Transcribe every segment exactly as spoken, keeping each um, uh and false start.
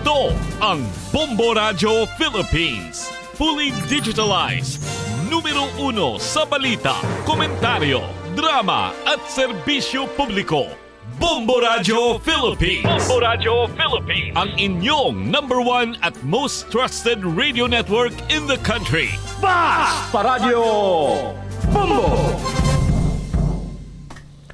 Ito ang Bombo Radyo Philippines. Fully digitalized. Numero uno sa balita, komentaryo, drama at serbisyo publiko. Bombo Radyo Philippines. Bombo Radyo Philippines. Ang inyong number one at most trusted radio network in the country. Basta Radyo Bombo!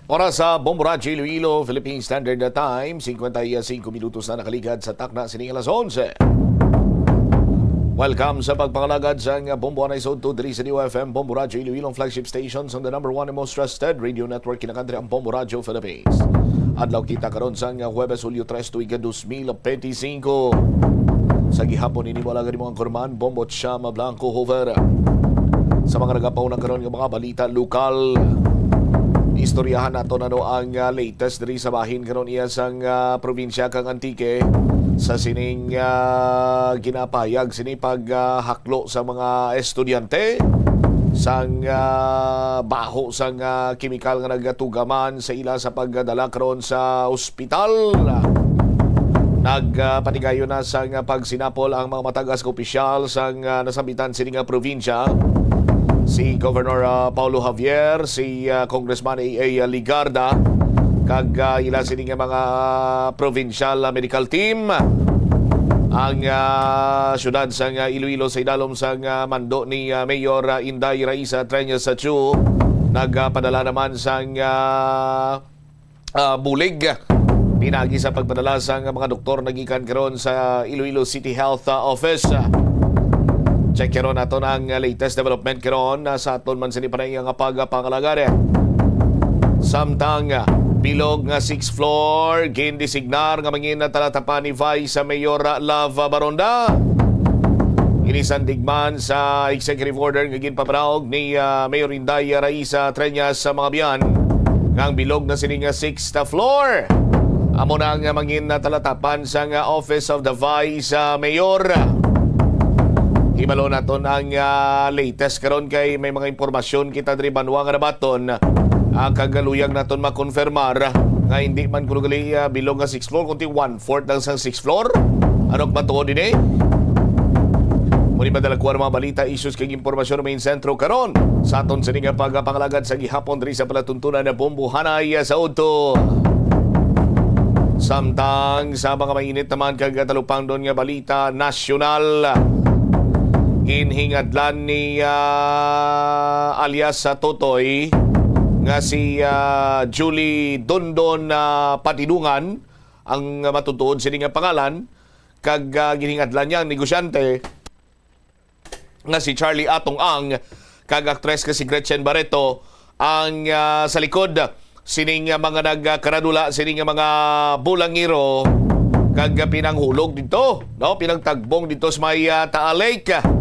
Oras sa Bombo Radyo Iloilo, Philippine Standard Time, singkwenta y singko minutos na nakaligad sa takna sining alas onse. Welcome sa pagpangalagad sang Bombo Anay Sodto diri sa D O F M, Bombo Radyo Iloilo, ang flagship station sang the number one and most trusted radio network in the country, ang Bombo Radyo Philippines. Adlaw kita karon sang Huwebes, Hulyo tres, tuig dos mil benti singko. Sa gihapon ini mo lang mga kurman, Bombo Chama Blanco Hoover. Sa mga nagapauna karon nga mga balita lokal, istoryahan nato nano ang, ah, latest diri sa bahin karon iya sang, ah, probinsya kang Antique sa sining, ah, ginapayag sini pag, ah, haklo sa mga estudyante sang, ah, baho sang, ah, kemikal nga nagatugaman sa ila sa pagdala karon sa ospital. Nagpatigayon na sang pagsinapol ang mga matagas nga opisyal sang, ah, nasambitan sini nga probinsya, si Governor, ah, Paulo Javier, si, ah, Congressman A A Legarda, kag, ah, ila sini nga mga provincial, ah, medical team. Ang, ah, syudad sang, ah, Iloilo sa idalom sang, ah, mando ni, ah, Mayor, ah, Inday Raisa Treñas Chu nagpadala naman sang, ah, ah, bulig. Pinagi sa pagpadala sang mga doktor nagikan karon sa Iloilo City Health, ah, Office. Check karon naton ang latest development karon, ah, sa aton man sini panay nga pagpangalagad. Samtang, ah, bilog nga sixth floor, gindesignar nga mangin talatapan ni Vice Mayor Love Baronda. Inisandig man sa executive order nga ginpabarog ni, ah, Mayor Inday Raisa Treñas sa mga biyan nga ang bilog na sini nga sixth floor amo na nga mangin talatapan sang, ah, Office of the Vice, ah, Mayor. Hibalo naton ang, ah, latest karon kay may mga impormasyon kita diri banwa nga nabaton, ah, kag luyag naton makonfirmar nga hindi man kuno gali, ah, bilog nga sixth floor, kundi one-fourth lang sang sixth floor. Ano matuod ini? Muni madala ko ang mga balita, issues kag impormasyon nga main sentro karon sa aton sini nga pagpangalagad sa gihapon diri sa palatuntunan na Bombohanay sa udto. Samtang sa mga mainit naman kag talupangdon nga balita nasyonal, ginhingadlan ni, ah, alias sa Totoy nga si, ah, Julie Dondon, ah, Patinungan ang matutuod sini nga pangalan, kag, ah, ginhingadlan niya ang negosyante nga si Charlie Atong Ang kag aktres nga si Gretchen Barreto ang, ah, sa likod sining, ah, mga nagkaradula sining, ah, mga bulangiro kag, ah, pinanghulog dito, no? Pinagtagbong dito sa may, ah, Taal Lake.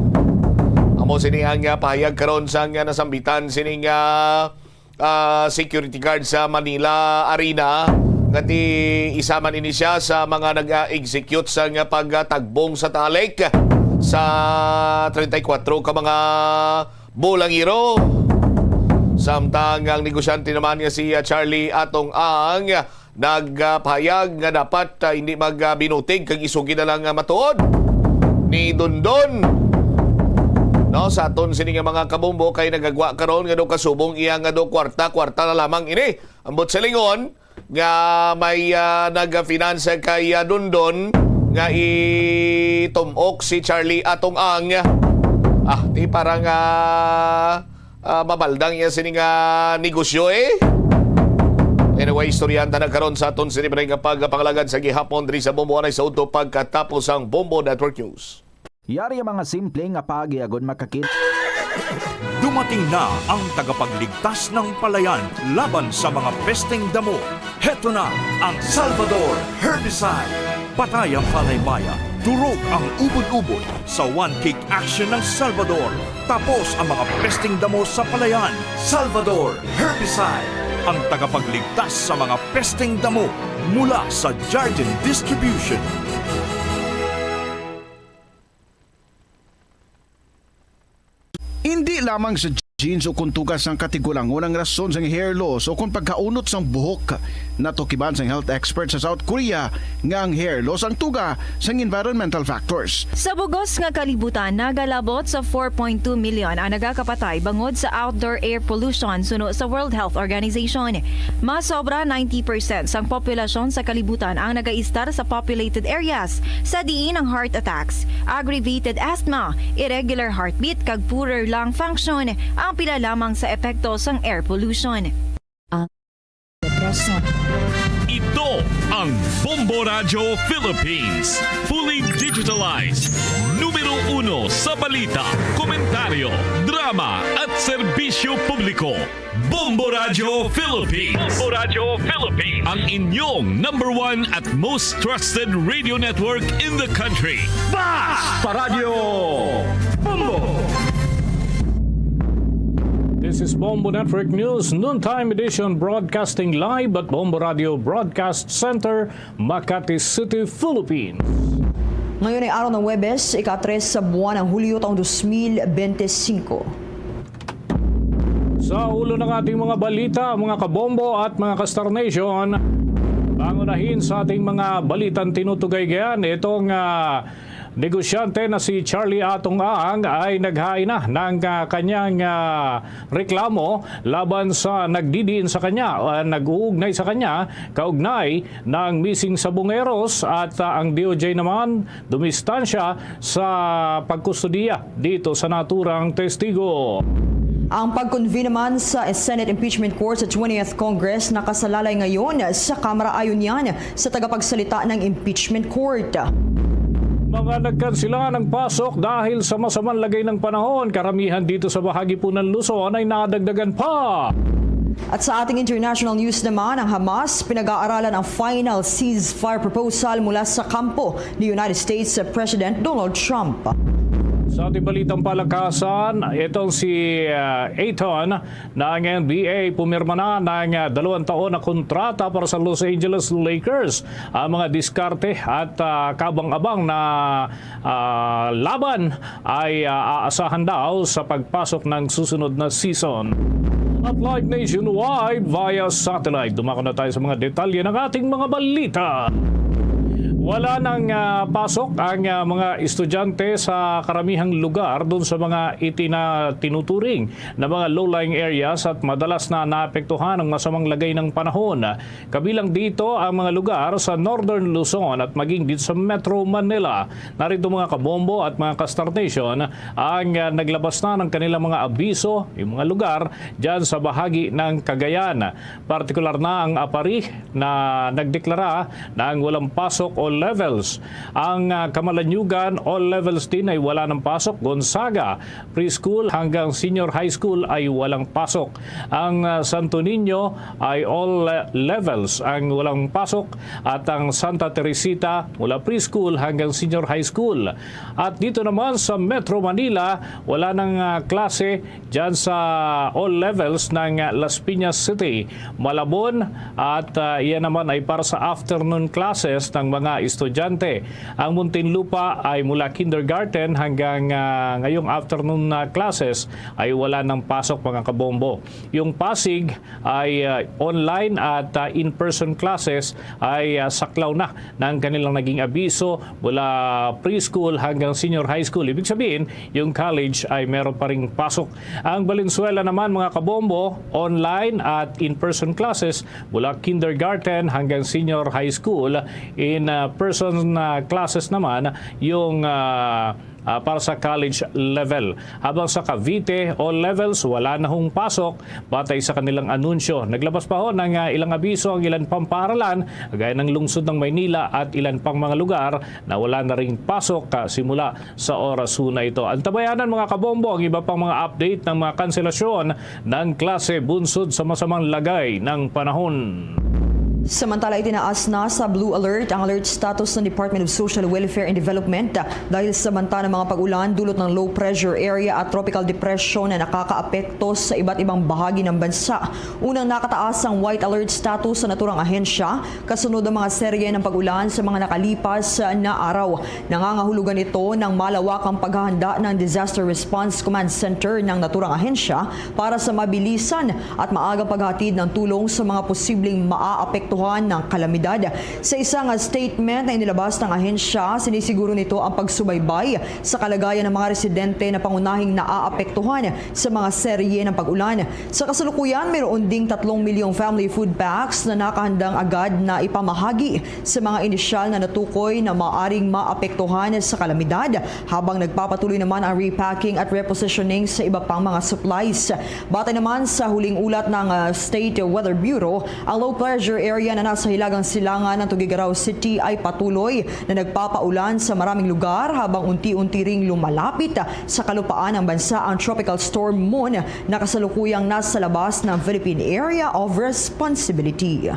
Amo sini ang, ah, pahayag karon sang, ah, nasambitan sining, ah, ah, security guard sa Manila Arena, nga ti isa man ini siya sa mga nag-execute sa nga pagtagbong sa Taal Lake sa treinta y cuatro ka mga bulangiro. Samtang ang negosyante naman nga si, ah, Charlie Atong Ang nagpahayag nga dapat, ah, hindi magbinutig kag isugid na lang nga matuod ni Dondon. No, sa aton sini nga mga kabombo kay nagagwa karon nga do kasubong iya nga do kwarta, kwarta na lamang ini. Ambot sa lingon nga may, ah, nagfinansa kay, ah, Dondon nga itumok si Charlie Atong Ang. Ah, ti parang, ah, ah, mabaldang iya sini nga negosyo, eh. Anyway, istoryahan ta na karon sa aton sini nga pagpangalagad sa gihapon diri sa Bombo Anay sa udto pagkatapos ang Bombo Network News. Yari ang mga simple nga paagi agod makakit. Dumating na ang tagapagligtas ng palayan laban sa mga pesteng damo. Heto na ang Salvador Herbicide. Patay ang palaymayan, durog ang ubod-ubod. Sa one kick action ng Salvador, tapos ang mga pesteng damo sa palayan. Salvador Herbicide, ang tagapagligtas sa mga pesteng damo, mula sa Jardin Distribution. Hindi lamang sa genes o kon tuga sang katigulangon ang rason sang hair loss o kon pagkaunot sang buhok. Natukiban sang health expert sa South Korea nga ang hair loss ang tuga sang environmental factors. Sa bug-os nga kalibutan, nagalabot sa four point two million ang nagakapatay bangod sa outdoor air pollution suno sa World Health Organization. Mas sobra ninety percent sang populasyon sa kalibutan ang nagaistar sa populated areas, sa diin ang heart attacks, aggravated asthma, irregular heartbeat, kag poorer lung function ang pila lamang sa epekto sang air pollution. Ang depresyon. Ito ang Bombo Radyo Philippines. Fully digitalized. Numero uno sa balita, komentaryo, drama, at serbisyo publiko. Bombo Radyo Philippines. Bombo Radyo Philippines. Ang inyong number one at most trusted radio network in the country. Basta Radyo Bombo! This is Bombo Network News, noontime edition, broadcasting live at Bombo Radio Broadcast Center, Makati City, Philippines. Ngayon ay araw ng Huwebes, ika-tres sa buwan ng Hulyo, taong dos mil bente singko. Sa ulo ng ating mga balita, mga kabombo at mga kastar nation, pangunahin sa ating mga balitang tinutugay gayan, itong, ah, negosyante na si Charlie Atong Ang ay naghain na ng, ah, kanyang, ah, reklamo laban sa nagdidiin sa kanya, ah, nag-uugnay sa kanya, kaugnay ng missing sa Bungeros at, ah, ang D O J naman dumistansya sa pagkustodiya dito sa naturang testigo. Ang pag-convene naman sa Senate Impeachment Court sa twentieth Congress nakasalalay ngayon sa Kamara, ayon yan sa tagapagsalita ng Impeachment Court. Mga nagkansila ng pasok dahil sa masamang lagay ng panahon, karamihan dito sa bahagi po ng Luzon, ay nadagdagan pa. At sa ating international news naman, ang Hamas pinag-aaralan ang final ceasefire proposal mula sa kampo ni United States President Donald Trump. Sa ating balitang palakasan, itong si, ah, Ayton ng N B A pumirma na ng, ah, dalawang taon na kontrata para sa Los Angeles Lakers. Ang mga diskarte at, ah, kabang-abang na, ah, laban ay, ah, aasahan daw sa pagpasok ng susunod na season. At live nationwide via satellite. Dumako na tayo sa mga detalye ng ating mga balita. Wala nang, ah, pasok ang, ah, mga estudyante sa karamihang lugar doon sa mga itina-, tinuturing na mga low-lying areas at madalas na naapektuhan ng masamang lagay ng panahon. Kabilang dito ang mga lugar sa Northern Luzon at maging dito sa Metro Manila. Narito, mga kabombo at mga ka-Star Nation, ang, ah, naglabas na ng kanilang mga abiso, yung mga lugar dyan sa bahagi ng Cagayan. Partikular na ang Aparri na nagdeklara ng walang pasok o levels. Ang, ah, Camalaniugan, all levels din ay wala ng pasok. Gonzaga, preschool hanggang senior high school ay walang pasok. Ang, ah, Santo Niño ay all, ah, levels ang walang pasok, at ang Santa Teresita mula preschool hanggang senior high school. At dito naman sa Metro Manila, wala nang, ah, klase dyan sa all levels ng, ah, Las Piñas City, Malabon, at, ah, iyan naman ay para sa afternoon classes ng mga estudyante. Ang Muntinlupa ay mula kindergarten hanggang, ah, ngayong afternoon na classes ay wala ng pasok, mga kabombo. Yung Pasig ay, ah, online at, ah, in-person classes ay, ah, saklaw na ng kanilang naging abiso mula preschool hanggang senior high school. Ibig sabihin, yung college ay meron pa ring pasok. Ang Valenzuela naman, mga kabombo, online at in-person classes mula kindergarten hanggang senior high school. In, ah, person, ah, classes naman yung, ah, ah, para sa college level. Habang sa Cavite, all levels, wala na hong pasok batay sa kanilang anunsyo. Naglabas pa ho ng, ah, ilang abiso ang ilan pang paaralan, gaya ng lungsod ng Maynila at ilan pang mga lugar na wala na ring pasok, ah, simula sa oras na ito. Antabayanan, mga kabombo, ang iba pang mga update ng mga kanselasyon ng klase bunsod sa masamang lagay ng panahon. Samantala, itinaas na sa blue alert ang alert status ng Department of Social Welfare and Development dahil sa banta ng mga pag-ulan dulot ng low pressure area at tropical depression na nakakaapekto sa iba't ibang bahagi ng bansa. Unang nakataas ang white alert status sa naturang ahensya kasunod ng mga serye ng pag-ulan sa mga nakalipas na araw. Nangangahulugan ito ng malawakang paghahanda ng Disaster Response Command Center ng naturang ahensya para sa mabilisan at maagang paghatid ng tulong sa mga posibleng maaapektuhan ng kalamidad. Sa isang statement na inilabas ng ahensya, sinisiguro nito ang pagsubaybay sa kalagayan ng mga residente na pangunahing naaapektuhan sa mga serye ng pag-ulan. Sa kasalukuyan, mayroon ding tatlong milyong family food packs na nakahandang agad na ipamahagi sa mga inisyal na natukoy na maaring maapektuhan sa kalamidad, habang nagpapatuloy naman ang repacking at repositioning sa iba pang mga supplies. Batay naman sa huling ulat ng, ah, State Weather Bureau, ang low pressure area na nasa hilagang silangan ng Tuguegarao City ay patuloy na nagpapaulan sa maraming lugar, habang unti-unti ring lumalapit sa kalupaan ng bansa ang Tropical Storm Moon na kasalukuyang nasa labas ng Philippine Area of Responsibility.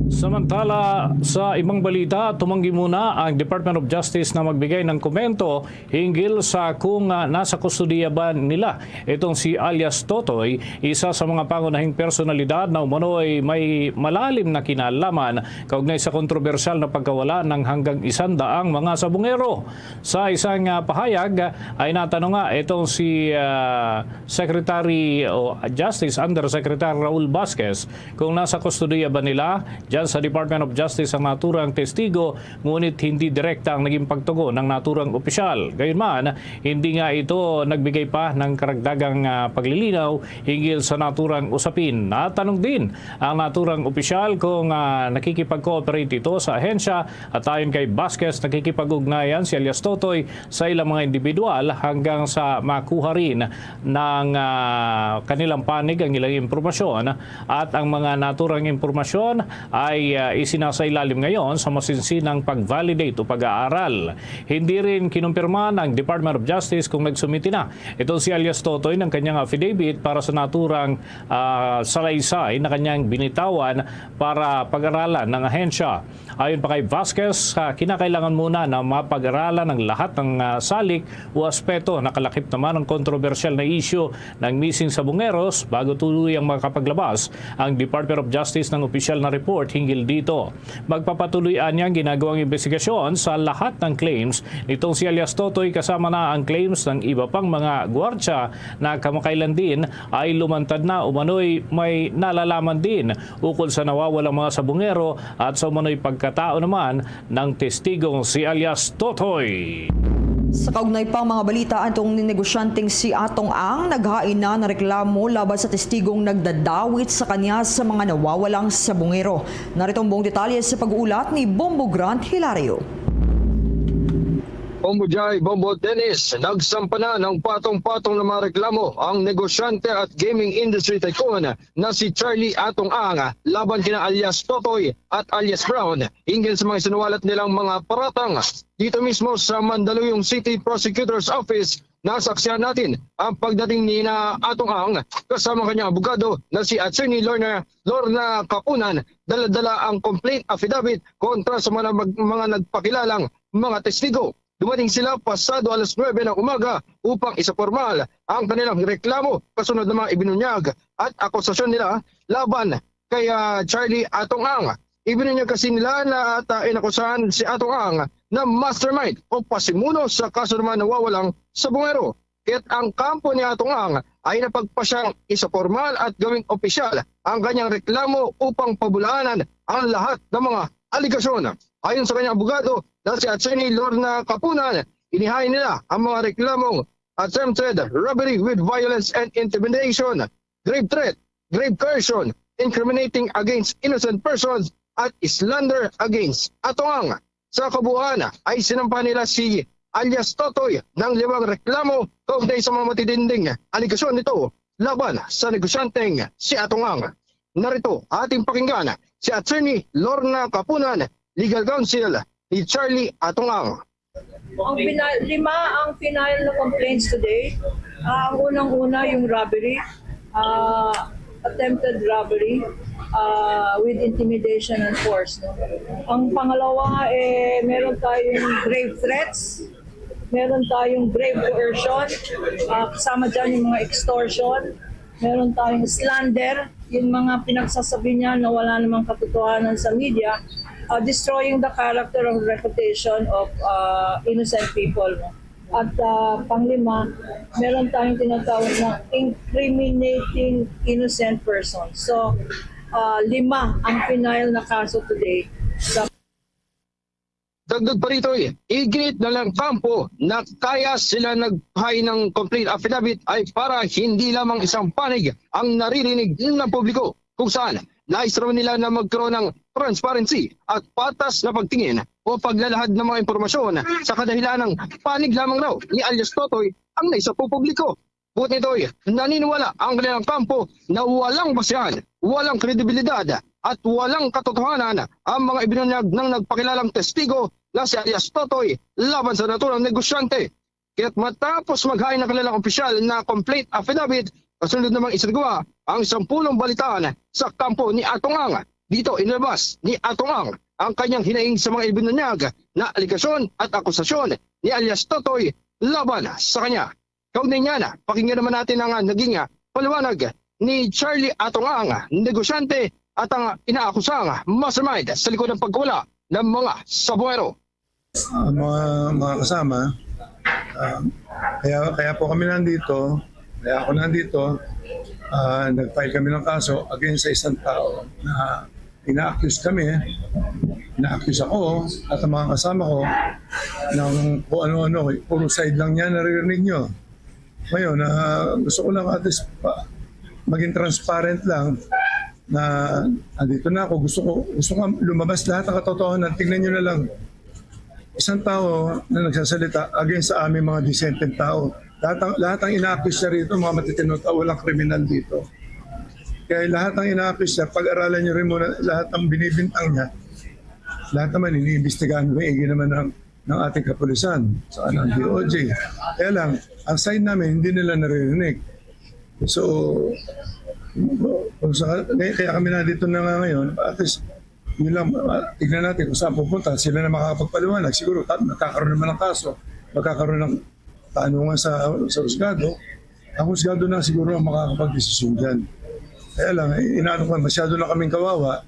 Samantala, sa ibang balita, tumanggi muna ang Department of Justice na magbigay ng komento hinggil sa kung, ah, nasa kustodiya ba nila itong si alias Totoy, isa sa mga pangunahing personalidad na umano'y may malalim na kinalaman kaugnay sa kontrobersyal na pagkawala ng hanggang isandaang mga sabungero. Sa isang, ah, pahayag, ah, ay natanong nga itong si, ah, Secretary o Justice Undersecretary Raul Vasquez kung nasa kustodiya ba nila dyan sa Department of Justice ang naturang testigo, ngunit hindi direkta ang naging pagtugon ng naturang opisyal. Gayunman, hindi nga ito nagbigay pa ng karagdagang, ah, paglilinaw hinggil sa naturang usapin. Natanong din ang naturang opisyal kung, ah, nakikipag-cooperate ito sa ahensya, at ayon kay Vasquez, nakikipag-ugnayan si alias Totoy sa ilang mga individual hanggang sa makuha rin ng, ah, kanilang panig ang ilang impormasyon, at ang mga naturang impormasyon ay, ah, isinasailalim ngayon sa masinsinang pag-validate o pag-aaral. Hindi rin kinumpirma ng Department of Justice kung nagsumiti na ito si alias Totoy ng kanyang affidavit para sa naturang, ah, salaysay na kanyang binitawan para pag-aralan ng ahensya. Ayon pa kay Vasquez, ah, kinakailangan muna na mapag-aralan ang lahat ng, ah, salik o aspeto. Nakalakip naman ang kontrobersyal na isyu ng missing sabungeros bago tuluyang makapaglabas ang Department of Justice ng opisyal na report hinggil dito. Magpapatuloy anya ang ginagawang investigasyon sa lahat ng claims nitong si alias Totoy, kasama na ang claims ng iba pang mga gwardiya na kamakailan din ay lumantad na umano'y may nalalaman din ukol sa nawawalang mga sabungero at sa umano'y pagkatao naman ng testigong si alias Totoy. Sa kaugnay pang mga balita, atong negosyanteng si Atong Ang naghain na ng reklamo laban sa testigong nagdadawit sa kanya sa mga nawawalang sabungero. Narito ang buong detalye sa pag-uulat ni Bombo Grant Hilario. Bombo Jai, Bombo Dennis, nagsampa na ng patong-patong na mga reklamo ang negosyante at gaming industry tycoon na si Charlie Atong Ang laban kina alias Totoy at alias Brown hinggil sa mga sinuwalat nilang mga paratang. Dito mismo sa Mandaluyong City Prosecutor's Office, nasaksihan natin ang pagdating ni na Atong Ang kasama kanyang abogado na si Attorney Lorna, Lorna Kapunan, dala-dala ang complaint affidavit kontra sa mga, mga nagpakilalang mga testigo. Dumating sila pasado alas nuwebe ng umaga upang isapormal ang kanilang reklamo kasunod ng mga ibinunyag at akusasyon nila laban kay, ah, Charlie Atong Ang. Ibinunyag kasi nila na ata inakusahan si Atong Ang na mastermind o pasimuno sa kaso ng mga nawawalang sabungero. Kaya't ang kampo ni Atong Ang ay napagpasyang isapormal at gawing opisyal ang kanyang reklamo upang pabulaanan ang lahat ng mga aligasyon. Ayon sa kanyang abogado na si Attorney Lorna Kapunan, inihain nila ang mga reklamong attempted robbery with violence and intimidation, grave threat, grave coercion, incriminating against innocent persons, at slander against Atong Ang. Sa kabuuan ay sinampa nila si alias Totoy ng limang reklamo kaugnay sa mga matitinding aligasyon nito laban sa negosyanteng si Atong Ang. Narito ating pakinggan si Attorney Lorna Kapunan, legal counsel ni Charlie Atong Ang. Ang pina- lima ang final na complaints today. Ah, ang unang-una yung robbery, ah, attempted robbery. uh, with intimidation and force. No? Ang pangalawa, eh, meron tayong grave threats, meron tayong grave coercion, uh, kasama dyan yung mga extortion, meron tayong slander, yung mga pinagsasabi niya na wala namang katotohanan sa media, uh, destroying the character or reputation of uh, innocent people. No? At uh, panglima, meron tayong tinatawag na incriminating innocent person. So, uh, lima ang final na kaso today. Sa Dagdag pa rito, iginit na lang kampo na kaya sila nagpahay ng complaint affidavit ay para hindi lamang isang panig ang naririnig ng publiko, kung saan nais raw nila na magkaroon ng transparency at patas na pagtingin o paglalahad ng mga impormasyon sa kadahilan ng panig lamang raw ni alias Totoy ang naisapubliko. Bukod nito, naniniwala ang kanilang kampo na walang basehan, walang kredibilidad at walang katotohanan ang mga ibinunyag ng nagpakilalang testigo na si alias Totoy laban sa naturang negosyante. Kaya't matapos maghain ng kanilang opisyal na complaint affidavit, kasunod namang isinagawa ang sampulong balitaan sa kampo ni Atong Ang. Dito inilabas ni Atong Ang ang kanyang hinaing sa mga ibinunyag na aligasyon at akusasyon ni alias Totoy laban sa kanya. Kaugnay niyan, pakinggan naman natin ang, ah, naging, ah, paliwanag ni Charlie Atong Ang, negosyante at ang inaakusang mastermind sa likod ng pagkawala ng mga sabungero. Ah, mga, mga kasama, ah, kaya, kaya po kami nandito, kaya ako nandito, ah, nag-file kami ng kaso against sa isang tao na ina-accuse kami, ina-accuse ako at ang mga kasama ko ng kung ano-ano, puro side lang niya naririnig nyo. Ngayon, ah, gusto ko lang at least pa, maging transparent lang na andito na ako. Gusto ko, gusto ko lumabas lahat ng katotohanan. Tingnan nyo na lang. Isang tao na nagsasalita against sa aming mga disenteng tao. Lahat ng, lahat ng ina-accuse niya rito, mga matitino tao, walang kriminal dito. Kaya lahat ng ina-accuse niya, pag-aralan nyo rin muna lahat ng binibintang niya. Lahat naman, iniimbestigahan maigi naman ng, ng ating kapulisan, sa ng D O J. Kaya lang, ang side namin, hindi nila naririnig. So, kung sa, kaya kaya kami nandito na nga ngayon, at least, yun lang, ah, tignan natin kung saan pupunta. Sila na makakapagpaliwanag. Siguro, ta- magkakaroon naman ng kaso, magkakaroon ng tanungan sa, sa husgado. Ang husgado na siguro ang makakapagdesisyon dyan. Kaya lang, eh, inaano ko, masyado na kaming kawawa.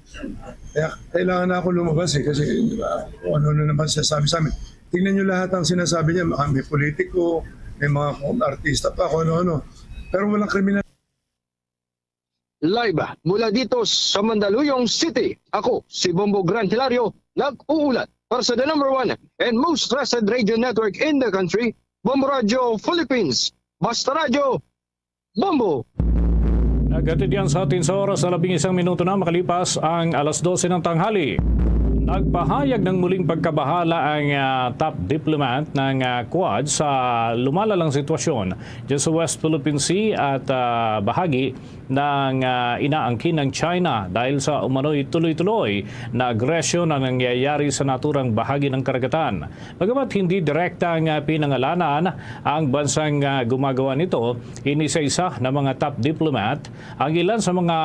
Kaya kailangan na ako lumabas eh, kasi di ba, kung ano na naman sinasabi sa amin. Tingnan nyo lahat ang sinasabi niya, mga may politiko, may mga kung artista pa, kung ano-ano. Pero walang kriminal. Live mula dito sa Mandaluyong City, ako si Bombo Gran Hilario, nag-uulat para sa the number one and most trusted radio network in the country, Bombo Radio Philippines. Basta Radyo, Bombo! Naghatid yan sa atin sa oras na labing isang minuto na makalipas ang alas dose ng tanghali. Nagpahayag ng muling pagkabahala ang ah, top diplomat ng ah, Quad sa lumalalang sitwasyon dyan sa West Philippine Sea at ah, bahagi ng ah, inaangkin ng China dahil sa umano'y tuloy-tuloy na agresyon na nangyayari sa naturang bahagi ng karagatan. Bagamat hindi direkta nga pinangalanan ang bansang ah, gumagawa nito, inisa-isa na mga top diplomat ang ilan sa mga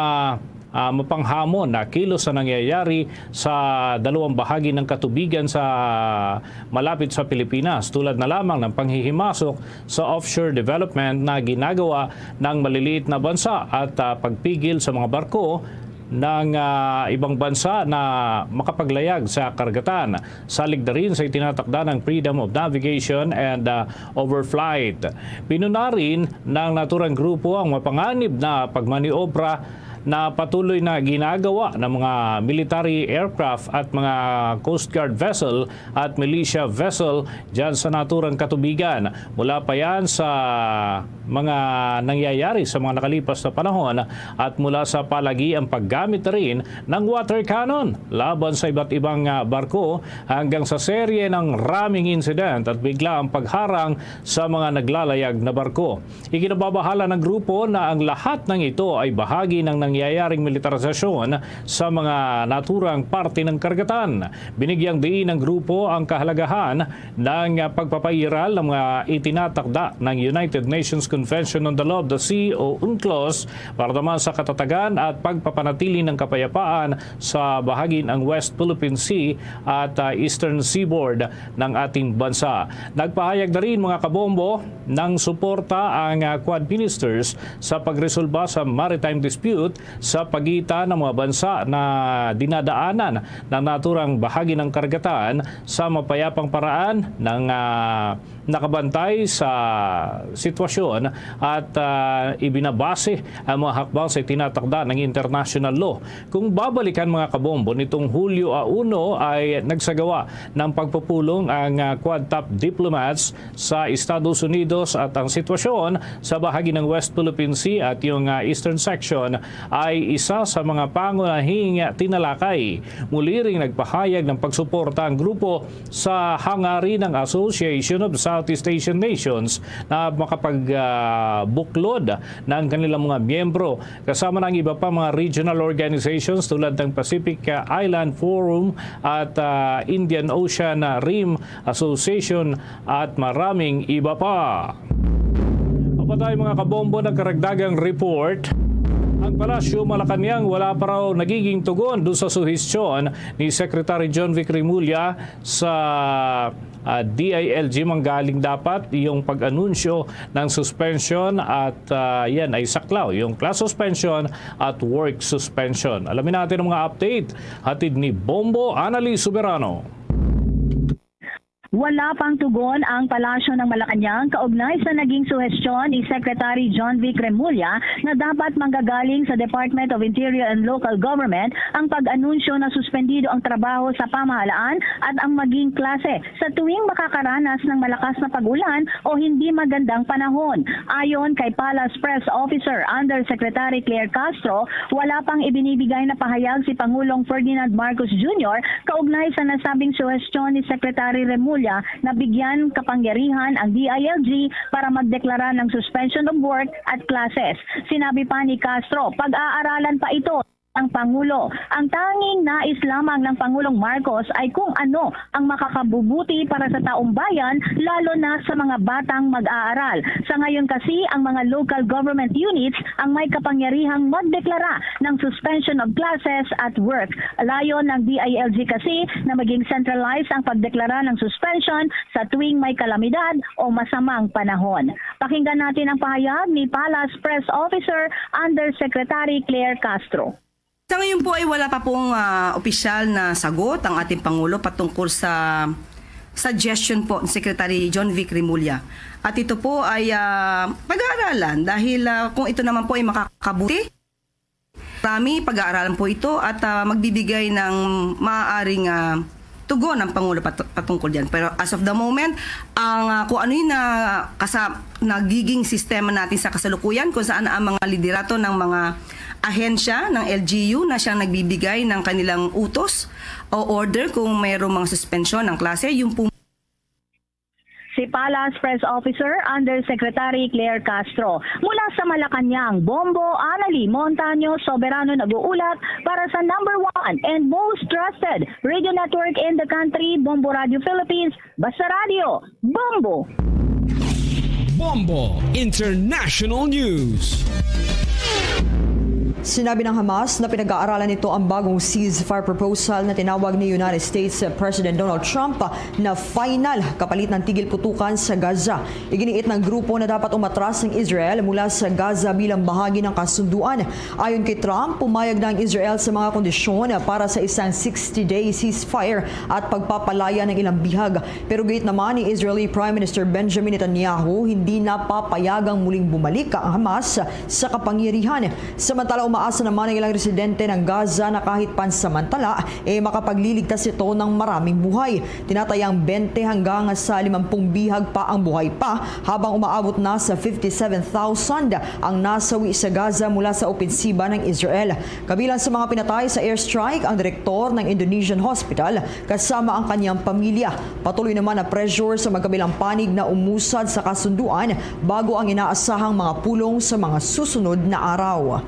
ah, mapanghamon na kilos na nangyayari sa dalawang bahagi ng katubigan sa malapit sa Pilipinas, tulad na lamang ng panghihimasok sa offshore development na ginagawa ng maliliit na bansa at ah, pagpigil sa mga barko ng ah, ibang bansa na makapaglayag sa karagatan, salig na rin sa itinatakda ng Freedom of Navigation and ah, Overflight. Pinuna rin ng naturang grupo ang mapanganib na pagmaniobra na patuloy na ginagawa ng mga military aircraft at mga Coast Guard vessel at militia vessel dyan sa naturang katubigan. Mula pa yan sa mga nangyayari sa mga nakalipas na panahon at mula sa palagiang paggamit na rin ng water cannon laban sa iba't ibang ah, barko hanggang sa serye ng ramming incident at bigla ang pagharang sa mga naglalayag na barko. Ikinababahala ng grupo na ang lahat ng ito ay bahagi ng nangyayaring militarisasyon sa mga naturang parte ng karagatan. Binigyang diin ng grupo ang kahalagahan ng pagpapairal ng mga itinatakda ng United Nations Convention on the Law of the Sea o UNCLOS para naman sa katatagan at pagpapanatili ng kapayapaan sa bahagi ng West Philippine Sea at, ah, Eastern Seaboard ng ating bansa. Nagpahayag na rin, mga kabombo, ng suporta ang, ah, Quad Ministers sa pagresolba sa maritime dispute sa pagitan ng mga bansa na dinadaanan ng naturang bahagi ng karagatan sa mapayapang paraan ng, ah, nakabantay sa sitwasyon at, ah, ibinabase ang mga hakbang sa itinatakda ng international law. Kung babalikan, mga kabombo, nitong Hulyo a uno ay nagsagawa ng pagpupulong ang, ah, Quad top diplomats sa Estados Unidos at ang sitwasyon sa bahagi ng West Philippine Sea at yung, ah, Eastern Section ay isa sa mga pangunahing tinalakay. Muli ring nagpahayag ng pagsuporta ang grupo sa hangarin ng Association of Southeast Asian Nations na makapag, ah, buklod ng kanilang mga miyembro, kasama ng iba pa mga regional organizations tulad ng Pacific, ah, Island Forum at, ah, Indian Ocean, ah, Rim Association at maraming iba pa. Mapatay, mga kabombo, ng karagdagang report, ang Palasyo Malacañang wala pa raw nagiging tugon do sa suhestyon ni Secretary John Vic Remulla sa, ah, D I L G. Manggaling dapat yung pag-anunsyo ng suspension at, ah, yan ay saklaw, yung class suspension at work suspension. Alamin natin ang mga update hatid ni Bombo Anali Soberano. Wala pang tugon ang Palasyo ng Malacañang kaugnay sa naging suhestyon ni Secretary John Vic Remulla na dapat manggagaling sa Department of Interior and Local Government ang pag-anunsyo na suspendido ang trabaho sa pamahalaan at ang maging klase sa tuwing makakaranas ng malakas na pag-ulan o hindi magandang panahon. Ayon kay Palace Press Officer Undersecretary Claire Castro, wala pang ibinibigay na pahayag si Pangulong Ferdinand Marcos Junior kaugnay sa nasabing suhestyon ni Secretary Remulla na bigyan kapangyarihan ang D I L G para magdeklara ng suspension of work at classes. Sinabi pa ni Castro, pag-aaralan pa ito ng Pangulo. Ang tanging nais lamang ng Pangulong Marcos ay kung ano ang makakabubuti para sa taong bayan, lalo na sa mga batang mag-aaral. Sa ngayon kasi, ang mga local government units ang may kapangyarihang magdeklara ng suspension of classes at work. Layon ng D I L G kasi na maging centralized ang pagdeklara ng suspension sa tuwing may kalamidad o masamang panahon. Pakinggan natin ang pahayag ni Palace Press Officer Undersecretary Claire Castro. Sa ngayon po ay wala pa pong, ah, opisyal na sagot ang ating Pangulo patungkol sa suggestion po ni Secretary John Vic Remulla. At ito po ay, ah, pag-aaralan dahil, ah, kung ito naman po ay makakabuti, marami pag-aaralan po ito at, ah, magbibigay ng maaaring, ah, tugon ang Pangulo pat-, patungkol diyan. Pero as of the moment, ang, ah, kung ano yung na-, kasa-, nagiging sistema natin sa kasalukuyan, kung saan ang mga liderato ng mga ahensya ng L G U na siyang nagbibigay ng kanilang utos o order kung mayroong mga suspensyon ng klase, yung po Si Palace Press Officer Undersecretary Claire Castro. Mula sa Malacañang, Bombo Anali Montaño Soberano nag-uulat para sa number one and most trusted radio network in the country, Bombo Radio Philippines, Basta Radio, Bombo! Bombo International News. Sinabi ng Hamas na pinag-aaralan nito ang bagong ceasefire proposal na tinawag ni United States President Donald Trump na final kapalit ng tigil putukan sa Gaza. Iginiit ng grupo na dapat umatras ang Israel mula sa Gaza bilang bahagi ng kasunduan. Ayon kay Trump, pumayag na ang Israel sa mga kondisyon para sa isang sixty-day ceasefire at pagpapalaya ng ilang bihag. Pero giit naman ni Israeli Prime Minister Benjamin Netanyahu, hindi na papayagang muling bumalik ang Hamas sa kapangyarihan. Samantala, umaasa naman ang ilang residente ng Gaza na kahit pansamantala, eh, makapagliligtas ito ng maraming buhay. Tinatayang bente hanggang sa limampung bihag pa ang buhay pa, habang umaabot na sa fifty-seven thousand ang nasawi sa Gaza mula sa opensiba ng Israel. Kabilang sa mga pinatay sa airstrike ang direktor ng Indonesian Hospital kasama ang kanyang pamilya. Patuloy naman ang pressure sa magkabilang panig na umusad sa kasunduan bago ang inaasahang mga pulong sa mga susunod na araw.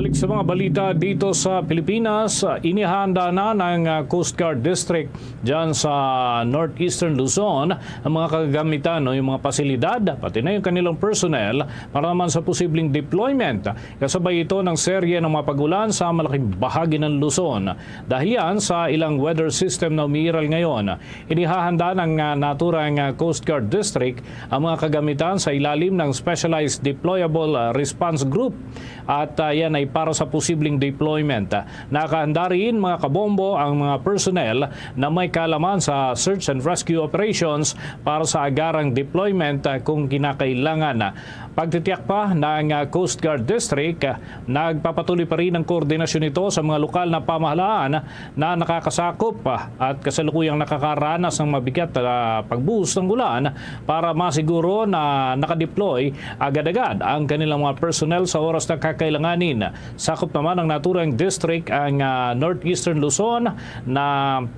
Balik sa mga balita dito sa Pilipinas, inihanda na ng, ah, Coast Guard District dyan sa Northeastern Luzon ang mga kagamitan o yung mga pasilidad, pati na yung kanilang personnel para naman sa posibleng deployment. Kasabay ito ng serye ng mga pag-ulan sa malaking bahagi ng Luzon. Dahil yan sa ilang weather system na umiiral ngayon, inihahanda ng, ah, naturang, ah, Coast Guard District ang mga kagamitan sa ilalim ng Specialized Deployable, ah, Response Group. At, ah, yan ay para sa posibleng deployment. Nakahanda rin, mga kabombo, ang mga personnel na may kaalaman sa search and rescue operations para sa agarang deployment, ah, kung kinakailangan. Pagtitiyak pa ng, ah, Coast Guard District, ah, nagpapatuloy pa rin ang koordinasyon nito sa mga lokal na pamahalaan na nakakasakop, ah, at kasalukuyang nakakaranas ng mabigat na pagbuhos ng ulan para masiguro na nakadeploy agad-agad ang kanilang mga personnel sa oras na kakailanganin. Sakop naman ng naturang district ang, ah, Northeastern Luzon na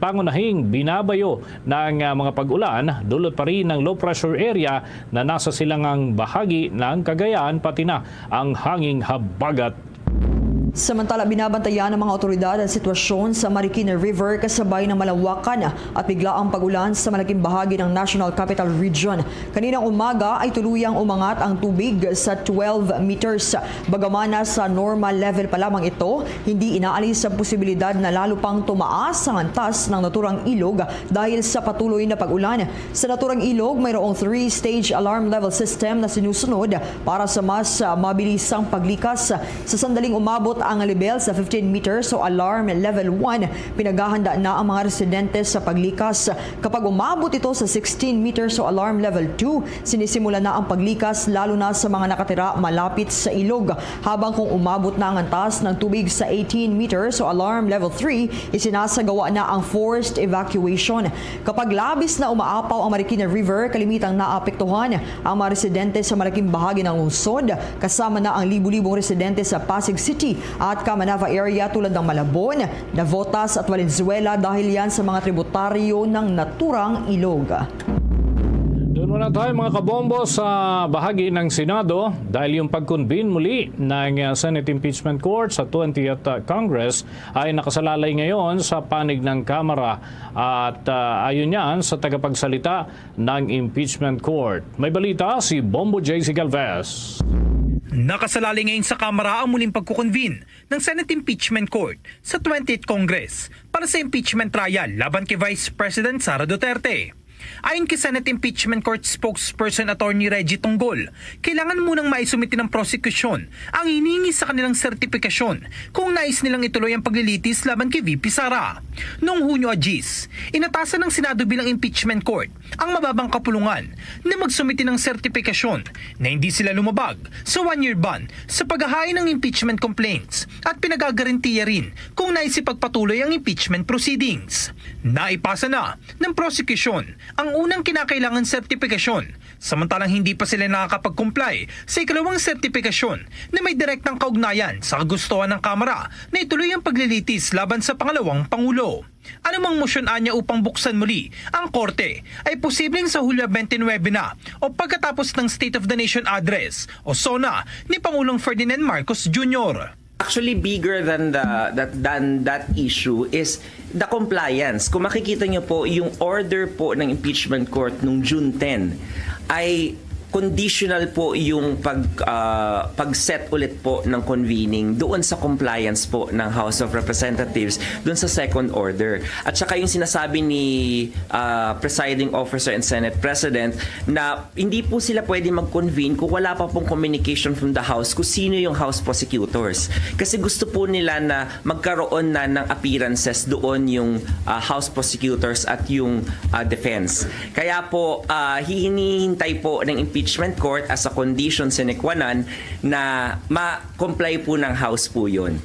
pangunahing binabayo ng, ah, mga pag-ulan. Dulot pa rin ng low pressure area na nasa silangang bahagi ng Cagayan, pati na ang hanging habagat. Samantala, binabantayan ng mga awtoridad ang sitwasyon sa Marikina River kasabay ng malawakan at biglaang pag-ulan sa malaking bahagi ng National Capital Region. Kaninang umaga ay tuluyang umangat ang tubig sa twelve meters. Bagaman nasa normal level pa lamang ito, hindi inaalis ang posibilidad na lalo pang tumaas ang antas ng naturang ilog dahil sa patuloy na pag-ulan. Sa naturang ilog, mayroong three-stage alarm level system na sinusunod para sa mas, ah, mabilisang paglikas. Sa sandaling umabot ang lebel sa fifteen meters o alarm level one, pinaghahanda na ang mga residente sa paglikas. Kapag umabot ito sa sixteen meters o alarm level two, sinisimula na ang paglikas, lalo na sa mga nakatira malapit sa ilog. Habang kung umabot na ang antas ng tubig sa eighteen meters o alarm level three, isinasagawa na ang forced evacuation. Kapag labis na umaapaw ang Marikina River, kalimitang naapektuhan ang mga residente sa malaking bahagi ng lungsod, kasama na ang libu-libong residente sa Pasig City at Camanava area, tulad ng Malabon, Navotas at Valenzuela, dahil yan sa mga tributaryo ng naturang ilog. Doon muna tayo, mga kabombo, sa bahagi ng Senado, dahil yung pag-convene muli ng, uh, Senate Impeachment Court sa twentieth, uh, Congress ay nakasalalay ngayon sa panig ng Kamara. At, ah, ayon yan sa tagapagsalita ng Impeachment Court. May balita si Bombo J C Galvez. Nakasalalay ngayon sa Kamara ang muling pagkukonvene ng Senate Impeachment Court sa twentieth Congress para sa impeachment trial laban kay Vice President Sara Duterte. Ayon kay Senate Impeachment Court Spokesperson Attorney Reggie Tongol, kailangan munang maisumite ng prosekusyon ang hinihingi sa kanilang sertipikasyon kung nais nilang ituloy ang paglilitis laban kay V P Sara. Noong Hunyo a diyes, inatasan ng Senado bilang impeachment court ang mababang kapulungan na magsumite ng sertipikasyon na hindi sila lumabag sa one-year ban sa paghahain ng impeachment complaints at pinagagarantiya rin kung nais ipagpatuloy ang impeachment proceedings. Naipasa na ng prosekusyon ang unang kinakailangan sertipikasyon, samantalang hindi pa sila nakakapag-comply sa ikalawang sertipikasyon na may direktang kaugnayan sa kagustuhan ng Kamara na ituloy ang paglilitis laban sa pangalawang pangulo. Anumang motion anya upang buksan muli ang korte ay posibleng sa Hulyo twenty-nine na o pagkatapos ng State of the Nation Address o SONA ni Pangulong Ferdinand Marcos Junior. Actually, bigger than the, that, than that issue is the compliance. Kung makikita niyo po, yung order po ng impeachment court nung June ten ay conditional po yung pag, ah, pag-set ulit po ng convening doon sa compliance po ng House of Representatives doon sa second order. At saka yung sinasabi ni, ah, Presiding Officer and Senate President na hindi po sila pwede mag-convene kung wala pa pong communication from the House kung sino yung House prosecutors. Kasi gusto po nila na magkaroon na ng appearances doon yung, ah, House prosecutors at yung, ah, defense. Kaya po, ah, hinihintay po ng impeachment court as a condition sine qua non na ma-comply po ng House po yun.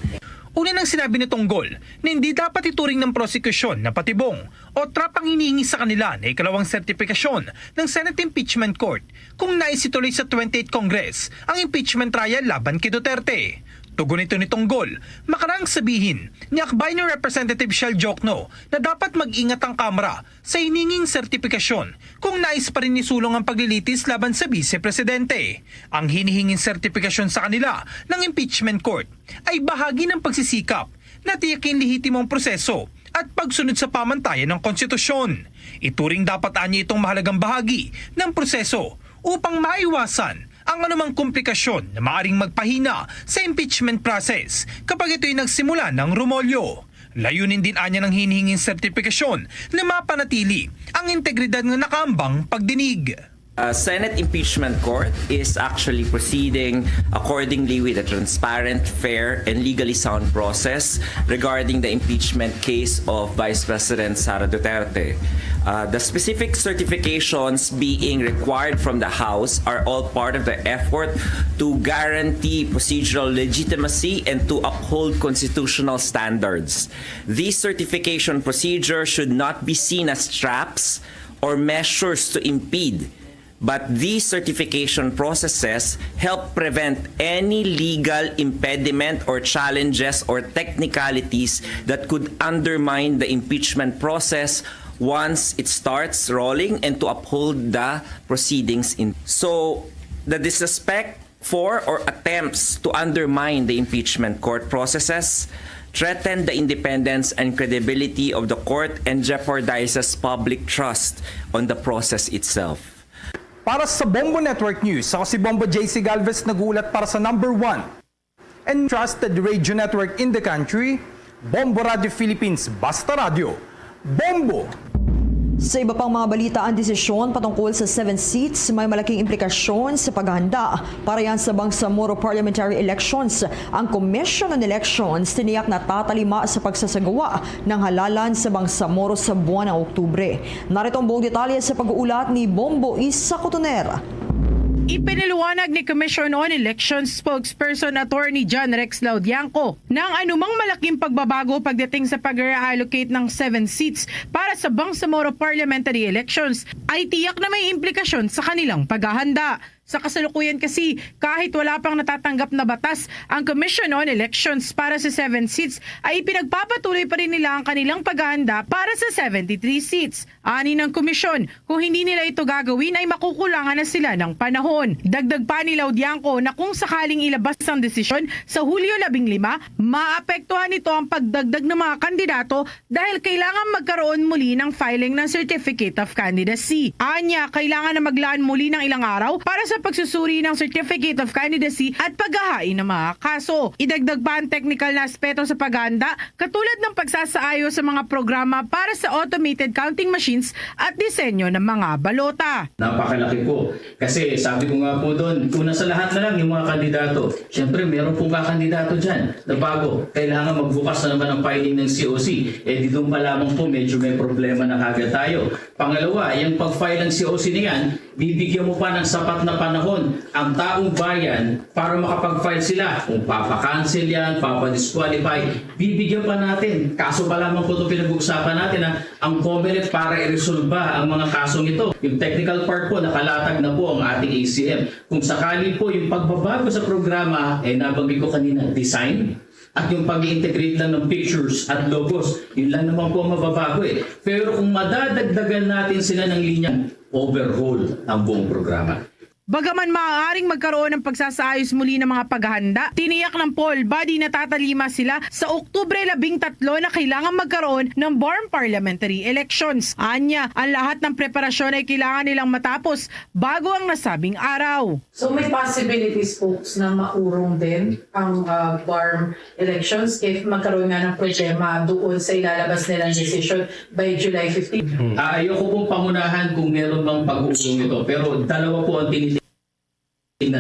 Una nang sinabi ni Tongol na hindi dapat ituring ng prosekusyon na patibong o trap ang hinihingi sa kanila na ikalawang sertipikasyon ng Senate Impeachment Court kung nais ituloy sa twenty-eighth Congress ang impeachment trial laban kay Duterte. Tugon nito ni Tonggol, makarang sabihin ni Akbayan Representative Shell Jokno na dapat mag-ingat ang Kamara sa hininging sertipikasyon kung nais pa rin isulong ang paglilitis laban sa Bise Presidente. Ang hinihinging sertipikasyon sa kanila ng impeachment court ay bahagi ng pagsisikap na tiyakin lehitimo ang proseso at pagsunod sa pamantayan ng konstitusyon. Ituring dapat anya itong mahalagang bahagi ng proseso upang maiwasan ang anumang komplikasyon na maaring magpahina sa impeachment process kapag ito'y nagsimula ng rumolyo. Layunin din anya ng hinihinging sertipikasyon na mapanatili ang integridad ng nakaambang pagdinig. Uh, Senate Impeachment Court is actually proceeding accordingly with a transparent, fair, and legally sound process regarding the impeachment case of Vice President Sara Duterte. Uh, the specific certifications being required from the House are all part of the effort to guarantee procedural legitimacy and to uphold constitutional standards. This certification procedure should not be seen as traps or measures to impede, but these certification processes help prevent any legal impediment or challenges or technicalities that could undermine the impeachment process once it starts rolling and to uphold the proceedings in. So, the disrespect for or attempts to undermine the impeachment court processes threaten the independence and credibility of the court and jeopardizes public trust on the process itself. Para sa Bombo Network News, ako si Bombo J C Galvez, nag-uulat para sa number one and trusted radio network in the country, Bombo Radio Philippines, Basta Radio. Bombo! Sa iba pang mga balita, ang desisyon patungkol sa seven seats may malaking implikasyon sa paghahanda para yan sa Bangsamoro parliamentary elections. Ang Commission on Elections tiniyak na tatalima sa pagsasagawa ng halalan sa Bangsamoro sa buwan ng Oktubre. Narito ang buong detalye sa pag-uulat ni Bombo Isa Cotoner. Ipinaliwanag ni Commission on Elections spokesperson Attorney John Rex Laudianco na ang anumang malaking pagbabago pagdating sa pag-reallocate ng seven seats para sa Bangsamoro parliamentary elections ay tiyak na may implikasyon sa kanilang paghahanda. Sa kasalukuyan kasi, kahit wala pang natatanggap na batas ang Commission on Elections para sa seven seats, ay ipinagpapatuloy pa rin nila ang kanilang paghahanda para sa seventy-three seats. Ani ng komisyon, kung hindi nila ito gagawin ay makukulangan na sila ng panahon. Dagdag pa ni Laudianco na kung sakaling ilabas ang desisyon sa Hulyo labing lima, maapektuhan nito ang pagdagdag ng mga kandidato dahil kailangan magkaroon muli ng filing ng Certificate of Candidacy. Anya, kailangan na maglaan muli ng ilang araw para sa pagsusuri ng Certificate of Candidacy at paghahain ng mga kaso. Idagdag pa ang technical na aspeto sa paghahanda katulad ng pagsasaayos sa mga programa para sa automated counting machines at disenyo ng mga balota. Napakalaki po. Kasi sabi ko nga po doon, una sa lahat na lang yung mga kandidato. Siyempre, meron pong kakandidato dyan na bago. Kailangan magbukas na naman ang filing ng C O C. Eh di doon pa lamang po, medyo may problema na kagad tayo. Pangalawa, yung pag-file ng C O C na yan, bibigyan mo pa ng sapat na panahon ang taong bayan para makapag-file sila. Kung papa-cancel yan, papa-disqualify, bibigyan pa natin. Kaso pa lamang po itong pinag-uusapan natin, ha, ang COMELEC para iresolba ang mga kasong ito. Yung technical part po, nakalatag na po ang ating A C M. Kung sakali po yung pagbabago sa programa, eh nabanggit ko kanina, design, at yung pag-integrate lang ng pictures at logos, yun lang naman po ang mababago eh. Pero kung madadagdagan natin sila ng linya, overhaul ang buong programa. Bagaman maaaring magkaroon ng pagsasaayos muli ng mga paghahanda, tiniyak ng poll body na tatalima sila sa Oktubre labing tatlo na kailangan magkaroon ng BARMM parliamentary elections. Anya, ang lahat ng preparasyon ay kailangan nilang matapos bago ang nasabing araw. So may possibilities, folks, na maurong din ang uh, BARMM elections if magkaroon nga ng problema doon sa ilalabas nilang decision by July fifteen. Ah, ayoko pong pangunahan kung meron bang pag-uusong ito, pero dalawa po ang tinitingnan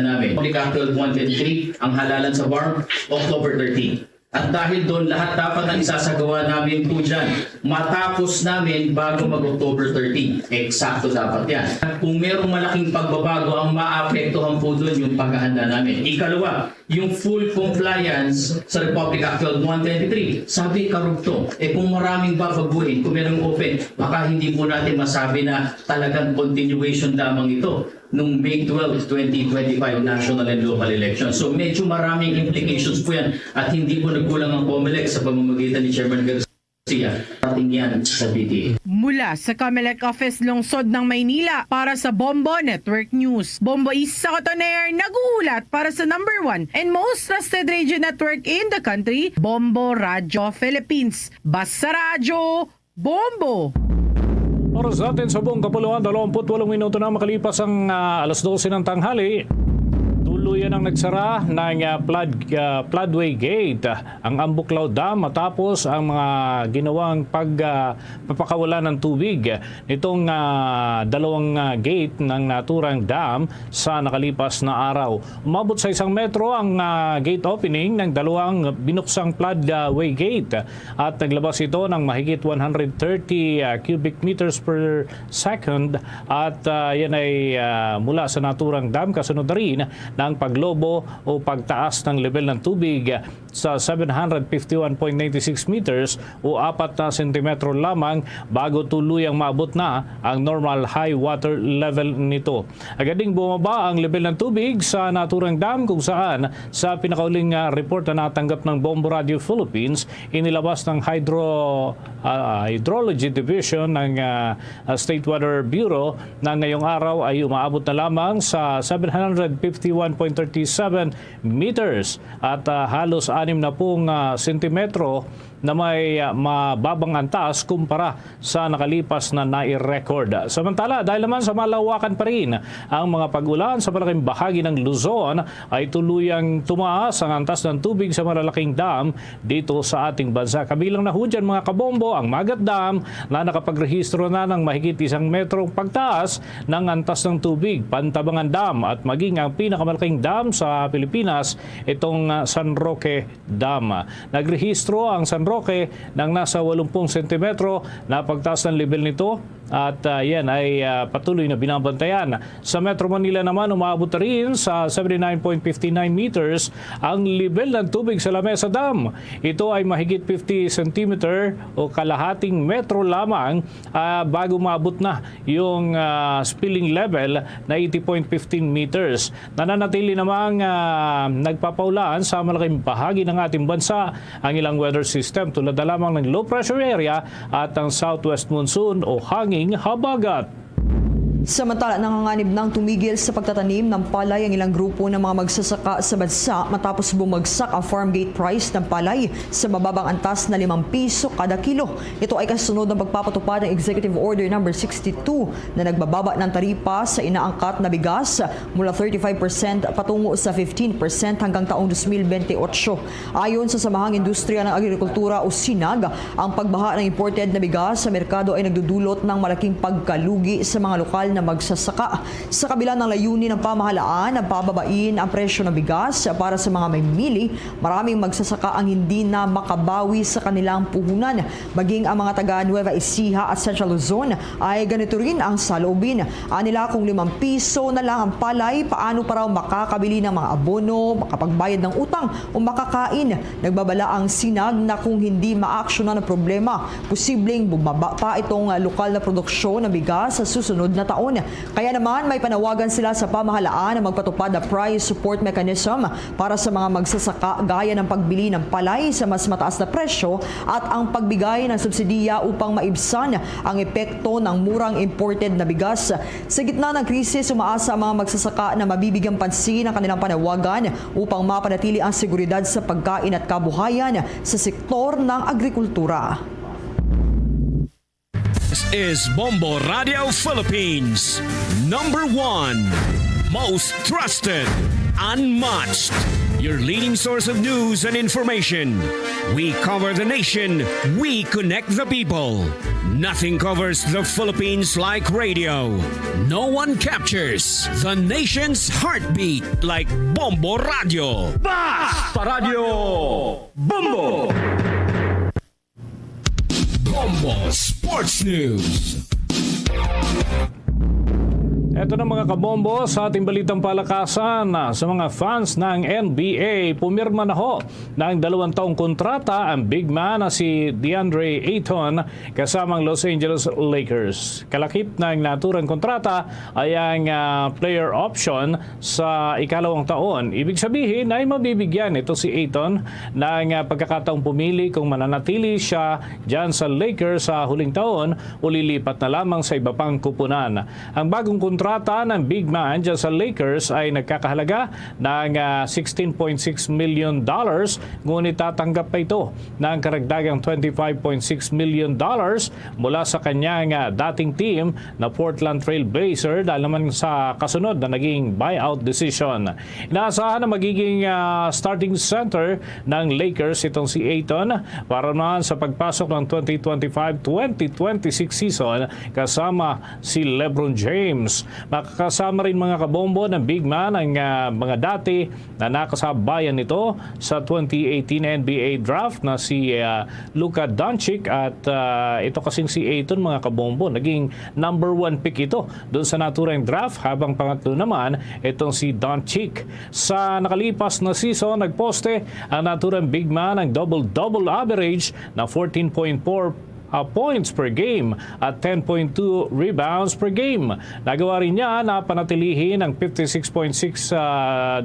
namin. Public Act twelve one twenty-three, ang halalan sa BARMM, October thirteen. At dahil doon, lahat dapat ang isasagawa namin po dyan, matapos namin bago mag-October thirteen. Eksakto dapat yan. At kung merong malaking pagbabago, ang maapektuhan po doon yung paghahanda namin. Ikalawa, yung full compliance sa Republic Act twelve one twenty-three, sabi karugtong, eh kung maraming babaguhin, kung merong open, baka hindi po natin masabi na talagang continuation lamang ito. nung May twelve, twenty twenty-five national and local election. So medyo maraming implications po yan at hindi po nagkulang ang COMELEC sa pamamagitan ni Chairman Garcia. Ating yan sa B T A. Mula sa COMELEC Office Lungsod ng Maynila para sa Bombo Network News. Bombo Isa Cotoner nag-uulat para sa number one and most trusted radio network in the country, Bombo Radyo Philippines. Basta Radyo, Bombo! Oras natin sa buong kapuluan, dalawampu't walong minuto na makalipas ang, ah, alas dose ng tanghali. Tuluyan ang nagsara ng, ah, flood, ah, floodway gate, ah, ang Ambuklao Dam matapos ang mga ginawang pag, ah, papakawala ng tubig nitong, ah, dalawang, ah, gate ng naturang dam sa nakalipas na araw. Umabot sa isang metro ang, ah, gate opening ng dalawang binuksang flood, ah, way gate. At naglabas ito ng mahigit one hundred thirty, ah, cubic meters per second at, ah, yan ay, ah, mula sa naturang dam, kasunod na rin ng paglobo o pagtaas ng level ng tubig sa seven hundred fifty-one point nine six meters o apat na sentimetro lamang bago tuluyang maabot na ang normal high water level nito. Agad ding bumaba ang level ng tubig sa naturang dam, kung saan sa pinakauling, ah, report na natanggap ng Bombo Radio Philippines, inilabas ng Hydro, ah, Hydrology Division ng, ah, ah, State Weather Bureau na ngayong araw ay umaabot na lamang sa seven hundred fifty-one point thirty-seven meters at, ah, halos anim na pung, ah, sentimetro na may, ah, mababang antas kumpara sa nakalipas na nai-record. Samantala, dahil naman sa malawakan pa rin ang mga pag-ulan sa malaking bahagi ng Luzon, ay tuluyang tumaas ang antas ng tubig sa malalaking dam dito sa ating bansa. Kabilang na ho dyan, mga kabombo, ang Magat Dam na nakapagrehistro na ng mahigit isang metrong pagtaas ng antas ng tubig, Pantabangan Dam, at maging ang pinakamalaking dam sa Pilipinas, itong, ah, San Roque Dam. Nagrehistro ang San Roque ng nasa walumpung sentimetro na pagtaas ng level nito at, ah, yan ay, ah, patuloy na binabantayan. Sa Metro Manila naman, umaabot na rin sa seventy-nine point fifty-nine meters ang level ng tubig sa Lamesa Dam. Ito ay mahigit fifty centimeter o kalahating metro lamang, ah, bago maabot na yung, ah, spilling level na eighty point fifteen meters. Nananatili namang, ah, nagpapaulan sa malaking bahagi ng ating bansa ang ilang weather system, tulad na lamang ng low pressure area at ang southwest monsoon o hanging habagat. Samantala, nanganganib nang tumigil sa pagtatanim ng palay ang ilang grupo ng mga magsasaka sa bansa matapos bumagsak ang farm gate price ng palay sa mababang antas na limang piso kada kilo. Ito ay kasunod ng pagpapatupad ng Executive Order Number sixty-two na nagbababa ng taripa sa inaangkat na bigas mula thirty-five percent patungo sa fifteen percent hanggang taong twenty twenty-eight. Ayon sa Samahang Industriya ng Agrikultura o SINAG, ang pagbaha ng imported na bigas sa merkado ay nagdudulot ng malaking pagkalugi sa mga lokal na magsasaka. Sa kabila ng layunin ng pamahalaan na pababain ang presyo ng bigas para sa mga mamimili, maraming magsasaka ang hindi na makabawi sa kanilang puhunan. Maging ang mga taga Nueva Ecija at Central Luzon ay ganito rin ang saloobin. Anila, kung limang piso na lang ang palay, paano pa raw makakabili ng mga abono, makapagbayad ng utang o makakain? Nagbabala ang SINAG na kung hindi maaksyonan ang problema, posibleng bumaba pa itong, ah, lokal na produksyon ng bigas sa susunod na taon. Kaya naman, may panawagan sila sa pamahalaan na magpatupad ng price support mechanism para sa mga magsasaka, gaya ng pagbili ng palay sa mas mataas na presyo at ang pagbigay ng subsidiya upang maibsan ang epekto ng murang imported na bigas. Sa gitna ng krisis, umaasa ang mga magsasaka na mabibigyan pansin ang kanilang panawagan upang mapanatili ang seguridad sa pagkain at kabuhayan sa sektor ng agrikultura. This is Bombo Radio Philippines, number one, most trusted, unmatched, your leading source of news and information. We cover the nation, we connect the people. Nothing covers the Philippines like radio. No one captures the nation's heartbeat like Bombo Radio. Basta Radio Bombo! Bombo Sports News. Ito na, mga kabombo, sa ating balitang palakasan. Sa mga fans ng N B A, pumirma na ho ng dalawang taong kontrata ang big man na si DeAndre Ayton kasama ang Los Angeles Lakers. Kalakip ng naturang kontrata ay ang, ah, player option sa ikalawang taon. Ibig sabihin ay mabibigyan ito si Ayton ng, ah, pagkakataong pumili kung mananatili siya dyan sa Lakers sa huling taon o lilipat na lamang sa iba pang kupunan. Ang bagong kontrata ng big man dyan sa Lakers ay nagkakahalaga ng, ah, sixteen point six million dollars, ngunit tatanggap pa ito ng karagdagang twenty-five point six million dollars mula sa kanyang, ah, dating team na Portland Trail Blazer dahil naman sa kasunod na naging buyout decision. Inaasahan na magiging, ah, starting center ng Lakers itong si Ayton para naman sa pagpasok ng twenty twenty-five twenty twenty-six season kasama si LeBron James. Makakasama rin, mga kabombo, ng big man ang, ah, mga dati na nakasabayan nito sa twenty eighteen N B A draft na si, ah, Luka Doncic at, ah, ito kasing si Ayton, mga kabombo, naging number one pick ito doon sa naturang draft, habang pangatlo naman itong si Doncic. Sa nakalipas na season, nagposte ang naturang big man ng double-double average na fourteen point four, ah, points per game at ten point two rebounds per game. Nagawa rin niya na panatilihin ang fifty-six point six, ah,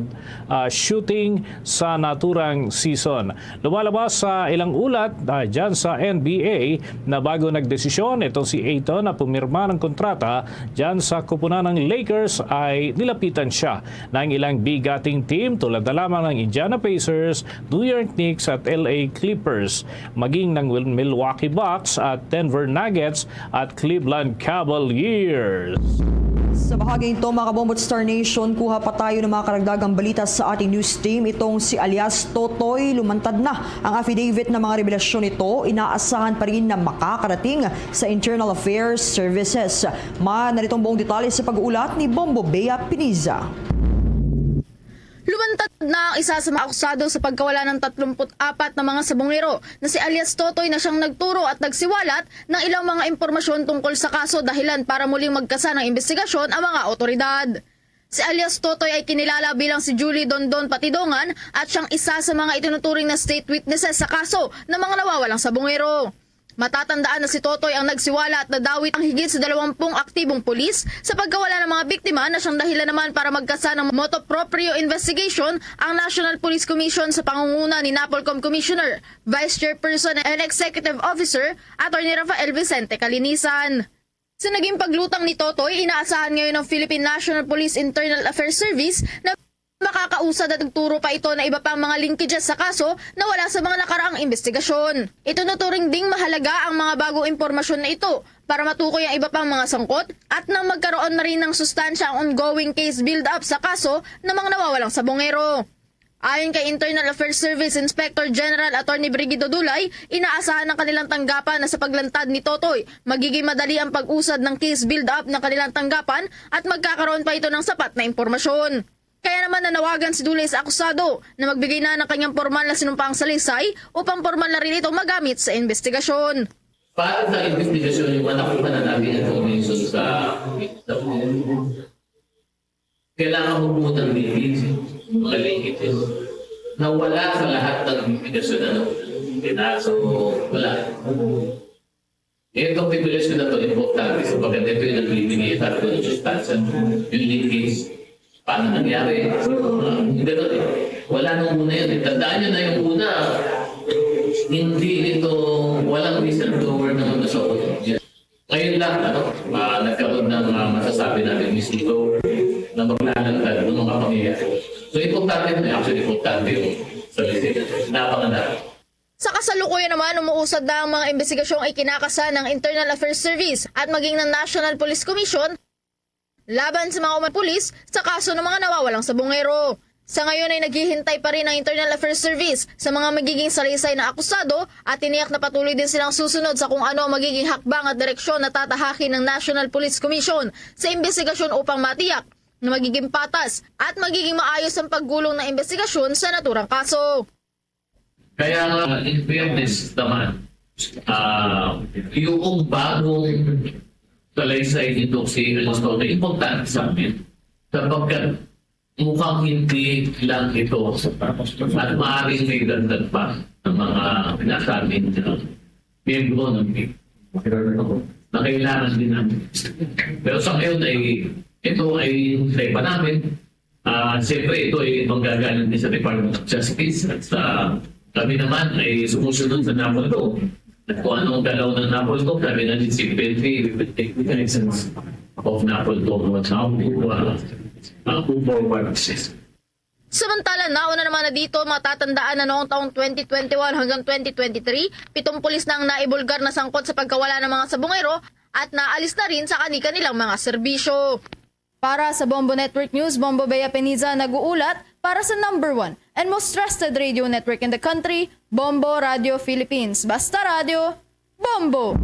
ah, shooting sa naturang season. Lumalabas sa ilang ulat, ah, dyan sa N B A na bago nagdesisyon itong si Ayton na pumirma ng kontrata dyan sa kupunan ng Lakers, ay nilapitan siya ng ilang bigating team tulad na lamang ng Indiana Pacers, New York Knicks at L A Clippers, maging ng Wil-, Milwaukee Bucks at Denver Nuggets at Cleveland Cavaliers. Sa bahaging ito, mga kabombo at Star Nation, kuha pa tayo ng mga karagdagang balita sa ating news team. Itong si alias Totoy, lumantad na ang affidavit ng mga revelasyon nito. Inaasahan pa rin na makakarating sa Internal Affairs Services. Maayo na nitong buong detalye sa pag-uulat ni Bombo Bea Piniza. Lumantad na ang isa sa mga akusado sa pagkawala ng tatlumpu't apat na mga sabungero na si alias Totoy, na siyang nagturo at nagsiwalat ng ilang mga impormasyon tungkol sa kaso, dahilan para muling magkasa ng imbestigasyon ang mga awtoridad. Si alias Totoy ay kinilala bilang si Julie Dondon Patidongan at siyang isa sa mga itinuturing na state witnesses sa kaso ng mga nawawalang sabungero. Matatandaan na si Totoy ang nagsiwala at nadawit ang higit sa dalawampung aktibong pulis sa pagkawala ng mga biktima, na siyang dahilan naman para magkasa ng motu proprio investigation ang National Police Commission sa pangunguna ni NAPOLCOM Commissioner, Vice Chairperson and Executive Officer Attorney Rafael Vicente Calinisan. Sa naging paglutang ni Totoy, inaasahan ngayon ng Philippine National Police Internal Affairs Service na makakausad at magturo pa ito na iba pang mga linkages sa kaso na wala sa mga nakaraang imbestigasyon. Itinuturing ding mahalaga ang mga bagong impormasyon na ito para matukoy ang iba pang mga sangkot at nang magkaroon na rin ng sustansya ang ongoing case build-up sa kaso ng mga nawawalang sabungero. Ayon kay Internal Affairs Service Inspector General Attorney Brigido Dulay, inaasahan ng kanilang tanggapan na sa paglantad ni Totoy, magiging madali ang pag-usad ng case build-up ng kanilang tanggapan at magkakaroon pa ito ng sapat na impormasyon. Kaya naman, nanawagan si Dulay sa akusado na magbigay na ng kanyang pormal na sinumpaang salaysay upang pormal na rin ito magamit sa imbestigasyon. Para sa imbestigasyon, yung anak ko na namin information sa, sa kailangan mo po ng linkage, mga linkages. Nawala sa lahat ng imbestigasyon, ano, pinaso, wala. Itong revelation na to, importante sapagkat ito yung nagbibigay sa atin ng sustansya, yung linkage. Paano nangyari? Ah, yung ganun eh. Wala nung una yun eh. Tandaan nyo na yung una, hindi ito, walang whistleblower na nasa audio. Ngayon lang, ano, ah, nagkaroon ng, ah, masasabi natin, whistleblower na maglalantad ng mga pangyayari. So, importante yun eh. Actually, importante yung sa Pilipinas. Napanganak. Sa kasalukuyan naman, umuusad na ang mga imbestigasyong ikinakasa ng Internal Affairs Service at maging ng National Police Commission laban sa mga umano'y pulis sa kaso ng mga nawawalang sabungero. Sa ngayon ay naghihintay pa rin ang Internal Affairs Service sa mga magiging salaysay na akusado at tiniyak na patuloy din silang susunod sa kung ano ang magiging hakbang at direksyon na tatahakin ng National Police Commission sa imbestigasyon upang matiyak na magiging patas at magiging maayos ang paggulong ng imbestigasyon sa naturang kaso. Kaya nga, in fairness naman, ah, yung bagong salaysay nito si Elizondo importante sa amin sapagkat mukhang hindi lang ito at maaaring may dagdag pa ng mga nasabing uh, miyembro ng na kailangan din namin. Pero sa ngayon ay ito ay hintay pa namin. Ah, siyempre, ito ay manggagaling din sa Department of Justice at sa kami naman ay sumusunod sa NAPOLCO. At kung anong galaw ng NAPOLCO, kami na din si P N P, we will take cognizance of NAPOLCO on how to, uh, uh, move forward. Samantala, nauna naman na dito, matatandaan na noong taong twenty twenty-one hanggang twenty twenty-three, pitong pulis na ang naibulgar na sangkot sa pagkawala ng mga sabungero at naalis na rin sa kani-kanilang mga serbisyo. Para sa Bombo Network News, Bombo Bea Peniza nag-uulat para sa number one and most trusted radio network in the country, Bombo Radio Philippines. Basta Radio, Bombo!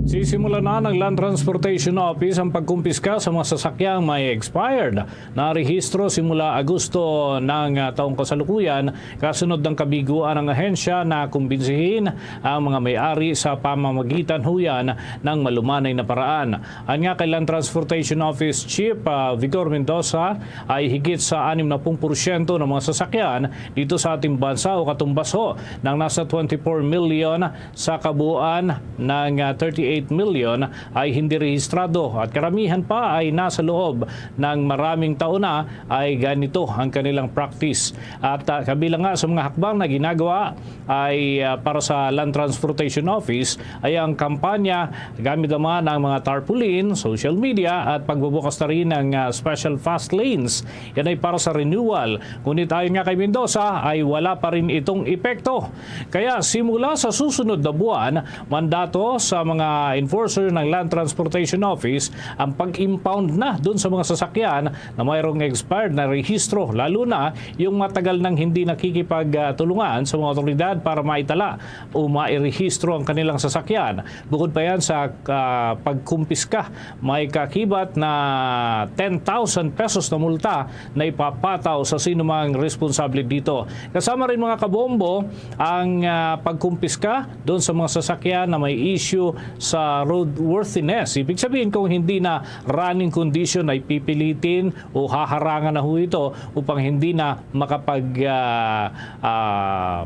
Sisimula na ng Land Transportation Office ang pagkumpiska sa mga sasakyang may expired na rehistro simula Agosto ng ah, taong kasalukuyan, kasunod ng kabiguan ng ahensya na kumbinsihin ang mga may-ari sa pamamagitan huyan ng malumanay na paraan. Anya kay Land Transportation Office Chief ah, Vigor Mendoza ay higit sa anim na pung porsyento ng mga sasakyan dito sa ating bansa o katumbas ho ng nasa twenty-four million sa kabuuan ng ah, thirty-eight million ay hindi rehistrado at karamihan pa ay nasa loob ng maraming taon na ay ganito ang kanilang practice. At ah, kabilang nga sa mga hakbang na ginagawa ay ah, para sa Land Transportation Office ay ang kampanya gamit naman ang mga tarpaulin, social media at pagbubukas na rin ng ah, special fast lanes. Yan ay para sa renewal. Ngunit ayon nga kay Mendoza ay wala pa rin itong epekto. Kaya simula sa susunod na buwan, mandato sa mga enforcer ng Land Transportation Office ang pag-impound na dun sa mga sasakyan na mayroong expired na rehistro, lalo na yung matagal nang hindi nakikipagtulungan sa mga otoridad para maitala o mairehistro ang kanilang sasakyan. Bukod pa yan sa ah, pagkumpiska, may kakibat na ten thousand pesos na multa na ipapataw sa sinumang responsable dito. Kasama rin, mga kabombo, ang ah, pagkumpiska doon sa mga sasakyan na may issue sa roadworthiness. Ibig sabihin, kung hindi na running condition ay pipilitin o haharangan na ho ito upang hindi na makapag ah, ah,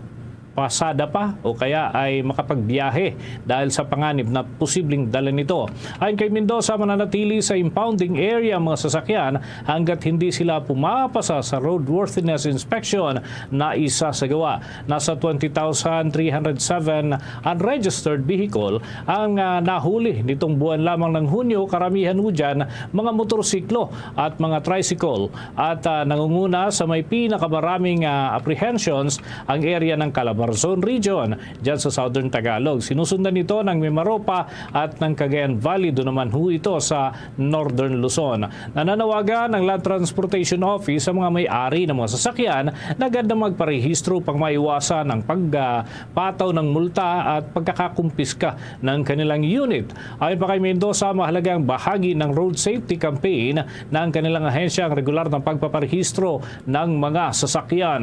pasada pa o kaya ay makapagbiyahe dahil sa panganib na posibleng dala nito. Ayon kay Mendoza, mananatili sa impounding area ang mga sasakyan hanggat hindi sila pumapasa sa roadworthiness inspection na isasagawa. Nasa twenty thousand three hundred seven unregistered vehicle ang ah, nahuli nitong buwan lamang ng Hunyo, karamihan ho dyan mga motorsiklo at mga tricycle at ah, nangunguna sa may pinakamaraming ah, apprehensions ang area ng Calabarzon Region, dyan sa Southern Tagalog. Sinusundan ito ng Mimaropa at ng Cagayan Valley, doon naman ho ito sa Northern Luzon. Nananawagan ang Land Transportation Office sa mga may-ari ng mga sasakyan na agad na magparehistro upang maiwasan ang pagpataw ng multa at pagkakakumpiska ng kanilang unit. Ayon pa kay Mendoza, mahalagang bahagi ng road safety campaign na ang kanilang ahensya ang regular na pagpaparehistro ng mga sasakyan.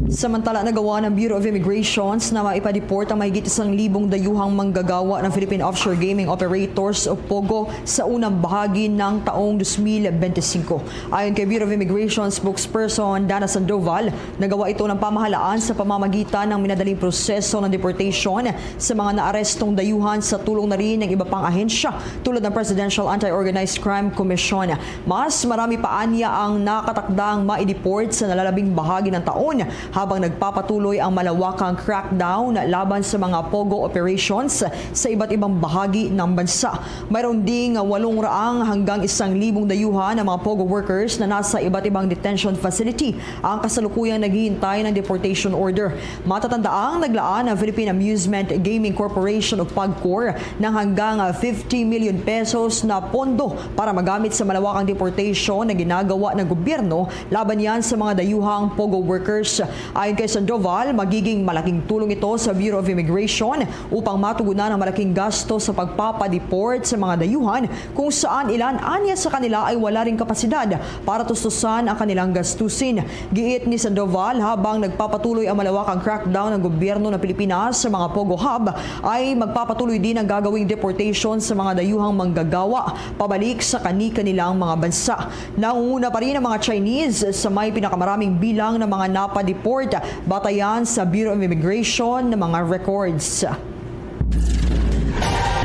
Samantala, nagawa ng Bureau of Immigrations na maipa-deport ang mahigit isang libong dayuhang manggagawa ng Philippine Offshore Gaming Operators o POGO sa unang bahagi ng taong dos mil bente singko. Ayon kay Bureau of Immigration spokesperson Dana Sandoval, nagawa ito ng pamahalaan sa pamamagitan ng minadaling proseso ng deportation sa mga naarestong dayuhan sa tulong na rin ng iba pang ahensya tulad ng Presidential Anti-Organized Crime Commission. Mas marami pa anya ang nakatakdang maideport sa nalalabing bahagi ng taon habang nagpapatuloy ang malawakang crackdown laban sa mga POGO operations sa iba't ibang bahagi ng bansa. Mayroon ding walong raang hanggang isang libong dayuhan ang mga POGO workers na nasa iba't ibang detention facility ang kasalukuyang naghihintay ng deportation order. Matatandaang naglaan ang Philippine Amusement Gaming Corporation o PAGCOR ng hanggang fifty million pesos na pondo para magamit sa malawakang deportation na ginagawa ng gobyerno laban yan sa mga dayuhang POGO workers. Ayon kay Sandoval, magiging malaking tulong ito sa Bureau of Immigration upang matugunan ang malaking gasto sa pagpapadeport sa mga dayuhan kung saan ilan anya sa kanila ay wala ring kapasidad para tustusan ang kanilang gastusin. Giit ni Sandoval, habang nagpapatuloy ang malawakang crackdown ng gobyerno ng Pilipinas sa mga POGO hub, ay magpapatuloy din ang gagawing deportation sa mga dayuhang manggagawa pabalik sa kani-kanilang mga bansa. Nangunguna pa rin ang mga Chinese sa may pinakamaraming bilang ng mga napadeport, batayan sa Bureau of Immigration ng mga records.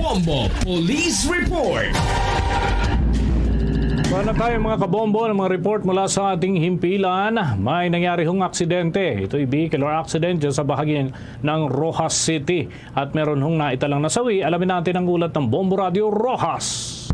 Bombo Police Report. Sana tayo, mga kabombo, ng mga report mula sa ating himpilan. May nangyari hong aksidente. Ito'y vehicular accident dyan sa bahagi ng Roxas City. At meron hong naitalang nasawi. Alamin natin ang ulat ng Bombo Radio Roxas.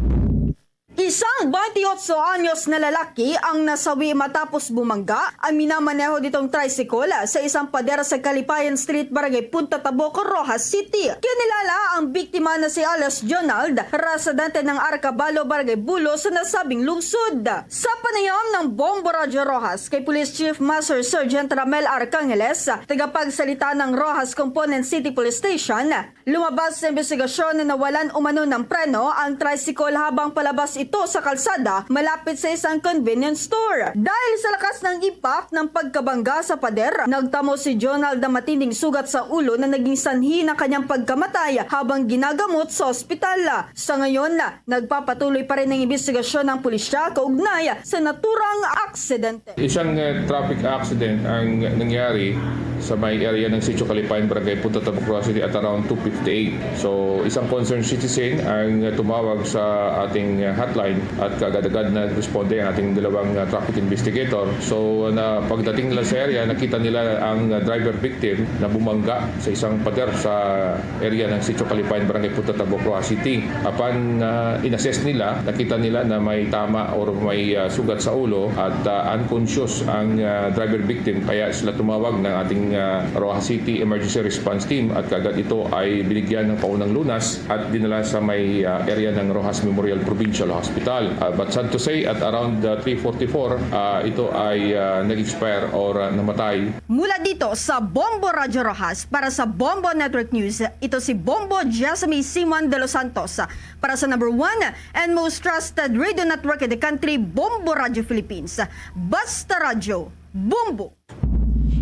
Isang twenty-eight anyos na lalaki ang nasawi matapos bumangga ang minamaneho ditong tricycle sa isang pader sa Kalipayan Street, Barangay Punta Tabok, Roxas City. Kinilala ang biktima na si alias Jonald, residente ng Arcabalo, Barangay Bulo, sa nasabing lungsod. Sa panayam ng Bombo Radyo Roxas kay Police Chief Master Sergeant Ramel Arcangeles, tagapagsalita ng Roxas Component City Police Station, lumabas sa imbestigasyon na nawalan umano ng preno ang tricycle habang palabas ito sa kalsada malapit sa isang convenience store. Dahil sa lakas ng impact ng pagkabangga sa pader, nagtamo si Jonald ng matinding sugat sa ulo na naging sanhi ng kanyang pagkamatay habang ginagamot sa ospital. Sa ngayon, nagpapatuloy pa rin ang imbestigasyon ng pulisya kaugnay sa naturang aksidente. Isang uh, traffic accident ang nangyari sa may area ng Sitio Kalipayan, Barangay Punta Tabok, Roxas City at around two fifty-eight. So, isang concerned citizen ang tumawag sa ating uh, hotline at kaagad-agad na responde ang ating dalawang uh, traffic investigator. So, na pagdating nila sa area, nakita nila ang uh, driver victim na bumangga sa isang pader sa area ng Sitio Kalipayan, Barangay Punta Tabok, Roxas City. Apan uh, in-assess nila, nakita nila na may tama or may uh, sugat sa ulo at uh, unconscious ang uh, driver victim, kaya sila tumawag ng ating uh, Roxas City Emergency Response Team at kaagad ito ay binigyan ng paunang lunas at dinala sa may uh, area ng Roxas Memorial Provincial Hospital. Uh, but sad to say, at around uh, three forty-four, uh, ito ay uh, nag-expire or uh, namatay. Mula dito sa Bombo Radyo Roxas, para sa Bombo Network News, ito si Bombo Jasmine Simon de los Santos. Para sa number one and most trusted radio network in the country, Bombo Radyo Philippines. Basta Radyo, Bombo!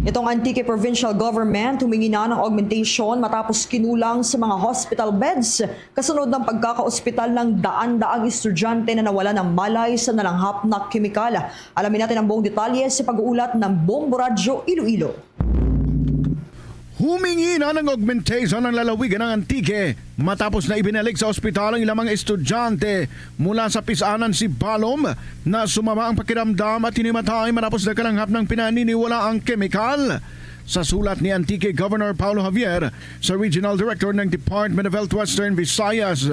Itong Antique Provincial Government humingi na ng augmentation matapos kinulang sa mga hospital beds kasunod ng pagkakaospital ng daan-daang estudyante na nawala ng malay sa nalanghap na kemikal. Alamin natin ang buong detalye sa pag-uulat ng Bombo Radyo Iloilo. Humingi na ng augmentation ang lalawigan ng Antique matapos na ibinalik sa ospital ang ilang mga estudyante mula sa Pisanan, Sibalom, na sumama ang pakiramdam at hinimatay matapos nakalanghap ng pinaniniwalaang kemikal. Sa sulat ni Antique Governor Paulo Javier sa Regional Director ng Department of Health Western Visayas,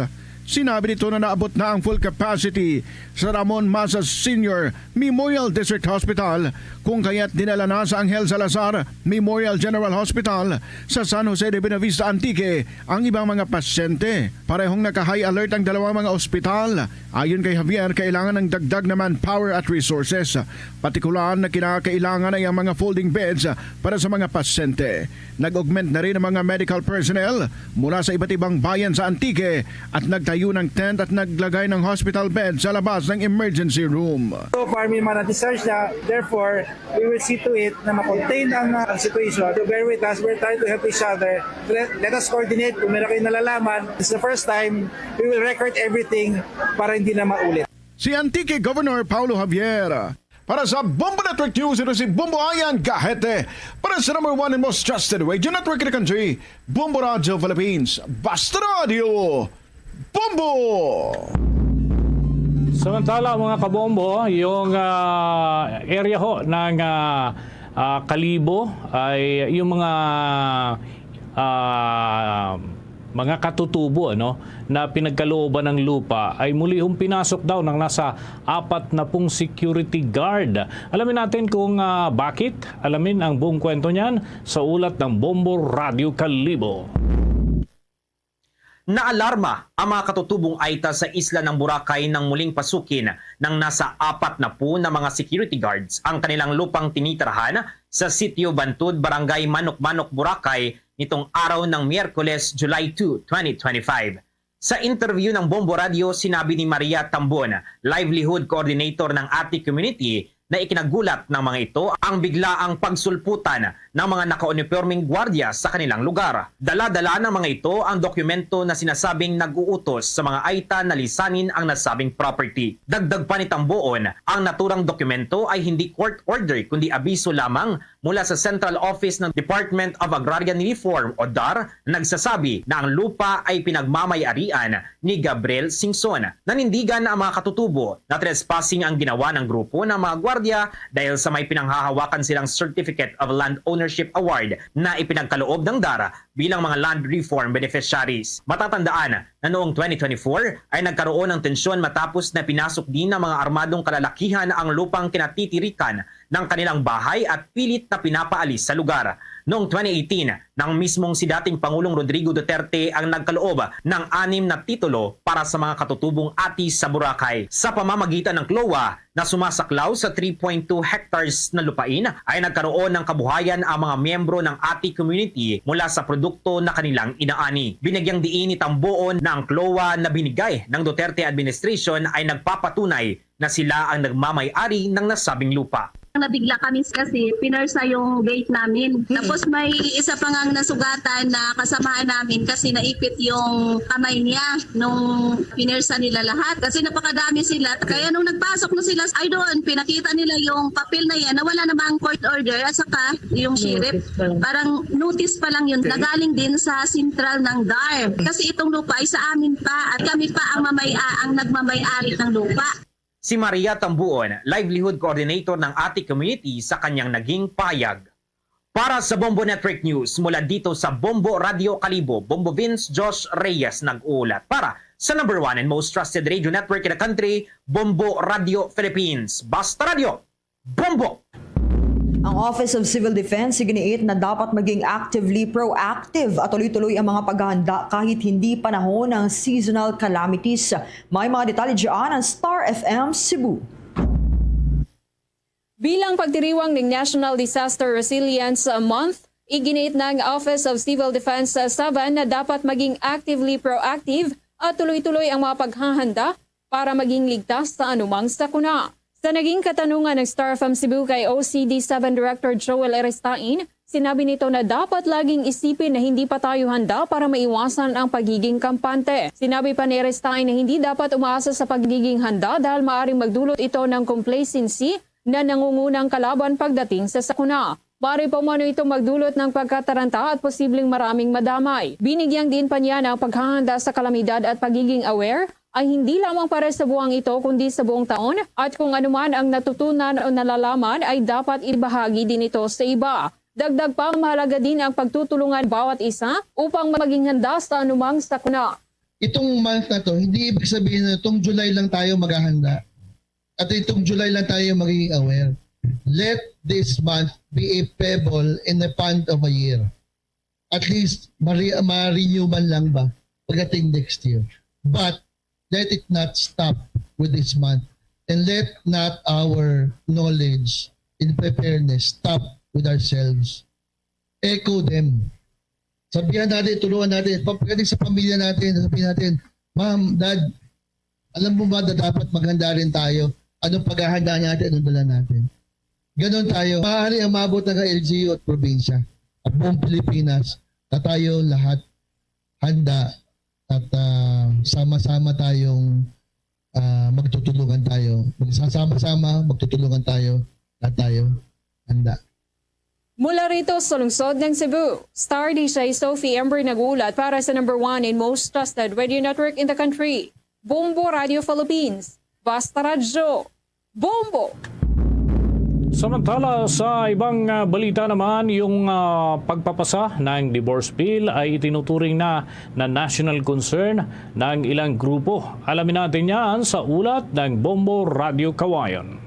sinabi nito na naabot na ang full capacity sa Ramon Mazas Senior Memorial District Hospital, kung kaya't dinala na sa Angel Salazar Memorial General Hospital sa San Jose de Buenavista, Antique, ang ibang mga pasyente. Parehong naka-high alert ang dalawang mga ospital. Ayon kay Javier, kailangan ng dagdag na manpower at resources. Partikular na kinakailangan ay ang mga folding beds para sa mga pasyente. Nag-augment na rin ang mga medical personnel mula sa iba't ibang bayan sa Antique at nagtayo ng tent at naglagay ng hospital bed sa labas ng emergency room. So far, may mga na-discharge na. Therefore, we will see to it na ma-contain ang uh, situation. So bear with us. We're trying to help each other. Let, let us coordinate. Kung meron kayong nalalaman, it's the first time, we will record everything para hindi na maulit. Si Antique Governor Paulo Javier. Para sa Bombo Network News, ito si Bombo Ayan Gahete. Para sa number one and most trusted radio network in the country, Bombo Radio Philippines. Basta Radio, Bombo! Samantala, mga kabombo, yung ah, area ho ng ah, ah, Kalibo ay yung mga ah, mga katutubo, ano, na pinagkalooban ng lupa ay muli hong pinasok daw ng nasa apat na pung security guard. Alamin natin kung ah, bakit. Alamin ang buong kwento niyan sa ulat ng Bombo Radio Kalibo. Naalarma ang mga katutubong Aita sa isla ng Boracay nang muling pasukin ng nasa apat na po na mga security guards ang kanilang lupang tinitirahan sa Sitio Bantud, Barangay Manok-Manok, Boracay, nitong araw ng Miyerkules, July two, twenty twenty-five. Sa interview ng Bombo Radio, sinabi ni Maria Tambon, livelihood coordinator ng Ati Community, na ikinagulat ng mga ito ang biglaang pagsulputan ng mga nakaunipormeng gwardiya sa kanilang lugar. Dala-dala ng mga ito ang dokumento na sinasabing nag-uutos sa mga Aita na lisanin ang nasabing property. Dagdag pa ni Tambuon, ang naturang dokumento ay hindi court order kundi abiso lamang mula sa Central Office ng Department of Agrarian Reform o dar na nagsasabi na ang lupa ay pinagmamay-arian ni Gabriel Singson. Nanindigan ang mga katutubo na trespassing ang ginawa ng grupo ng mga gwardiya dahil sa may pinanghahawakan silang Certificate of Land Ownership Award na ipinagkaloob ng dar bilang mga land reform beneficiaries. Matatandaan na noong twenty twenty-four ay nagkaroon ng tensyon matapos na pinasok din ng mga armadong kalalakihan ang lupang kinatitirikan ng kanilang bahay at pilit na pinapaalis sa lugar. Noong twenty eighteen, nang mismong si dating Pangulong Rodrigo Duterte ang nagkaloob ng anim na titulo para sa mga katutubong Ati sa Boracay. Sa pamamagitan ng CLOA na sumasaklaw sa three point two hectares na lupain, ay nagkaroon ng kabuhayan ang mga miyembro ng Ati community mula sa produkto na kanilang inaani. Binigyang diin ni Tambuon na ang CLOA na binigay ng Duterte administration ay nagpapatunay na sila ang nagmamay-ari ng nasabing lupa. Nabigla kami kasi pinersa yung gate namin. Mm. Tapos may isa pa ngang nasugatan na kasamahan namin kasi naipit yung kamay niya nung pinersa nila lahat. Kasi napakadami sila. Kaya nung nagpasok na sila, ay doon, pinakita nila yung papel na yan na wala namang court order at saka yung sheriff. Notice pa lang. Parang notice pa lang yun. Okay. Nagaling din sa sentral ng dar. Kasi itong lupa ay sa amin pa at kami pa ang mamay-, ang nagmamay-ari ng lupa. Si Maria Tambuon, livelihood coordinator ng Ati Community, sa kanyang naging pahayag. Para sa Bombo Network News, mula dito sa Bombo Radio Kalibo, Bombo Vince Josh Reyes nag-uulat. Para sa number one and most trusted radio network in the country, Bombo Radio Philippines. Basta Radio, Bombo! Ang Office of Civil Defense iginiit na dapat maging actively proactive at tuloy-tuloy ang mga paghahanda kahit hindi panahon ng seasonal calamities. May mga detalye dyan ang Star F M Cebu. Bilang pagdiriwang ning National Disaster Resilience Month, iginiit na ang Office of Civil Defense sa Saban na dapat maging actively proactive at tuloy-tuloy ang mga paghahanda para maging ligtas sa anumang sakuna. Sa naging katanungan ng Star F M Cebu kay O C D seven Director Joel Aristain, sinabi nito na dapat laging isipin na hindi pa tayo handa para maiwasan ang pagiging kampante. Sinabi pa ni Aristain na hindi dapat umaasa sa pagiging handa dahil maaring magdulot ito ng complacency na nangungunang kalaban pagdating sa sakuna. Maaari pa umano ito magdulot ng pagkataranta at posibleng maraming madamay. Binigyang diin pa niya na ang paghahanda sa kalamidad at pagiging aware ay hindi lamang para sa buwang ito kundi sa buong taon, at kung anuman ang natutunan o nalalaman ay dapat ibahagi din ito sa iba. Dagdag pa, mahalaga din ang pagtutulungan bawat isa upang maging handa sa anumang sakuna. Itong month na to, hindi ibig sabihin na itong July lang tayo maghahanda. At itong July lang tayo magiging aware. Let this month be a pebble in the pond of a year. At least, mari-, ma-renew man lang ba pagdating next year. But let it not stop with this month. And let not our knowledge in preparedness stop with ourselves. Echo them. Sabihan natin, tulungan natin. Pagdating sa pamilya natin, sabihin natin, "Ma'am, Dad, alam mo ba na dapat maghanda rin tayo? Anong paghahanda natin? Anong dala natin?" Ganon tayo. Maaari ang maabot ng L G U at probinsya at buong Pilipinas na tayo lahat handa at, ah, sama-sama tayong, ah, magtutulungan tayo. Magsasama-sama, magtutulungan tayo at tayo handa. Mula rito sa lungsod ng Cebu, Star D J Sophie Ember nag-uulat para sa number one and most trusted radio network in the country, Bombo Radio Philippines. Basta Radyo, Bombo! Samantala, sa ibang, ah, balita naman, yung, ah, pagpapasa ng divorce bill ay itinuturing na na national concern ng ilang grupo. Alamin natin yan sa ulat ng Bombo Radio Kawayan.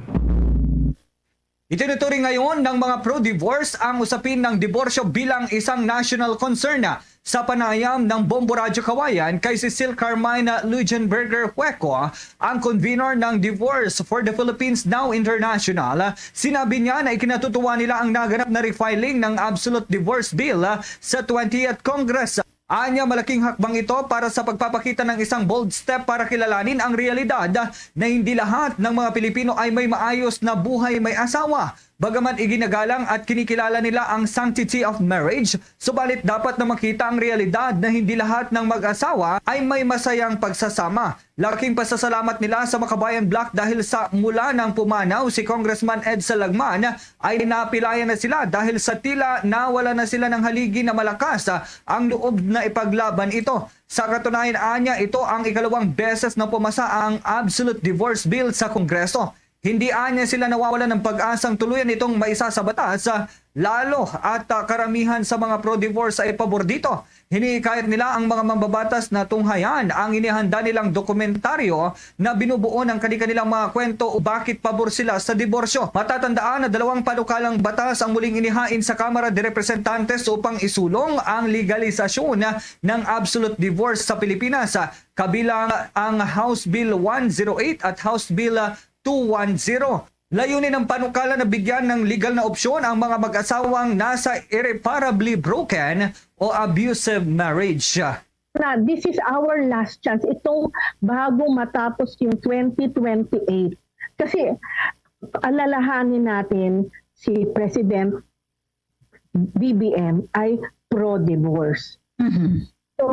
Itinuturing ngayon ng mga pro-divorce ang usapin ng diborsyo bilang isang national concern. Sa panayam ng Bombo Radyo Kawayan kay Cecil Carmine Lugenberger Hueco, ang convener ng Divorce for the Philippines Now International, sinabi niya na ikinatutuwa nila ang naganap na refiling ng Absolute Divorce Bill sa twentieth Congress. Anya, malaking hakbang ito para sa pagpapakita ng isang bold step para kilalanin ang realidad na hindi lahat ng mga Pilipino ay may maayos na buhay may asawa. Bagaman iginagalang at kinikilala nila ang sanctity of marriage, subalit dapat na makita ang realidad na hindi lahat ng mag-asawa ay may masayang pagsasama. Laking pasasalamat nila sa Makabayan Bloc dahil sa mula nang pumanaw si Congressman Ed Salagman ay napilayan na sila dahil sa tila nawala na sila ng haligi na malakas ang loob na ipaglaban ito. Sa katunayan, anya, ito ang ikalawang beses na pumasa ang Absolute Divorce Bill sa Kongreso. Hindi anya sila nawawalan ng pag-asang tuluyan itong maisa sa batas, ah, lalo at, ah, karamihan sa mga pro-divorce ay pabor dito. Hinihikayat nila ang mga mambabatas na tunghayan ang inihanda nilang dokumentaryo na binubuo ng kani-kanilang mga kwento o bakit pabor sila sa diborsyo. Matatandaan na dalawang panukalang batas ang muling inihain sa Kamara de Representantes upang isulong ang legalisasyon ng absolute divorce sa Pilipinas, kabilang ang House Bill one zero eight at House Bill two one zero. Layunin ng panukala na bigyan ng legal na opsyon ang mga mag-asawang nasa irreparably broken o abusive marriage. Na this is our last chance. Itong bago matapos yung twenty twenty-eight. Kasi alalahanin natin si President B B M ay pro-divorce. Mhm. So,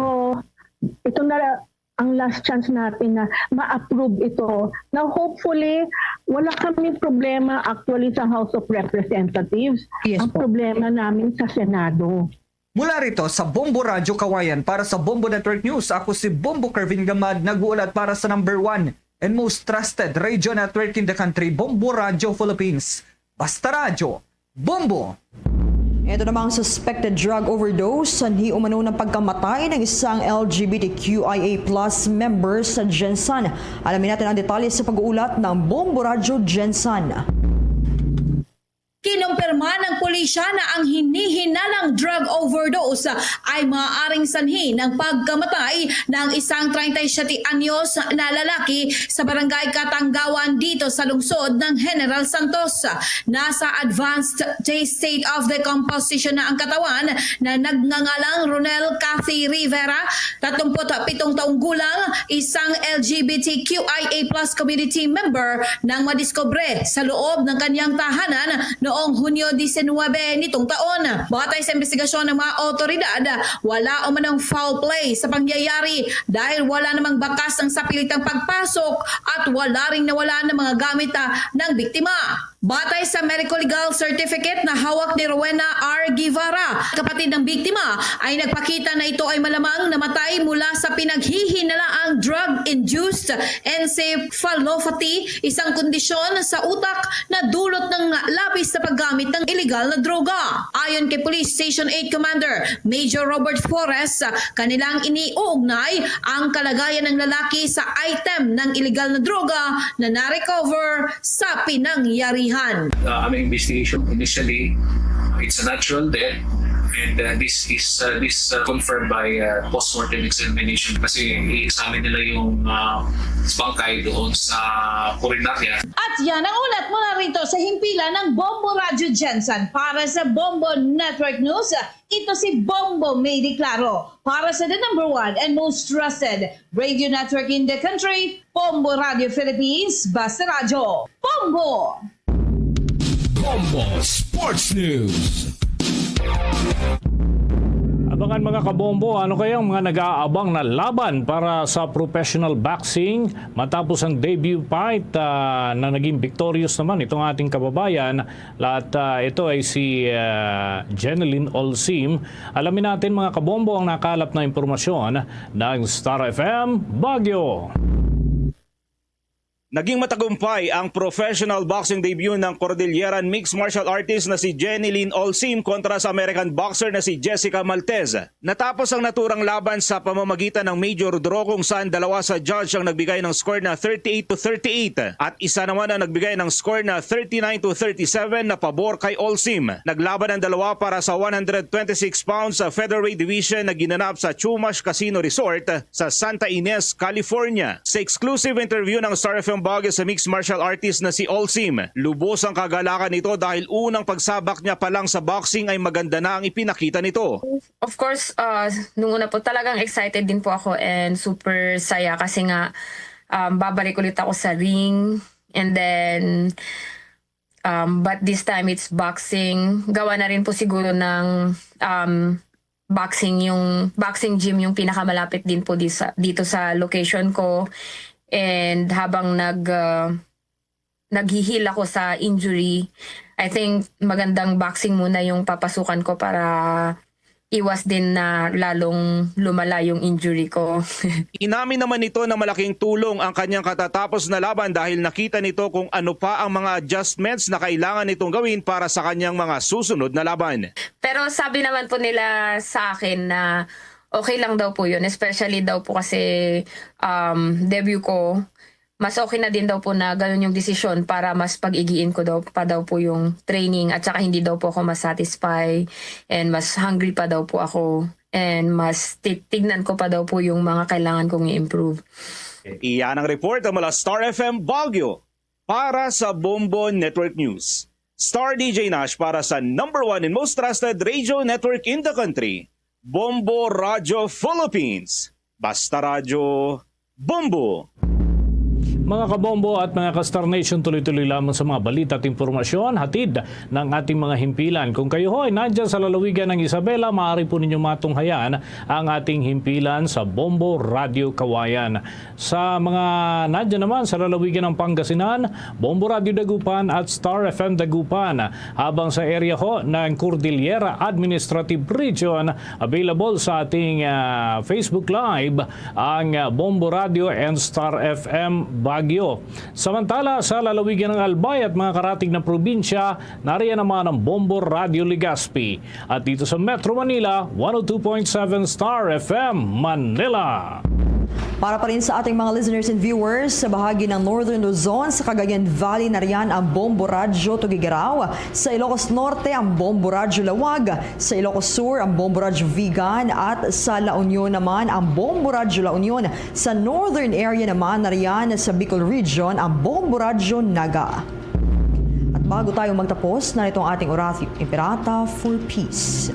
ito na ang last chance natin na ma-approve ito. Now, hopefully, wala kami problema actually sa House of Representatives. Yes Ang po. Problema namin sa Senado. Mula rito sa Bombo Radyo Kawayan para sa Bombo Network News, ako si Bombo Kervin Gamad, nag-uulat para sa number one and most trusted radio network in the country, Bombo Radyo Philippines. Basta Radyo, Bombo! Ito namang suspected drug overdose, sanhi umano ng pagkamatay ng isang L G B T Q I A plus member sa GenSan. Alamin natin ang detalye sa pag-uulat ng Bombo Radyo GenSan. Kinumpirma ng pulisya na ang hinihinalang drug overdose ay maaaring sanhi ng pagkamatay ng isang treinta y siete anyos na lalaki sa barangay Katanggawan dito sa lungsod ng General Santos. Nasa advanced state of decomposition na ang katawan na nagngangalang Ronel Cathy Rivera, tatlumput pitong taong gulang, isang L G B T Q I A plus community member nang madiskubre sa loob ng kanyang tahanan noong Hunyo diecinuebe nitong taon. Batay sa investigasyon ng mga otoridad, wala umanong foul play sa pangyayari dahil wala namang bakas ang sapilitang pagpasok at wala ring nawala ng mga gamit, ah, ng biktima. Batay sa medical legal certificate na hawak ni Rowena R. Guevara, kapatid ng biktima, ay nagpakita na ito ay malamang namatay mula sa pinaghihinalaang drug-induced encephalopathy, isang kondisyon sa utak na dulot ng labis na paggamit ng iligal na droga. Ayon kay Police Station eight Commander Major Robert Flores, kanilang iniuugnay ang kalagayan ng lalaki sa item ng iligal na droga na na-recover sa pinangyarihan. Uh, aming investigation initially, it's a natural death, and uh, this is uh, this uh, confirmed by uh, post-mortem examination kasi i-examine nila yung uh, bangkay doon sa punerarya. At yan ang ulat mula rito sa himpilan ng Bombo Radyo GenSan. Para sa Bombo Network News, ito si Bombo May Declaro. Para sa the number one and most trusted radio network in the country, Bombo Radio Philippines, Basta Radyo. Bombo! Bombo Sports News. Abangan, mga kabombo, ano kaya ang mga nag-aabang na laban para sa professional boxing matapos ang debut fight, ah, na naging victorious naman itong ating kababayan. At, ah, ito ay si, ah, Jeneline Olsim. Alamin natin, mga kabombo, ang nakalap na impormasyon ng Star F M Baguio. Naging matagumpay ang professional boxing debut ng Cordilleran mixed martial artist na si Jenny Lynn Olsim kontra sa American boxer na si Jessica Maltese. Natapos ang naturang laban sa pamamagitan ng major draw, kung saan dalawa sa judge ang nagbigay ng score na thirty-eight to thirty-eight at isa naman ang nagbigay ng score na thirty-nine to thirty-seven na pabor kay Olsim. Naglaban ang dalawa para sa one hundred twenty-six pounds sa featherweight division na ginanap sa Chumash Casino Resort sa Santa Ynez, California. Sa exclusive interview ng Star F M Baguio sa mixed martial artist na si Olsim, lubos ang kagalakan nito dahil unang pagsabak niya pa lang sa boxing ay maganda na ang ipinakita nito. Of course, uh, nung una po, talagang excited din po ako and super saya kasi nga um, babalik ulit ako sa ring. And then, um, but this time it's boxing. Gawa na rin po siguro ng um, boxing yung boxing gym yung pinakamalapit din po di sa, dito sa location ko. And habang nag uh, naghi-heal ako sa injury, I think magandang boxing muna yung papasukan ko para iwas din na lalong lumala yung injury ko. Inamin naman nito na malaking tulong ang kanyang katatapos na laban dahil nakita nito kung ano pa ang mga adjustments na kailangan nitong gawin para sa kanyang mga susunod na laban. Pero sabi naman po nila sa akin na okay lang daw po yun, especially daw po kasi um, debut ko. Mas okay na din daw po na ganun yung desisyon para mas pag-igiin ko daw pa daw po yung training at saka hindi daw po ako masatisfy and mas hungry pa daw po ako and mas titignan ko pa daw po yung mga kailangan kong i-improve. Iyan ang report mula Star F M Baguio para sa Bombo Network News. Star D J Nash para sa number one and most trusted radio network in the country, Bombo Radio Philippines. Basta Radyo, Bombo! Mga kabombo at mga ka-Star Nation, tuloy-tuloy lamang sa mga balita at impormasyon hatid ng ating mga himpilan. Kung kayo ho ay nandyan sa lalawigan ng Isabela, maaari po ninyo matunghayan ang ating himpilan sa Bombo Radio Kawayan. Sa mga nandyan naman sa lalawigan ng Pangasinan, Bombo Radio Dagupan at Star F M Dagupan. Habang sa area ho ng Cordillera Administrative Region, available sa ating ah, Facebook Live ang ah, Bombo Radio and Star F M Baguio. Samantala, sa lalawigan ng Albay at mga karatig na probinsya, nariyan naman ang Bombo Radio Legazpi. At dito sa Metro Manila, one oh two point seven Star F M Manila. Para pa rin sa ating mga listeners and viewers, sa bahagi ng Northern Luzon, sa Cagayan Valley, nariyan ang Bombo Radyo Tuguegarao. Sa Ilocos Norte, ang Bombo Radyo Laoag. Sa Ilocos Sur, ang Bombo Radyo Vigan. At sa La Union naman, ang Bombo Radyo La Union. Sa Northern area naman, nariyan sa Bicol Region, ang Bombo Radyo Naga. At bago tayo magtapos, narito ang ating Oratio Imperata for Peace.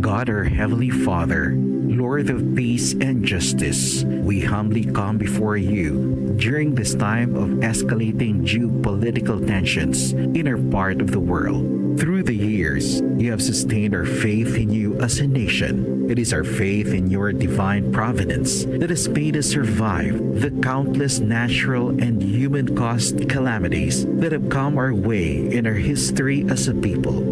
God, our Heavenly Father, Lord of peace and justice, we humbly come before you during this time of escalating geopolitical tensions in our part of the world. Through the years, you have sustained our faith in you as a nation. It is our faith in your divine providence that has made us survive the countless natural and human caused calamities that have come our way in our history as a people.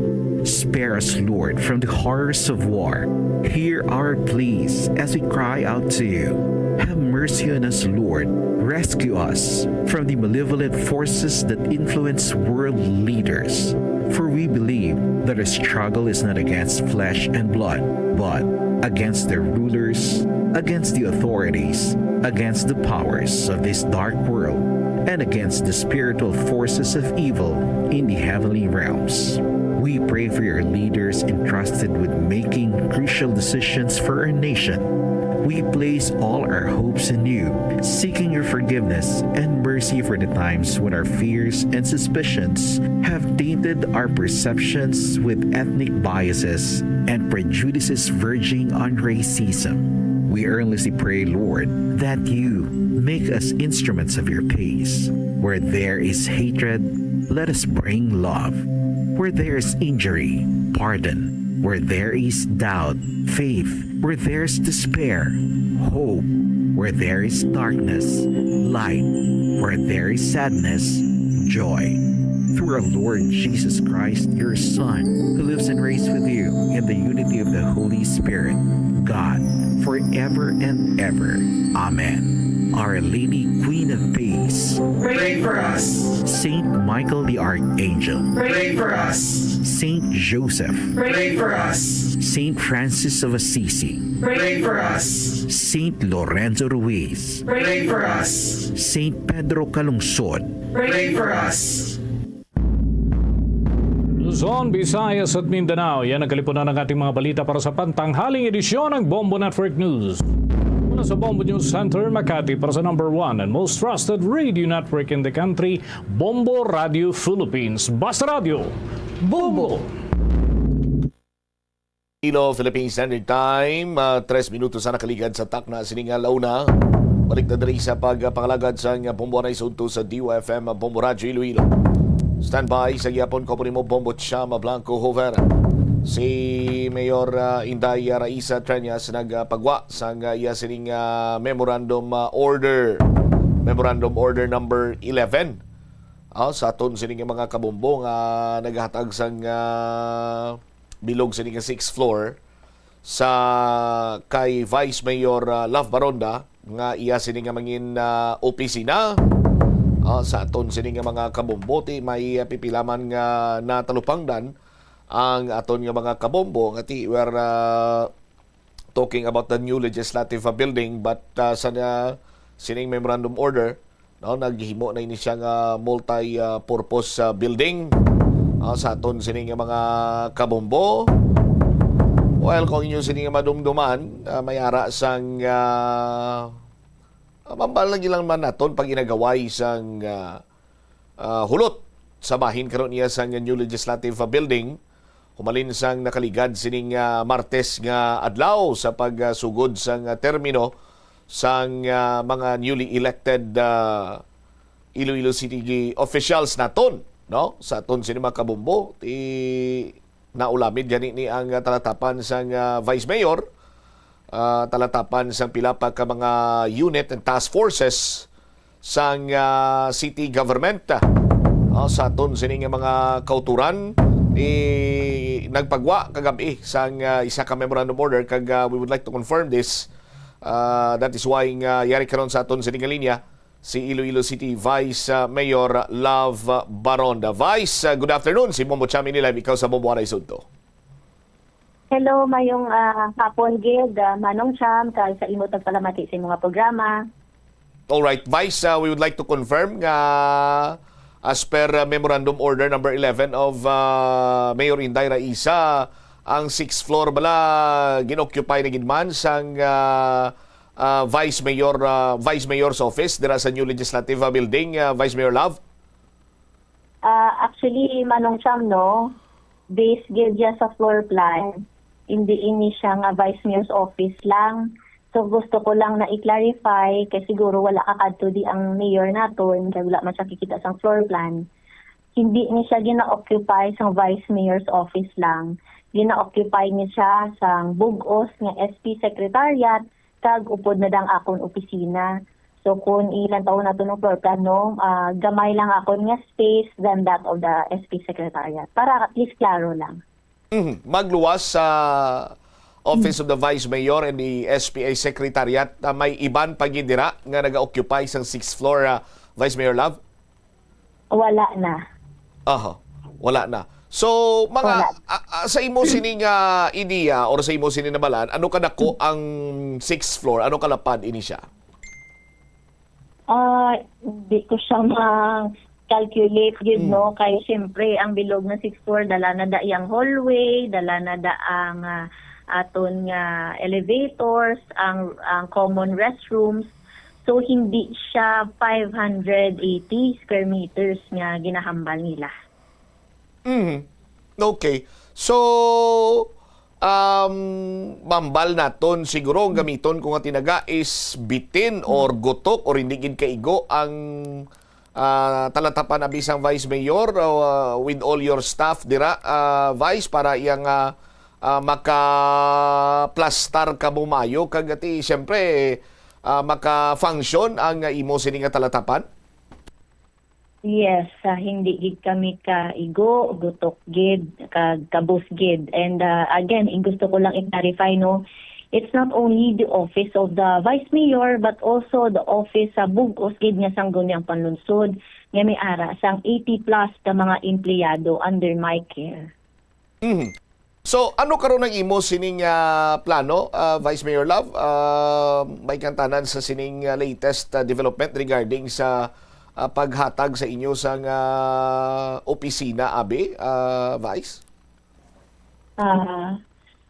Spare us, Lord, from the horrors of war. Hear our pleas as we cry out to you. Have mercy on us, Lord. Rescue us from the malevolent forces that influence world leaders. For we believe that our struggle is not against flesh and blood, but against their rulers, against the authorities, against the powers of this dark world, and against the spiritual forces of evil in the heavenly realms. We pray for your leaders entrusted with making crucial decisions for our nation. We place all our hopes in you, seeking your forgiveness and mercy for the times when our fears and suspicions have tainted our perceptions with ethnic biases and prejudices verging on racism. We earnestly pray, Lord, that you make us instruments of your peace. Where there is hatred, let us bring love. Where there is injury, pardon. Where there is doubt, faith. Where there is despair, hope. Where there is darkness, light. Where there is sadness, joy. Through our Lord Jesus Christ, your Son, who lives and reigns with you in the unity of the Holy Spirit, God, forever and ever. Amen. Our Lady, Queen of Peace, pray for us. Saint Michael the Archangel, pray for us. Saint Joseph, pray for us. Saint Francis of Assisi, pray for us. Saint Lorenzo Ruiz, pray for us. Saint Pedro Calungsod, pray for us. Luzon, Visayas at Mindanao, yan ang kalipunan ng ating mga balita para sa pantanghaling edisyon ng Bombo Network News. Mula sa Bombo News Center, Makati, para sa number one and most trusted radio network in the country, Bombo Radio Philippines. Basta Radio, Bombo! Ilo, Philippine Standard Time, ah, tres minutos na nakaligad sa takna sining nga launa. Balik na diri sa pagpangalagad sang Bombo Anay Sunto sa D O F M Bombo Radyo Iloilo. Standby sa gihapon ko po nimo, Bombo Chama Blanco Hover. Si Mayor, ah, Inday Raisa Treñas nagpagwa sang, ah, iya sining, ah, memorandum, ah, order. Memorandum Order number eleven. Ah, sa aton sining mga kabombo nga naghatag sang, ah, bilog sini nga sixth floor sa kay Vice Mayor, ah, Love Baronda nga iya sini nga mangin, ah, opisina. Ah, sa aton sini nga mga kabombo, ti may, ah, pipila man nga natalupangdan ang aton nga mga kabombo nga ti were, ah, talking about the new legislative, ah, building, but, ah, sa na, sining memorandum order, no, naghimo na ini siya nga multi, ah, purpose, ah, building, ah, sa aton sini nga mga kabombo. Well, kung inyo sini nga madumduman, ah, may ara sang, ah, ah, mambal lagi lang man naton pag inagaway sang, ah, ah, hulot sa bahin karon niya sang new legislative, ah, building. Humalin sang nakaligad sining, ah, Martes nga adlaw sa pagsugod sang, ah, termino sang, ah, mga newly elected, ah, Iloilo City officials naton, no? Sa aton sini mga kabombo, ti naulamid gani ni ang, ah, talatapan sang, ah, Vice Mayor, ah, talatapan sang pila pa ka mga unit and task forces sang, ah, city government. Ah, sa aton sini nga mga kauturan, i-, nagpagwa kagab-i sang, ah, isa ka memorandum order kag, ah, we would like to confirm this. Ah, that is why nga yari karon sa aton sini nga linya si Iloilo City Vice, ah, Mayor Love Baronda. Vice, ah, good afternoon. Si Bombo Chami ni live ikaw sa Bombo Anay Sunto. Hello, mayong, ah, hapon gid, ah, Manong Cham, kag sa imo pagpalamati sa imong nga programa. All right, Vice, ah, we would like to confirm nga as per, ah, Memorandum Order number eleven of, ah, Mayor Inday Raisa, ang sixth floor bala gin-occupy na gid man sang, ah, ah, Vice Mayor, ah, Vice Mayor's office dira sa new legislative, ah, building, ah, Vice Mayor Love? Ah, actually, Manong Cham, no, based gid siya sa floor plan, hindi ini siya nga Vice Mayor's office lang. So, gusto ko lang na i-clarify, kay siguro wala ka kadto di ang mayor naton, kay wala man siya kikita sang floor plan. Hindi ni siya gina-occupy sang Vice Mayor's office lang. Gina-occupy ni siya sang bug-os nga S P secretariat, kag upod na dang akon opisina. So, kung ilantaw nato ng floor plan, no, ah, gamay lang akon nga space than that of the S P secretariat. Para at least klaro lang. Mhm. Magluwas sa Office of the Vice Mayor and the S P A Secretariat, ah, may iban pa gid dira nga naga-occupy sang sixth floor, ah, Vice Mayor Love? Wala na. Aha, wala na. So, mga, Wala. ah, ah, sa imo sini nga ideya or sa imo sini nabalaan, ano kadako ang sixth floor? Ano kalapad ini siya? Ah, di ko siya ma-calculate gid, Mm. no? Kay siyempre, ang bilog nga sixth floor, dala na da iyang hallway, dala na da ang, ah, aton nga elevators, ang, ang common restrooms. So, hindi siya five hundred eighty square meters nga ginahambal nila. Mhm. Okay. So, um, mambal naton siguro ang gamiton ko nga tinaga is bitin or gutok or hindi gid kaigo ang, ah, talatapan abi sang Vice Mayor, ah, with all your staff dira, ah, Vice, para iyang, ah, ah, makaplastar ka bumayo kag ati, siyempre, ah, maka-function ang imo sini nga talatapan? Yes, ah, hindi gid kami kaigo, gutok gid, kag kabus gid. And, ah, again, ing gusto ko lang i-clarify, no, it's not only the office of the vice mayor, but also the office sa bug-os gid nga Sangguniang Panlungsod nga may ara sang eighty plus ka mga empleyado under my care. Mhm. So, ano karon ang imo sining ah, plano, ah, Vice Mayor Love? Ah, may kantanan sa sining ah, latest ah, development regarding sa ah, paghatag sa inyo sang ah, opisina, abi, ah, Vice? Ah,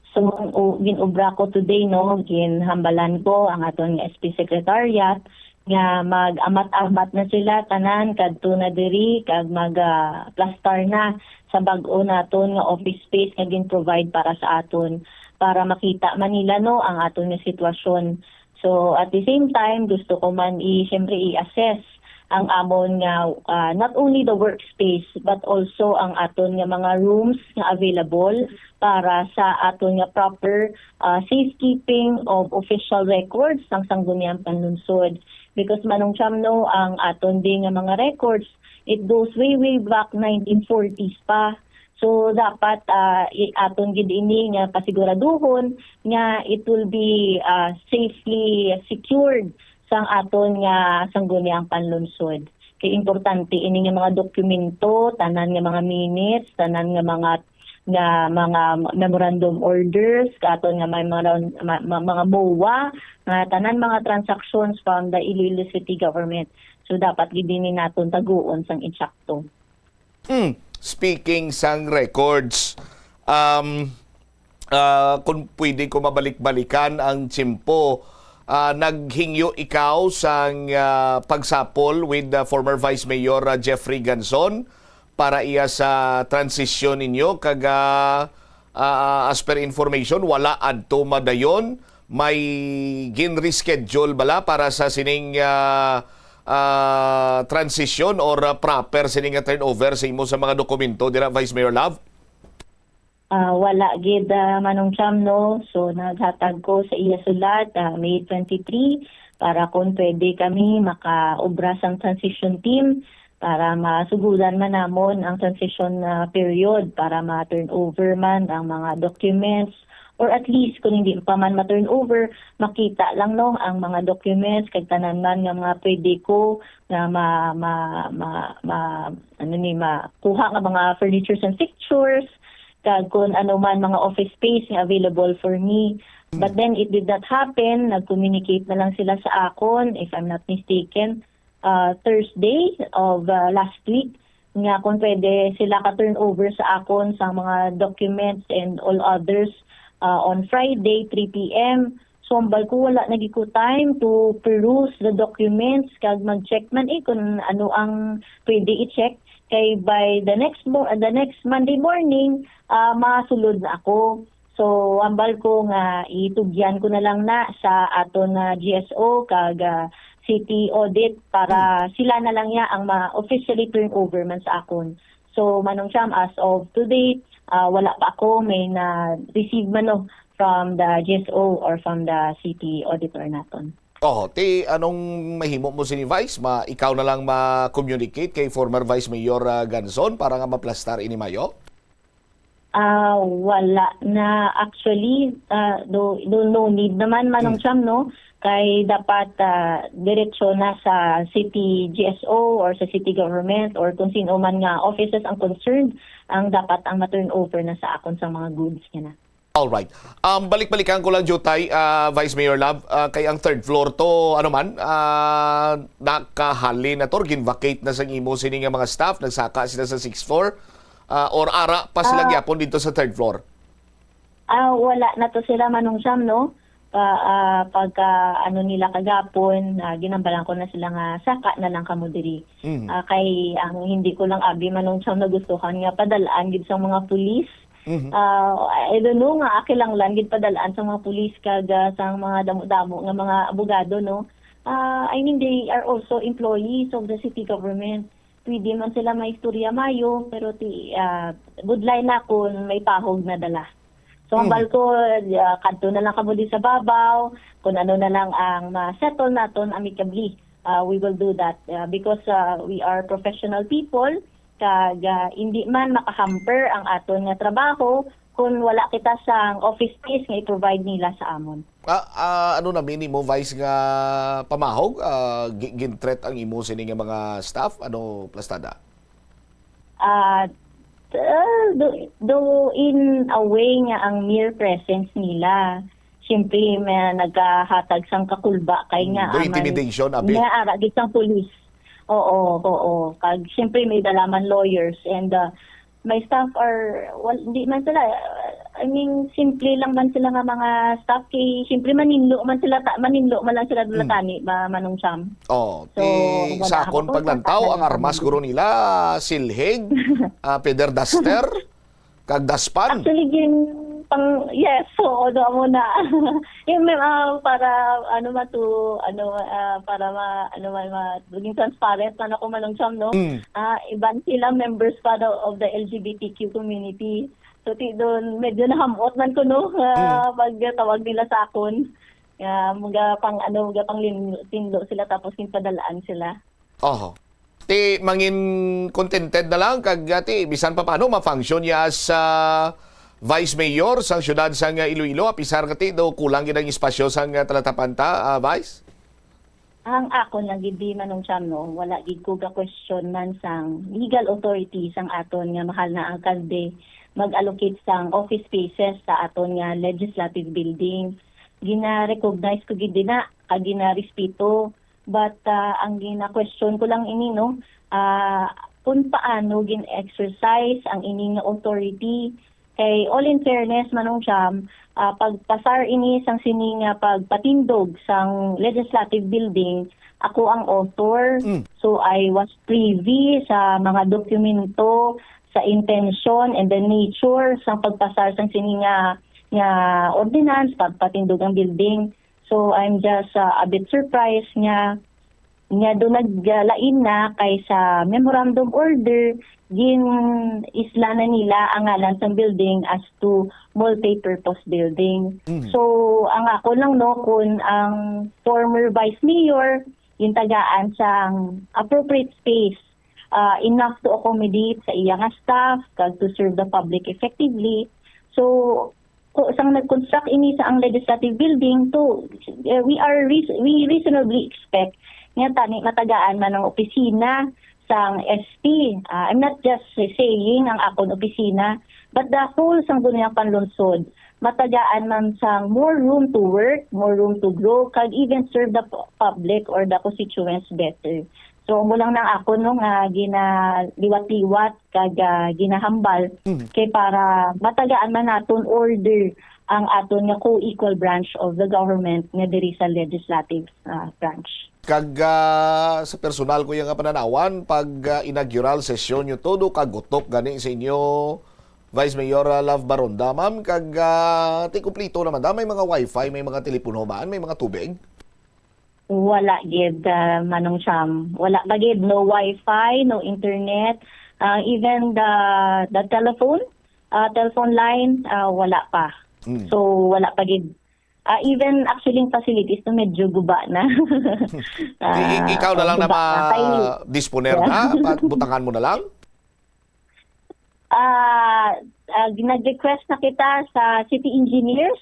so, ang u- gin-obra ko today, no, ginhambalan ko ang aton nga S P Secretariat nga mag-amat-amat na sila tanan kadto na diri kag mag ah, plastar na sa bag-o naton nga office space nga gin-provide para sa aton, para makita man nila, no, ang aton nga sitwasyon. So, at the same time, gusto ko man i syempre i-assess ang amon nga ah, not only the workspace but also ang aton nga mga rooms nga available para sa aton nga proper ah, safekeeping of official records sang Sangguniang Panlungsod. Because, Manong Cham, no, ang aton din nga mga records, it goes way, way back nineteen forties pa. So, dapat ah, i- aton gid ini nga pasiguraduhon nga it will be ah, safely secured sang aton nga Sangguniang Panlungsod. Kay importante ini nga mga dokumento, tanan nga mga minutes, tanan nga mga nga mga memorandum orders, katon nga may mga, ma- ma- mga MOA, nga tanan mga transactions from the Iloilo City government. So, dapat gid ini naton taguon sang insakto. Hmm. Speaking sang records, um, ah, kung pwede ko mabalik-balikan ang tiyempo, ah, naghingyo ikaw sang ah, pagsapol with ah, former Vice Mayor ah, Jeffrey Ganzon para iya sa transition ninyo kag ah, ah, as per information wala adto madayon, may gin-reschedule bala para sa sining ah, ah, transition or ah, proper sini nga turnover sa imo sa mga dokumento dira, Vice Mayor Love? Ah, wala gid, ah, Manong Cham, no? So, naghatag ko sa iya sulat, ah, May twenty-three, para kung pwede kami makaobra sang transition team para masugudan man namon ang transition ah, period para ma-turn over man ang mga documents, or at least kung hindi pa man ma-turn over, makita lang, no, ang mga documents kag tanan man nga mga pwede ko nga ma, ma, ma, ma ano ni makuha nga mga furnitures and fixtures, kag kung ano man mga office space nga available for me. But then it did not happen. Nag-communicate na lang sila sa akon, if I'm not mistaken, uh, Thursday of uh, last week, nga kung pwede sila ka-turn over sa akon sa mga documents and all others uh, on Friday, three p.m. So, hambal ko, wala na gid ko time to peruse the documents kag mag-check man eh kung ano ang pwede i-check. Kay by the next mo the next Monday morning, ah, masulod na ako. So, hambal ko nga itugyan ko na lang na sa aton na G S O kag ah, city audit para sila na lang ya ang ma-officially turn over man sa akon. So, Manong Cham, as of today, ah, wala pa ako may na-receive man, no, from the G S O or from the city auditor naton. Oh, ti anong mahimo mo sini, Vice? Ma ikaw na lang ma-communicate kay former Vice Mayor ah, Ganzon para nga maplastar ini mayo? Ah, wala na actually, ah, do, do no need naman, Manong Cham, no? Kay dapat ah, diretso na sa city G S O or sa city government or kung sino man nga offices ang concerned ang dapat ang ma-turn over na sa akon sa mga goods niya na. Alright. Um, balik-balikan ko lang, Jutay, ah, Vice Mayor Love, ah, kay ang third floor to, ano man, ah, nakahalin na to, gin-vacate na sang imo sini nga mga staff, nagsaka sila sa sixth floor, ah, or ara pa sila Ah. gyapon dito sa third floor? Ah, wala na to sila, Manong Sam, no? Pa, ah, pagka ano nila kagapon, ah, ginambalan ko na sila nga saka na lang kamo diri. Mhm. Ah, kay ang hindi ko lang abi, Manong Sam, nagustuhan nga padalaan gid sa mga pulis. Mhm. Ah, I don't know nga kinahanglan gid padalaan sa mga pulis kag ah, sa mga damo-damo nga mga abogado, no? Ah, I mean, they are also employees of the city government. Pwede man sila may istorya mayo, pero ti ah, budlay na kung may pahog na dala. So, Mm. hambal ko, ah, kadto na lang kamo di sa babaw, kung ano na lang ang ma-settle naton amicably, ah, we will do that. Ah, because ah, we are professional people, kag ah, hindi man makahamper ang aton nga trabaho kung wala kita sang office space nga i-provide nila sa amon. Ah, ah, ano na mini mo, Vice, nga pamahog? Ah, gi-, gin-threat ang imo sini nga mga staff? Ano, Plastada? Ah, uh, do, do in a way nga ang mere presence nila, siyempre, may nagkahatag sang kakulba kay Mm, nga do aman intimidation, abi? Nga ara gid sang pulis. Oo, oo. Kag siyempre may dala man lawyers and, uh, my staff are, well, hindi man sila, uh, I mean, simple lang man sila nga mga staff kay siyempre maninlo man sila, ta-, maninlo man lang sila dula Mm. tani ba, Manong Sam? Oh, So, ti wala sa ako akon paglantaw, ang armas guro nila, silhig, ah, feather duster, kag daspan. Actually, gin-, pang, yes, oo, do mo na. Yung may, ah, para, ano, matu-, ano, ah, para ma-, ano, ma-, ma-, maging transparent man ako, Manong Sam, no? Mm. Ah, iban sila members pa daw of the L G B T Q community. So, ti-, doon, medyo nahamot man ko, no, ah, Mm. pagtawag nila sa akon. Ah, mga pang, ano, mga pang lin-, tinlo sila, tapos yung padalaan sila. Oho. Ti, mangin contented na lang kag, ah, ti, bisan pa paano ma-function niya as, ah, Vice Mayor sang siyudad sang, ah, Iloilo, apisar nga ti do kulang gid ang espasyo sang, ah, talatapanta, ah, Vice? Ang akon lang gid di, Manong Cham, no, wala gid ko ga-question man sang legal authority sang aton nga mahal na alkalde mag-allocate sang office spaces sa aton nga legislative building. Gina-recognize ko gid din na, kag gina-respeto. But, ah, ang gina-question ko lang ini, no, ah, kung paano gin-exercise ang ini nga authority. Kay all in fairness, Manong Cham, ah, pagpasar ini sang sini nga pagpatindog sang legislative building, ako ang author. Mm. So, I was privy sa mga dokumento, sa intention and the nature sang pagpasar sang sini nga, nga ordinance, pagpatindog ang building. So, I'm just, uh, a bit surprised nga, nga do naglain na kay sa memorandum order, gin-isla na nila ang ngalan sang building as to multi-purpose building. Mm. So, ang ako lang, no, kung ang former vice mayor, gintagaan sang appropriate space, uh, enough to accommodate sa iya nga staff, kag to serve the public effectively. So, ku-, sang nag-construct ini sa ang legislative building, to, eh, we are reas-, we reasonably expect nga tani matagaan man ang opisina sang S P. Ah, I'm not just saying ang akon opisina, but the whole Sangguniang Panlungsod, matagaan man sang more room to work, more room to grow, kag even serve the pu-, public or the constituents better. So, amo lang nang ako, no, nga ginaliwat-liwat kag, ah, ginahambal Mm. kay para matagaan man naton order ang aton nga co-equal branch of the government nga diri sa legislative, ah, branch. Kag, ah, sa personal ko nga pananawan, pag, ah, inaugural session nyo, todo kagutok gani sa inyo, Vice Mayor, ah, Love Baronda, ma'am, kag, ah, ti kumplito naman da, may mga wifi, may mga telepono man, may mga tubig? Wala gid, ah, Manong Sam. Wala pa gid, no wifi, no internet, ah, even the, the telephone, ah, telephone line, ah, wala pa. Mm. So, wala pa gid. Ah, even actually, yung facilities to medyo guba na. I-, i-, Ah, ikaw na lang na guba na. Kay ma-disponer na, pa-, butangan mo na lang? Ah, ah, nag-request na kita sa city engineers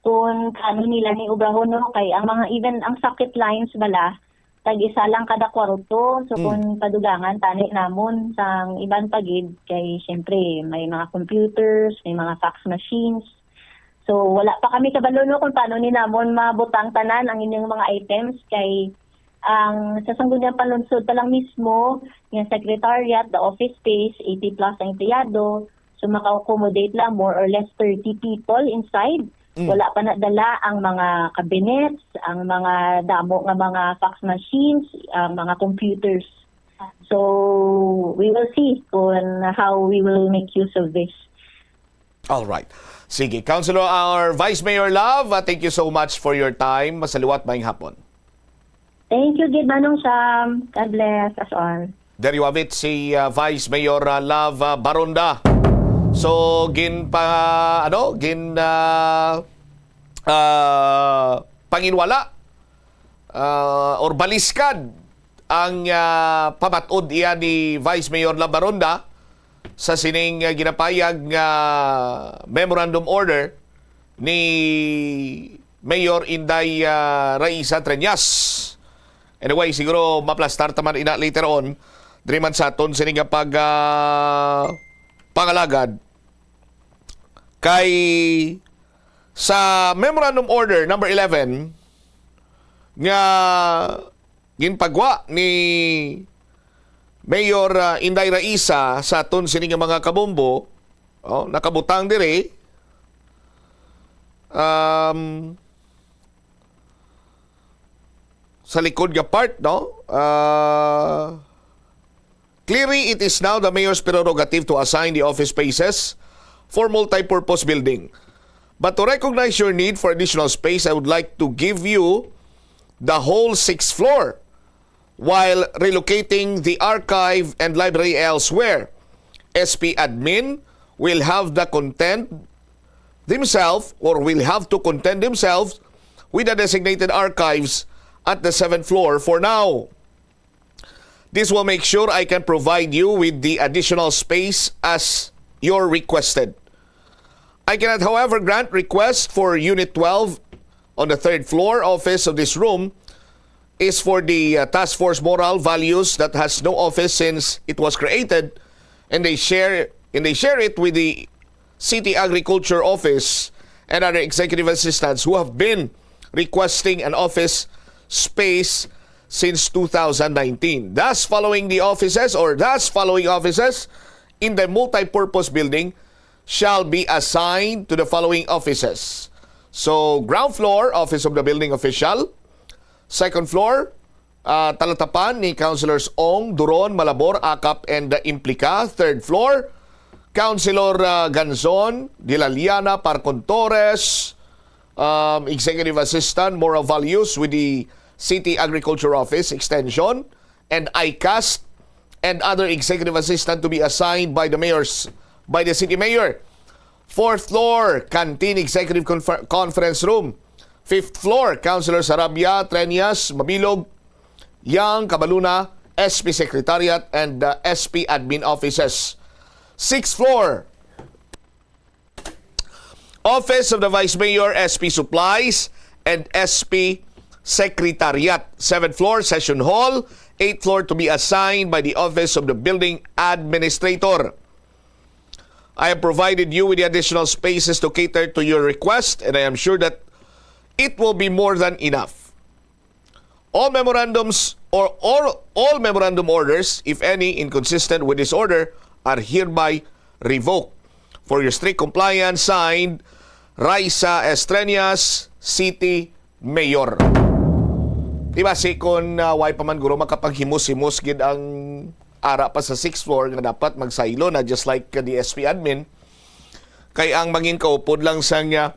kung paano nila ni obrahon, no? Kay ang mga, even ang socket lines bala, tag-isa lang kada kwarto. So, Mm. kung padugangan, tani namon sang iban pa gid, kay siyempre, may mga computers, may mga fax machines. So, wala pa kami kabalo, no, kung paano ni namon mabutang tanan ang inyong mga items, kay ang sa Sangguniang Panlungsod pa lang mismo, nga secretariat, the office space, eighty plus ang empleyado. So, maka-accommodate lang more or less thirty people inside. Mm. Wala pa nadala ang mga cabinets, ang mga damo nga mga fax machines, ang mga computers. So, we will see kung how we will make use of this. All right. Sige, Councilor, our Vice Mayor Love, uh, thank you so much for your time. Masaliwat, maayong hapon. Thank you gid, Manong Sam. God bless us all. There you have it, si, uh, Vice Mayor, uh, Love, uh, Baronda. So, gin pa, ano, gin, uh, uh, panginwala, uh, or baliskad ang, uh, pamat-od iya ni Vice Mayor Love Baronda. sa sining, ah, ginapayag nga memorandum order ni Mayor Inday, ah, Raisa Treñas. Anyway, siguro maplastar ta man ina later on diri man sa aton sini nga pag, ah, pangalagad kay sa Memorandum Order number eleven nga ginpagwa ni Mayor, ah, Inday Raisa sa aton sini nga mga kabombo, oh, nakabutang diri, um, sa likod nga part, no? Ah, clearly, it is now the mayor's prerogative to assign the office spaces for multi-purpose building. But to recognize your need for additional space, I would like to give you the whole sixth floor while relocating the archive and library elsewhere. S P admin will have the content themselves or will have to content themselves with the designated archives at the seventh floor for now. This will make sure I can provide you with the additional space as your requested. I cannot, however, grant request for Unit twelve on the third floor office of this room is for the, uh, Task Force Moral Values that has no office since it was created, and they share, and they share it with the City Agriculture Office and other executive assistants who have been requesting an office space since two thousand nineteen. Thus, following the offices or thus following offices in the multi-purpose building shall be assigned to the following offices. So, ground floor, Office of the Building Official. Second floor, ah, talatapan ni Councilors Ong, Duron, Malabor, Acap, and Implica. Third floor, Councilor, ah, Ganzon, Dilaliana, Parcon Torres, um, Executive Assistant, Moral Values with the City Agriculture Office Extension, and ICAST, and other executive assistant to be assigned by the mayors, by the city mayor. Fourth floor, Canteen Executive Confer-, Conference Room. Fifth floor, Councilor Sarabia, Treñas, Mabilog, Yang, Cabaluna, S P Secretariat, and, uh, S P Admin Offices. Sixth floor, Office of the Vice Mayor, S P Supplies, and S P Secretariat. Seventh floor, Session Hall. Eighth floor to be assigned by the Office of the Building Administrator. I have provided you with the additional spaces to cater to your request, and I am sure that it will be more than enough. All memorandums or, or all memorandum orders, if any, inconsistent with this order, are hereby revoked. For your strict compliance, signed, Raisa Estreñas, City Mayor. Di ba, si kun, ah, way pa man guro makapaghimos-himos gid ang ara pa sa sixth floor nga dapat magsaylo na, just like, uh, the S P admin, kay ang mangin kaupod lang sang, uh,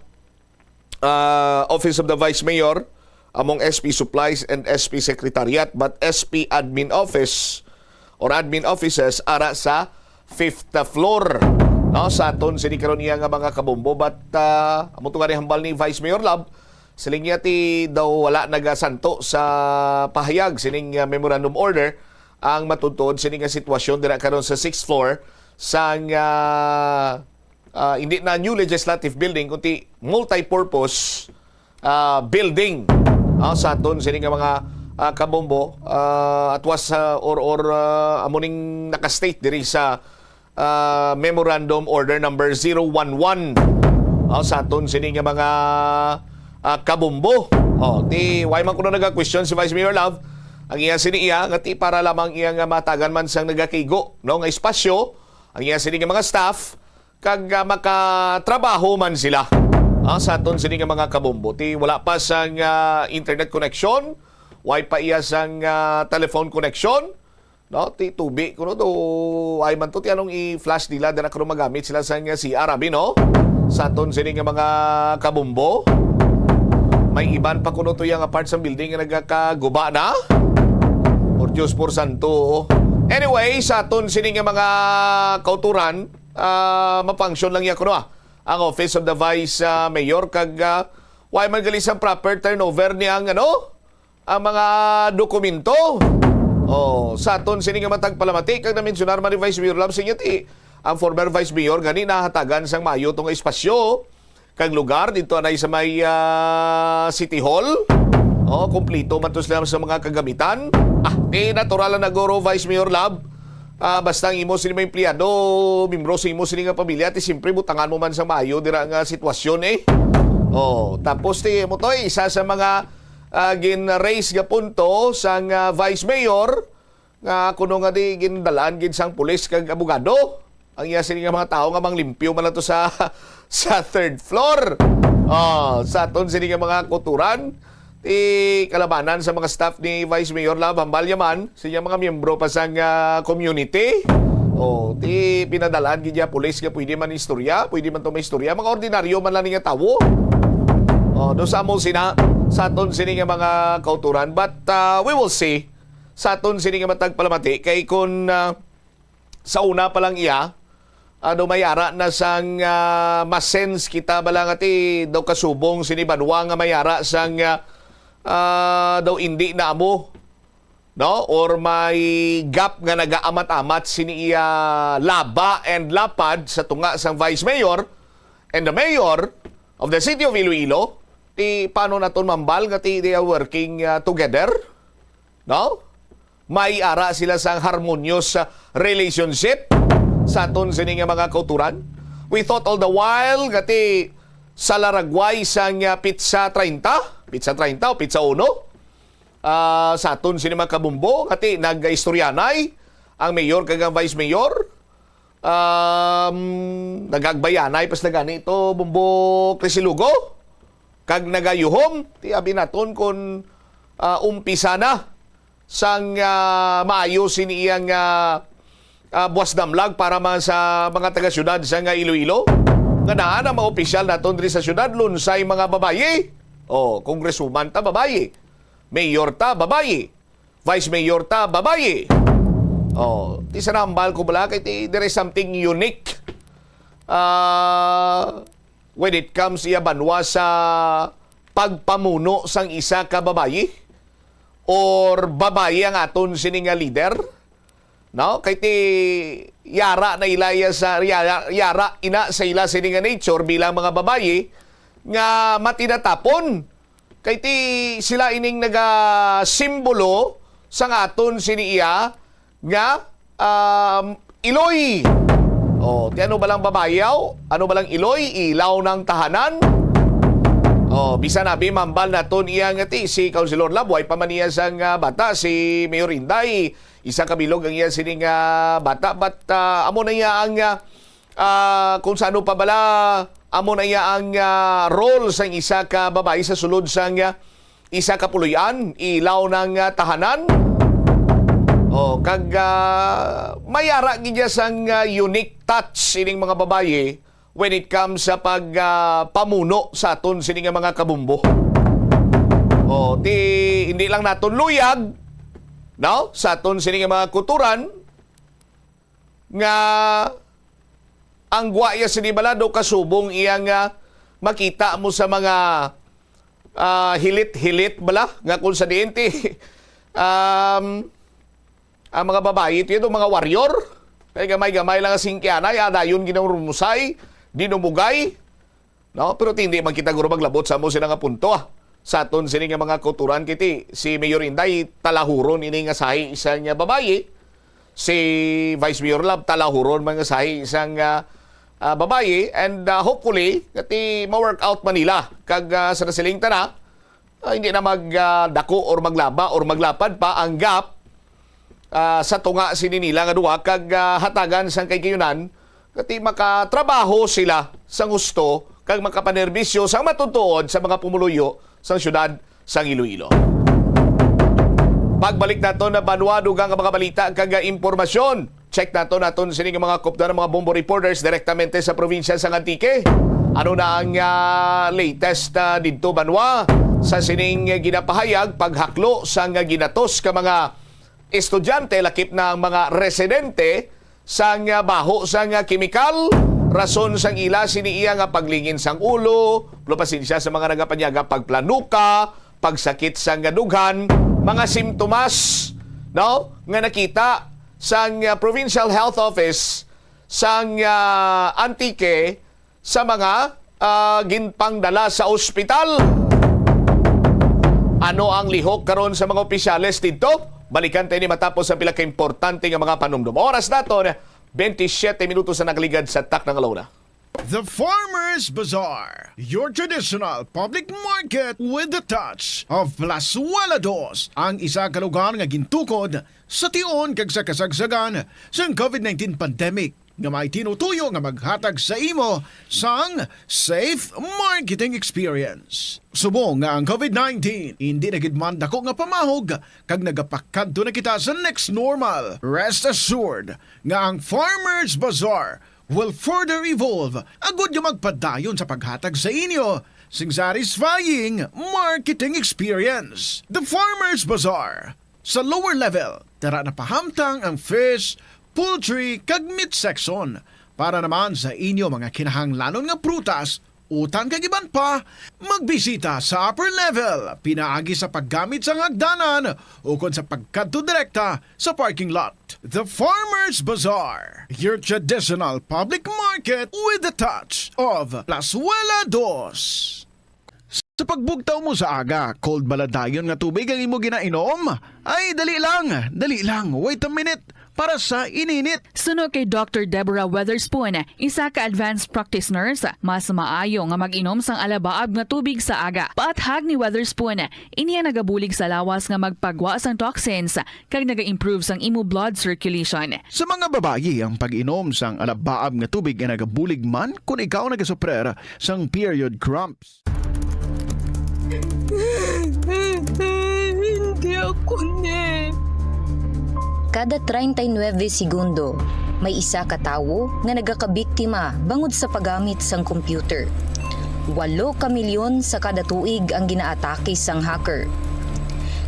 uh, Office of the Vice Mayor, among S P Supplies and S P Secretariat, but S P Admin Office or admin offices ara sa fifth floor, no, sa aton sini karon iya nga mga kabombo. But, uh, amo to nga ni hambal ni Vice Mayor Love, siling niya ti daw wala nagasanto sa pahayag sining, uh, memorandum order ang matutuod sini nga sitwasyon dira karon sa sixth floor sang, uh, ah, hindi na new legislative building, kundi multi-purpose, ah, building, ah, sa aton sini nga mga, ah, kabombo, ah, atwas, ah, or, or, ah, amo ning naka-state diri sa, ah, Memorandum Order Number zero one one, ah, sa aton sini nga mga, ah, kabombo. Oh, di, why man kuno naga-question si Vice Mayor Love? Ang iya sini iya, nga ti para lamang iya nga matagan man sang nagakigo, no, nga espasyo, ang iya sini nga mga staff, kag, ah, makatrabaho man sila, ah, sa aton sini nga mga kabombo. Ti wala pa sang, ah, internet connection, way pa iya sang, ah, telephone connection, no? Ti tubi kuno to, ay man to, ti anong i-flash nila, dira karon magamit sila sang, ah, C R, abi, no? Sa aton sini nga mga kabombo. May iban pa kuno to yang part sa building nga nagakaguba na. Por Dios, por santo. Anyway, sa aton sini nga mga kauturan, ah, ma-function lang ya kuno, ah, ang Office of the Vice, ah, Mayor, kag, ah, way man gali sang proper turnover ni ang, ano, ang mga dokumento. Oh, sa aton sini nga matag palamati, kag na-mensionar man ni Vice Mayor Love sa inyo, ti, Ang former Vice Mayor gani nahatagan sang maayo to nga espasyo kag lugar dito anay sa may, ah, City Hall. Oh, kompleto man to sila sa mga kagamitan. Ah, di natural lang na guro, Vice Mayor Lab. Ah, basta ang imo sini mga empleyado, membro sa imo sini nga pamilya, ti siyempre butangan mo man sa maayo dira nga sitwasyon eh. Oh, tapos ti mo to, isa sa mga, ah, gin-raise nga punto sang, ah, Vice Mayor nga kuno nga di gindalaan gid sang pulis kag abogado ang iya sini nga mga tawo nga manglimpyo man lang to sa sa third floor. Oh, sa aton sini nga mga kuturan, ti kalabanan sa mga staff ni Vice Mayor Lab, hambal niya man sa iya mga miyembro pa sang, ah, community. Oh, ti pinadalaan gid niya pulis nga pwede man istorya, pwede man to maistorya, mga ordinaryo man lang ni nga tawo. Oh, do sa amo sina sa aton sini nga mga kauturan, but, ah, we will see sa aton sini nga matag palamati kay kun, ah, sa una pa lang iya, ano, may ara na sang, ah, masense kita bala nga ti daw kasubong sini banwa nga may ara sang, ah, ah, daw indi na amo, no? Or may gap nga nagaamat-amat sini iya laba and lapad sa tunga sang vice mayor and the mayor of the city of Iloilo. Ti paano naton mambal nga ti they are working, ah, together? No? May ara sila sang harmonious, ah, relationship sa aton sini nga mga kauturan. We thought all the while nga ti sa laragway sang, ah, pitsa treinta, pitsa treinta o pitsa uno, ah, sa aton sini mga kabumbo, nga ti nagaistoryanay ang mayor kag ang vice mayor. Um, nagagbayanay pa sila gani to, Bumbo Crisilugo, kag nagayuhom, ti abi naton kun, ah, umpisa na sang, ah, maayo sini iyang, ah, ah, buwas damlag para man sa mga taga-syudad sa nga Iloilo. Nga daan ang mga opisyal naton diri sa syudad, lunsay mga babayi. Oh, congresswoman ta, babayi. Mayor ta, babayi. Vice Mayor ta, babayi. Oh, ti sa nambal ko bala kay ti, there is something unique, ah, when it comes iya banwa sa pagpamuno sang isa ka babayi or babayi ang aton sini nga leader, no? Kay ti yara na ila iya sa yara, yara ina sa ila sini nga nature bilang mga babayi nga matinatapon. Kay ti sila ining nagasimbolo sang aton sini iya nga, um, iloy. Oh, ti ano ba lang babayaw? Ano ba lang iloy? Ilaw ng tahanan? Oh, bisan abi mambal naton iya nga ti si Councilor Lab, way pa man niya sang, ah, bata, si Mayor Inday, isa ka bilog ang iya sini nga bata, but, ah, amo na iya ang, ah, ah, kung sa ano pa bala, amo na iya ang, ah, role sang isa ka babayi sa sulod sang, ah, isa ka puloy-an, ilaw ng, ah, tahanan. Oh, kag, ah, may ara gid iya sang, ah, unique touch ining mga babayi when it comes sa pag, ah, pamuno sa aton sini nga mga kabumbo. Oh, ti hindi lang naton luyag, no? Sa aton sini nga mga kuturan nga ang gwa iya sini bala do kasubong iya nga makita mo sa mga, ah, hilit-hilit bala nga kung sa diin ti, um, ang mga babayi ti do mga warrior. Kay gamay-gamay lang ang singkyanay, adayon ginarumusay, dinumugay. No? Pero ti hindi man kita guro maglabot sa amo sila nga punto, ah. Sa aton sini nga mga kuturan kiti, si Mayor Inday talahuron ini nga sahi isa nga babayi, si Vice Mayor Lab talahuron man nga sahi isang, ah, ah, babayi, and, ah, hopefully nga ti ma-work out man nila kag, ah, sa nasiling tana, ah, hindi na mag, ah, dako or maglaba or maglapad pa ang gap, ah, sa tunga sini nila nga duha kag, ah, hatagan sang kaigayonan nga ti makatrabaho sila sang husto kag makapanerbisyo sang matutuod sa mga pumuluyo sang siyudad sang Iloilo. Pagbalik naton na banwa, dugang nga mga balita kag, ah, impormasyon. Check naton naton sini nga mga kupdan ng mga Bombo Reporters direktamente sa probinsya sang Antique. Ano na ang, ah, latest, ah, didto banwa sa sining ginapahayag paghaklo sang ginatos ka mga estudyante, lakip na ang mga residente, sang, ah, baho sang, ah, kemikal, rason sang ila sini iya nga paglingin sang ulo, pasensya sa mga nagapanyaga, pagplanuka, pagsakit sang dughan, mga simptomas, no, nga nakita sang, ah, Provincial Health Office sang, ah, Antique sa mga, ah, ginpangdala sa ospital. Ano ang lihok karon sa mga opisyales didto? Balikan ta ini matapos ang pila ka importante nga mga panumdom. Oras naton, twenty-seven minutos na nakaligad sa takna nga una. The Farmers Bazaar, your traditional public market with the touch of Plazuela Dos, ang isa ka lugar nga gintukod sa tion kag sa kasagsagan sang COVID nineteen pandemic, nga may tinutuyo nga maghatag sa imo sang safe marketing experience. Subong nga ang COVID nineteen indi na gid man dako nga pamahog kag nagapakadto na kita sa next normal, rest assured nga ang Farmers Bazaar will further evolve agud nga magpadayon sa paghatag sa inyo sing satisfying marketing experience. The Farmers Bazaar, sa lower level, tara na pahamtang ang fish, poultry, kag meat section. Para naman sa inyo mga kinahanglanon nga prutas, utan kag iban pa, magbisita sa upper level pinaagi sa paggamit sang hagdanan ukon sa pagkadto direkta sa parking lot. The Farmers Bazaar, your traditional public market with the touch of Plazuela Dos. Sa pagbugtaw mo sa aga, cold bala dayon nga tubig ang imo ginainom? Ay, dali lang, dali lang, wait a minute, para sa ininit. Suno kay Doctor Deborah Weatherspoon, isa ka advanced practice nurse, mas maayo nga mag-inom sang alabaab nga tubig sa aga. Paathag ni Weatherspoon, ini ang nagabulig sa lawas nga magpagwa sang toxins kag naga-improve sang imo blood circulation. Sa mga babayi, ang pag-inom sang alabaab nga tubig ay nagabulig man kon ikaw nagasuprer sang period cramps. Hindi ako ni. Kada treinta y nueve segundo, may isa ka tawo nga nagakabiktima bangod sa paggamit sang computer. Walo ka milyon sa kada tuig ang ginaatake sang hacker.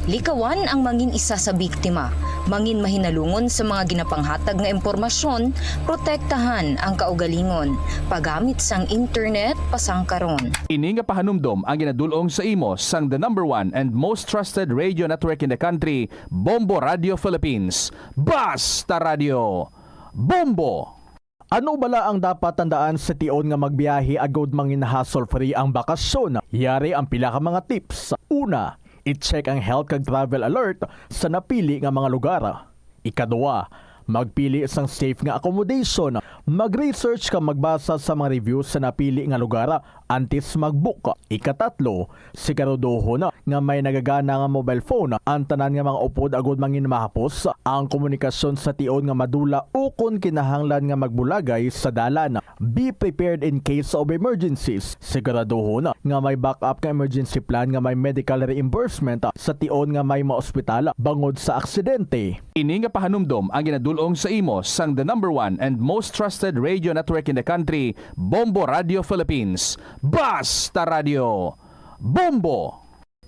Likawan ang mangin isa sa biktima, mangin mahinalungon sa mga ginapanghatag nga impormasyon, protektahan ang kaugalingon, paggamit sang internet pasangkaron. Ini nga pahanumdom ang ginadul-ong sa imo sang the number one and most trusted radio network in the country, Bombo Radio Philippines. Basta Radio Bombo! Ano bala ang dapat tandaan sa tion nga magbiyahe agud mangin hassle-free ang bakasyon? Yari ang pila ka mga tips. Una, i-check ang health kag travel alert sa napili nga mga lugar. Ikadua, magpili sang safe nga accommodation. Mag-research kag magbasa sa mga reviews sa napili nga lugar antes mag-book. Ikatatlo, siguraduhon nga may nagagana nga mobile phone ang tanan nga mga upod agud mangin mahapos ang komunikasyon sa tion nga madula ukon kinahanglan nga magbulagay sa dalan. Be prepared in case of emergencies. Siguraduhon nga may backup nga emergency plan nga may medical reimbursement sa tion nga may maospital bangod sa aksidente. Ini nga pahanumdom ang ginadul-ong sa imo sang the number one and most trusted radio network in the country, Bombo Radio Philippines. Basta Radio Bombo!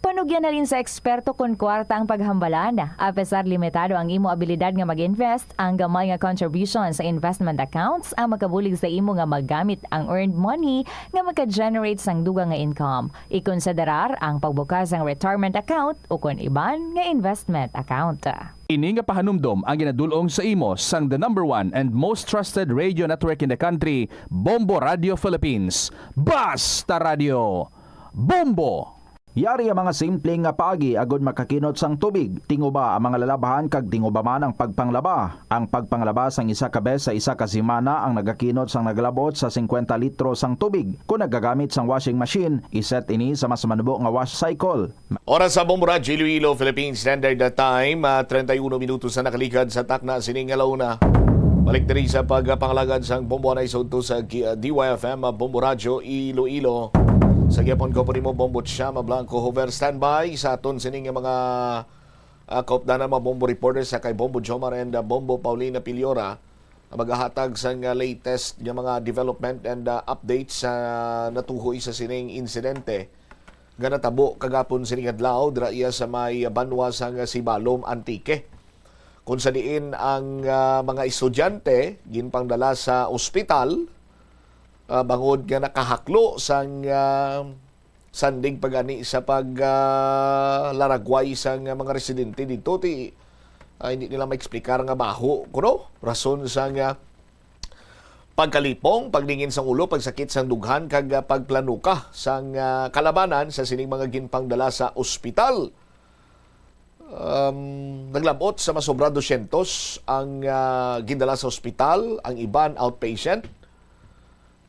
Panugyan halin sa eksperto kon kwarta ang paghambalan. Apesar limitado ang imo abilidad nga mag-invest, ang gamay nga contribution sa investment accounts ang makabulig sa imo nga magamit ang earned money nga maka-generate sang dugang nga income. Ikonsiderar ang pagbukas sang retirement account ukon iban nga investment account. Ini nga pahanumdom ang ginadul-ong sa imo sang the number one and most trusted radio network in the country, Bombo Radio Philippines. Basta Radio Bombo! Yari ang mga simple nga paagi agud makakinot sang tubig. Tinguba ang mga lalabhan kag tinguba man ang pagpanglaba. Ang pagpanglaba sang isa ka bes sa isa ka semana ang nagakinot sang nagalabot sa singkwenta litro sang tubig. Kon nagagamit sang washing machine, i-set ini sa mas manubo nga wash cycle. Oras sa Bombo Radyo Iloilo, Philippine Standard Time, ah, treinta y uno minutos na nakaligad sa takna sining nga launa. Balik diri sa pagpangalagad sang Bombo anay sa udto sa G-, ah, D Y F M, ah, Bombo Radyo Iloilo. Sa gihapon ko po nimo, Bombo Chama Blanco Hover, standby sa aton sining nga mga, ah, kaupdanan, mga Bombo reporters, sa kay Bombo Jomar and, ah, Bombo Paulina Piliora, ang maghahatag sang, ah, latest nga mga development and, ah, updates sa natuhoy sa sining insidente nga natabo kagapon sining adlaw dira iya sa may banwa sang Sibalom, Antique, kung sa diin ang, ah, mga estudyante ginpangdala sa ospital, ah, bangod nga nakahaklo sang, ah, sanding pa gani sa pag, ah, laragway sang mga residente didto. Ti, ah, hindi nila maeksplikar nga baho kuno rason sang, ah, Pagkalipong, paglingin sang ulo, pagsakit sang dughan, kag, ah, pagplanuka sang, ah, kalabanan sa sining mga ginpangdala sa ospital. Um, naglabot sa masobra dosyentos ang, ah, gindala sa ospital, ang iban outpatient.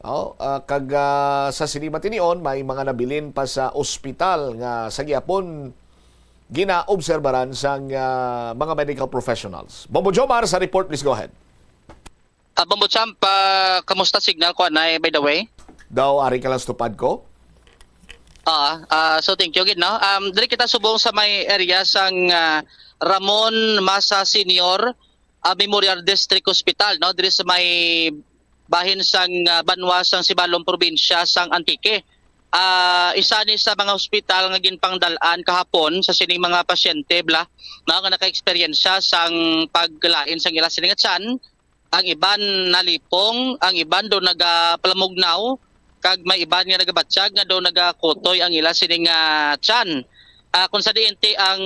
Oh, ah, kag, ah, sa sini matinion, may mga nabilin pa sa ospital nga sa gihapon ginaobserbaran sang, ah, mga medical professionals. Bombo Jomar sa report, please go ahead. Ah, Bombo Champ, ah, kamusta signal ko anay, by the way? Daw, ari ka lang sa tupad ko. Ah, ah, so thank you gid, no. Um, diri kita subong sa may area sang, ah, Ramon Masa Senior, ah, Memorial District Hospital, no, diri sa may bahin sang, ah, banwa sang Sibalom, probinsya sang Antique. Ah, isa ni sa mga hospital nga ginpangdal-an kahapon sa sining mga pasyente bla, no, nga naka-eksperyensya sang paglain sang ila sini nga tiyan. Ang iban nalipong, ang iban do nagapalamugnaw, kag may iban nga nagabatyag nga do nagakutoy ang ila sini nga tiyan. Ah, kung sa diin ti ang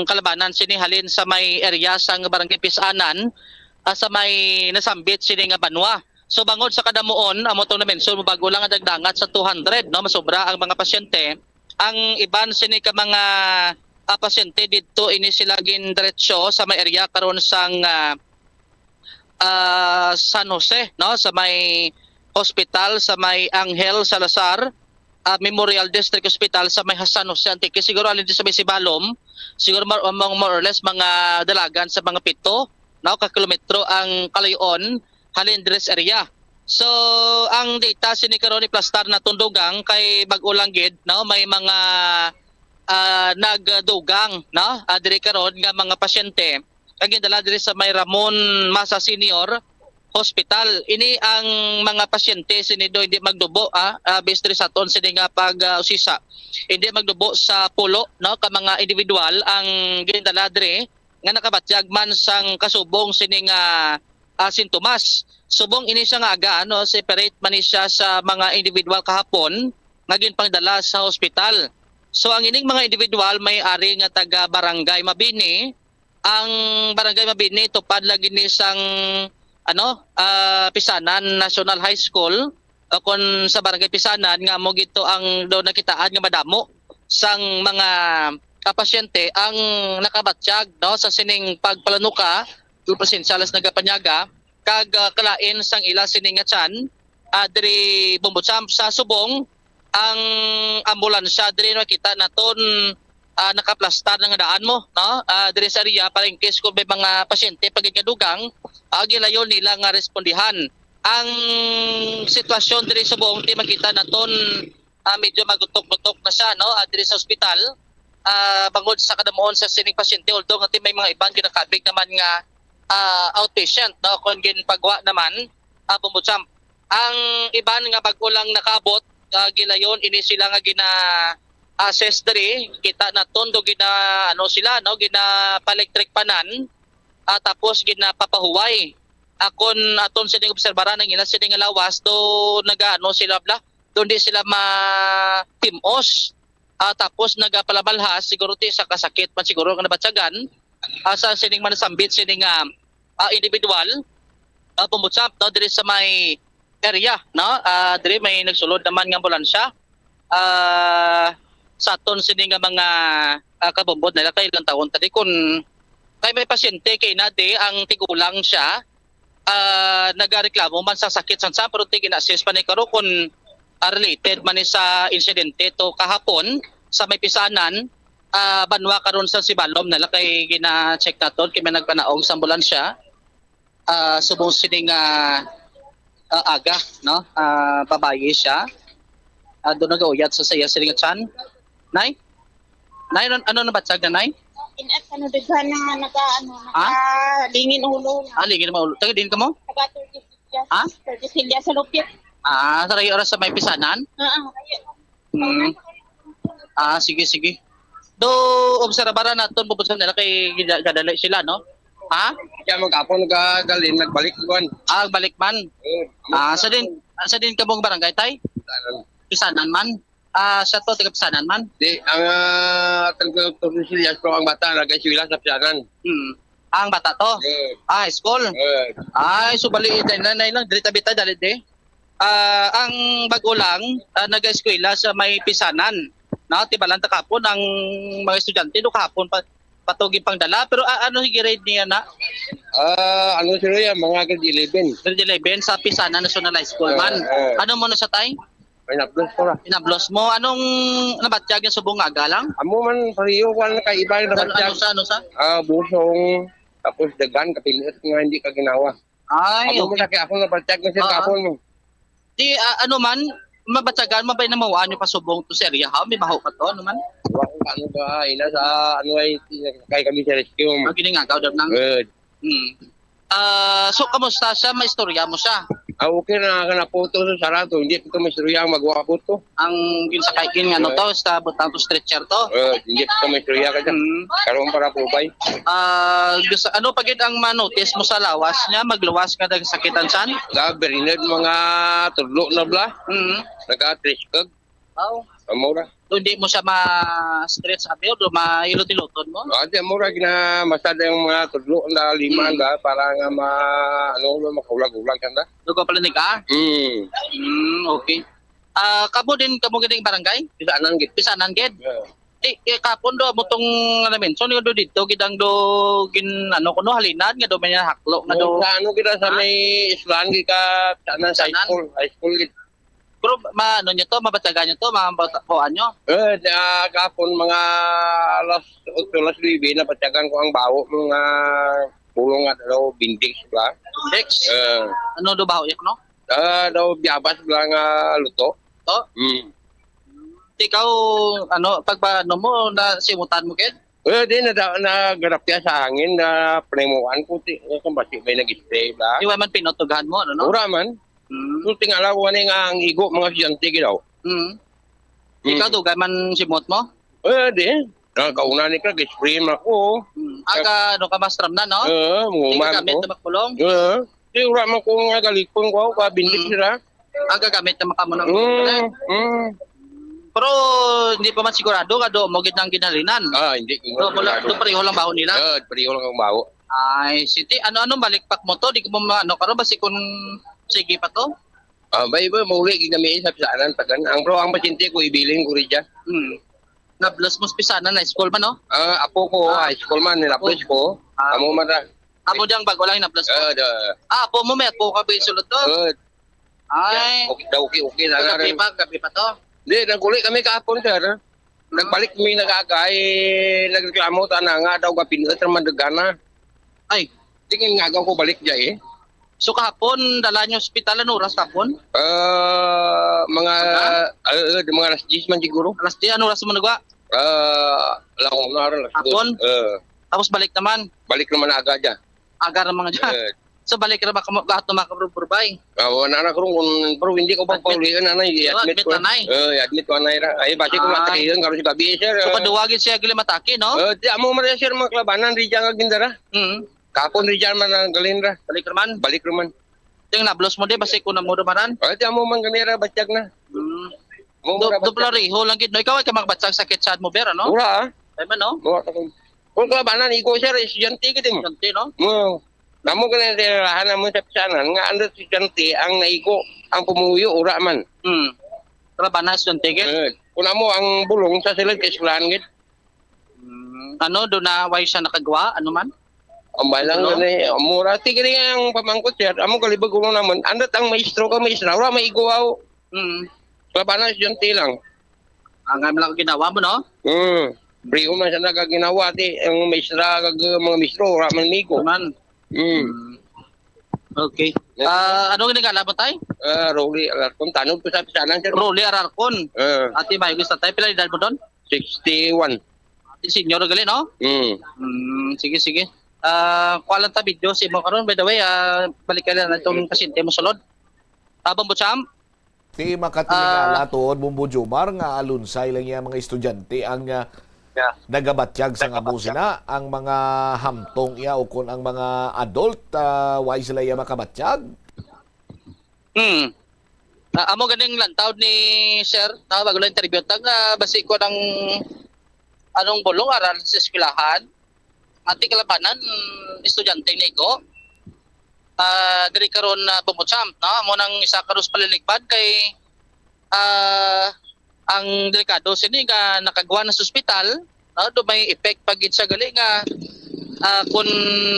kalabanan sini halin sa may area sang Barangay Pisanan, ah, sa may nasambit sini nga banwa. So bangod sa kadamuon, amo tong na-mention mo, bag-o lang ang dagdangat sa two hundred, no, masobra ang mga pasyente. Ang iban sini ka mga, ah, pasyente didto, ini sila gindiretso sa may area karon sang, ah, ah, San Jose, no, sa may hospital sa may Angel Salazar, ah, Memorial District Hospital sa may San Jose, Antique. Siguro alin di sa may Sibalom, siguro mar-, among more or less mga dalagan sa mga pito, no, ka kilometro ang kalayon halin diri sa area. So ang data sini karon iplastar naton dugang kay bag-o lang gid, no, may mga, ah, nagdugang, no, ah, diri karon nga mga pasyente nga gindala diri sa may Ramon Masa Senior Hospital. Ini ang mga pasyente sini do hindi magdubo, ah, ah, based diri sa aton sini nga pag, ah, usisa. Hindi magdubo sa pulo, no, ka mga individual ang gindala diri nga nakabatyag man sang kasubong sini nga, ah, sintomas. Subong ini siya nga aga, ano, separate man ni siya sa mga individual kahapon nga ginpangdala sa hospital. So ang ining mga individual may ari nga taga Barangay Mabini. Ang Barangay Mabini tupad lagi ni sang, ano, ah, Pisanan National High School, o kon sa Barangay Pisanan nga amo gito ang do nakitaan nga madamo sang mga, ah, pasyente ang nakabatyag, no, sa sining pagpalanuka, presensya las nagapanyaga kag, ah, kalain sang ila sini nga tiyan, ah, diri Bombo Champ sa subong. Ang ambulansya diri nakita naton, ah, nakaplastar na nga daan mo, no, ah, diri sa area para in case kung may mga pasyente pa gid nga dugang, ah, gilayon nila nga respondihan. Ang sitwasyon diri subong ti makita naton, ah, medyo magutok-gutok na siya, no, ah, diri sa ospital, ah, bangod sa kadamuon sa sining pasyente, although nga ti may mga iban ginakabig naman nga, ah, outpatient, no, kon ginpagwa naman, ah, Bombo Champ. Ang iban nga bag-o lang nakaabot, ah, gilayon ini sila nga gina-assess diri, kita naton do gina, ano sila, no, ginapaelectric panan, ah, tapos ginapapahuway. Akon aton sini obserbaran ang ila sini nga lawas do nagaano sila bla, do di sila matimos. Ah, tapos nagapalabalhas siguro ti sa kasakit man siguro nga nabatyagan, ah, sa sining manasambit sini nga, ah, individual, ah, Bombo Champ, no, diri sa may area, no? Ah, diri may nagsulod naman nga ambulansya, ah, sa aton sini nga mga, ah, kabumbod nila kay ilang taon tadi kun kay may pasyente kay nadi ang tigulang siya, ah, nagareklamo man sa sakit sang tiyan, pero ti gina-assess pa ni karon kun, ah, related man ni sa insidente to kahapon sa may Pisanan, ah, banwa karon sa Sibalom nila kay gina-check naton kay may nagpanaog sa ambulansya. Ah, subong sining, ah, ah, aga, no? Ah, babayi siya. Ah, doon nagauyat sa saya sining tiyan. Nay? Nay, ano, ano nabatsag na, Nay? Inas, ano, daghan na naka, ano, Ha? nakalingin ulo na. Ah, lingin mo. Taga din ka mo? Taga thirty-six years. Ha? Thirty-six years sa lupit. Ah, sa rayo oras sa may Pisanan? Oo, ayun. Hmm. Ah, sige, sige. Do obserbaran naton bubud sa nila kay gida- gadali sila, no? Ha? Kaya magkapon ka galin nagbalik kuan. Ah, balik man. Eh, Ah, sa din, sa din ka mong barangay, tay? Pisanan man. Ah, sa to, taga Pisanan man. Di ang uh, tagtulog to si Elias ko ang bata nag-eskwela sa Pisanan. Hmm. Ang bata to? Good. Ah, high school? Good. Ay, so bali, na, na, na lang, diri tabita, dali di. Ah, ang bag-o lang, ah, nag-eskwela sa may Pisanan. Na, tibalan ta kahapon, ang mga estudyante, no, kahapon pa, patugin pang dala. Pero, ah, ano yung grade niya na? Ah, ano sila yan? Mga grade eleven. Grade eleven sa Pisanan National High School Ah, man. Ah. Ano mo na sa tay? Pinablos ko na. Pinablos mo. Anong nabatyag niya subong nga aga lang? Amo man, pareho ko ang nakaiba yung Ano, nabatyag. Ano sa, ano sa? Ah, busong, tapos dagan, kapinit nga hindi ka ginawa. Ay, Amo okay. man, laki ako nabatyag na siya Ah, ah. kapon mo. Di, ah, ano man, mabatyagan mo ba yung namawaan yung pasubong to sa area, ha? May baho pa to, ano man? Wa ko ano ba, ina sa, ano ay, kay kami sa rescue. Ang giningagaw daw nang Good. Hmm. Ah, so, kamusta siya? Maistorya mo siya? Ah, okay na, kana po to sa sarato. Hindi ko to maistorya ang magawa po to. Ang ginsakay, gin, ano to, sa butang to, stretcher to? Eh, hindi ko to maistorya ka dyan. Hmm. Karoon para po, bay. Ah, gusto, ano pa gid ang manotice mo sa lawas niya? Magluwas nga nagsakitan san? Gabi rin mga tudlo na bla. Hmm. Nagka-triskag. Aw. Amura. So, hindi mo siya ma-stretch, abi, o ma-ilot-iloton mo? Ah, di, amura, ginamasad ang mga tudlo, ang da, lima, Mm. ang da, para nga ma-, ano, ano, makaulag-ulag, ang da. Dugo pala ni ka? Mm. Mm, okay. Ah, kamo din, kamo gid ang barangay? Pisanan gid. Pisanan gid? Yeah. Di, eh, kapon do, mo tong, ano, mention, yung do dito, gid ang do, gin, ano, kuno, halinan, nga do, may haklo, nga do. Sa ano, gid, sa Ha? may islan, gid ka, sa, sa Pisanan? high school, high school, gid. Pero ma-, ano nyo to, mabatyagan nyo to, mabatyagan nyo? Eh, di, ah, kahapon, mga alas otso, alas nuebe, nabatyagan ko ang baho, mga pulong nga daw, bindex ba? Bindex? Eh. Ano do baho yak, no? Ah, daw, biyabas ba nga luto? To? Hmm. Ikaw, ano, pag ba, ano mo, nasimutan mo, Ken? Eh, di, na, nagarapya sa hangin, na panimuan ko, ti, kung basi may nag-spray ba? Di wa man pinutughan mo, ano, no? Wala man. Mm. Kung tingala ko, ano nga ang igo, mga estudyante, ginaw. Mm. Mm. Ikaw, dugay man simot mo? Eh, di. Nakauna ni ka, spray man ako. Mm. Aga, ano ka, mastram na, no? Eh, Di ka mangumang gamit ko. na makbulong? Eh, di, wala man ko nga galikon ko, ka bindik Mm. sila. Aga gamit na makamunang Mm, mm. Pero hindi pa man sigurado nga do mo gid nang ginhalinan. Ah, hindi ko Do mo lang, sigurado. do pareho lang baho nila. Ah, pareho lang ang baho. Ay, siti, ano, ano, balik pak mo to? Di ko mo ma-, ano, karon basi kung sige pa to? Ah, may iba, mauli gid kami sa Pisanan, tagan. Ang, pero ang pasyente ko, ibilin ko rin dyan. Hmm. Nablos mo sa Pisanan, high school man, no? Ah, apo ko, Ah, high school man, nilablos apo. ko. Ah. Amo man ra. Amo diyang bago lang nablos mo? Ah, da. Ah, apo mo, may apo ka ba yung sulod to? Ah. Ay. Okay, okay, okay na nga Gabi rin. pa, gabi pa to? Hindi, naguli kami kahapon, sir. Nagbalik kami nag-aga, eh, nagreklamo, tana nga daw, gapinot, ang madagana. Ay. Tingin nga ko balik dyan, eh. So, kahapon, dala niyo ospital, ano oras kahapon? Ah, mga, Aga? ah, ah, mga alas diyes man siguro. Alas diyes, ano oras mo nagawa? Ah, alas una, alas dos. Hapon? Ah. Tapos balik naman? Balik naman aga dyan. Aga ra mga dyan. Eh. So, balik ra ba kamo, gato, mga kaburbay? Ah, wala na, kung, kung, pero hindi ko pa Admit. paulian, anay, Oh, i-admit admit, ko. anay. Eh, i-admit ko, anay ra. Ay, basi ko Ay. matakihan, karon si gabi, sir. So, Ah. paduwa gid siya gali matake, no? Eh, di amo man, sir, mga kalabanan, di dyan nga gindara. Mm. Kapon, di dyan man ang galin ra. Balik ra man? Balik ra man. Yung nablos mo di, basi ko na mo dumaran? Eh, di amo man, gani ra, batyag na. Mm. Mo Do, ra, do batyag. pala riho lang gid, no? Ikaw ay ka makabatsag sakit sad mo, ber, ano? Wala, ah. Ay man, no? Wala, ah. Kung kalabanan, ikaw, sir, estudyante gid mo. Estudyante, no? Oo. Namo ka na tirahan namo sa Pisanan, nga ano estudyante ang naigo, ang pumuyo, ura man. Hmm. Kalabanan, estudyante gid? Eh, kung amo ang bulong sa sila, kaeskwelahan gid. Hmm. Ano, do na, why siya nakagawa? Ano man? Ang balang Ano? gani, mura, sige rin ang pamangkot, sir. Amo kalibag ulo naman. Andat ang maestro ka, maestra, wala maigo, aw. Hmm. Kalabanan, estudyante lang. Ang, ang lang ginawa mo, no? Hmm. Brigo man siya nagaginawa, ti, ang maestra, kag mga maestro, wala man migo. Man. Hmm. Hmm. Okay. Yeah. Ah, ano ginagala mo, tay? Ah, Rolly Alarcon. Tanod ko sa Pisanan, sir. Rolly Alarcon. Ah. Ate, may gusto, tay. Pila edad mo doon? Sixty-one. Ate, senior gali, no? Hmm. Hmm, sige, sige. Ah, kuha lang ta video si mo karon. By the way, ah, balik ka lang itong pasyente mo sulod. Tabang mo, champ? Ti makatingala Ah. tuod, Bombo Jomar, nga alunsay lang iya mga estudyante ang, ah, Yeah. nagabatyag sa nga Nagabatyag. busina, ang mga hamtong iya o kon ang mga adult, ah, why sila iya makabatyag? Hmm. Ah, amo ganing lantaw ni sir, na bago lang interview tag, ah, basi ko ng anong bulong aral sa eskwelahan. Ati kalabanan, estudyante ni ko. Ah, diri karon na Bumbocham, no? Amo nang isa karon sa paliligban kay, ah, ang delikado sini nga nakagwa na sa ospital, no? Do may effect pa gid siya gali nga, ah, kung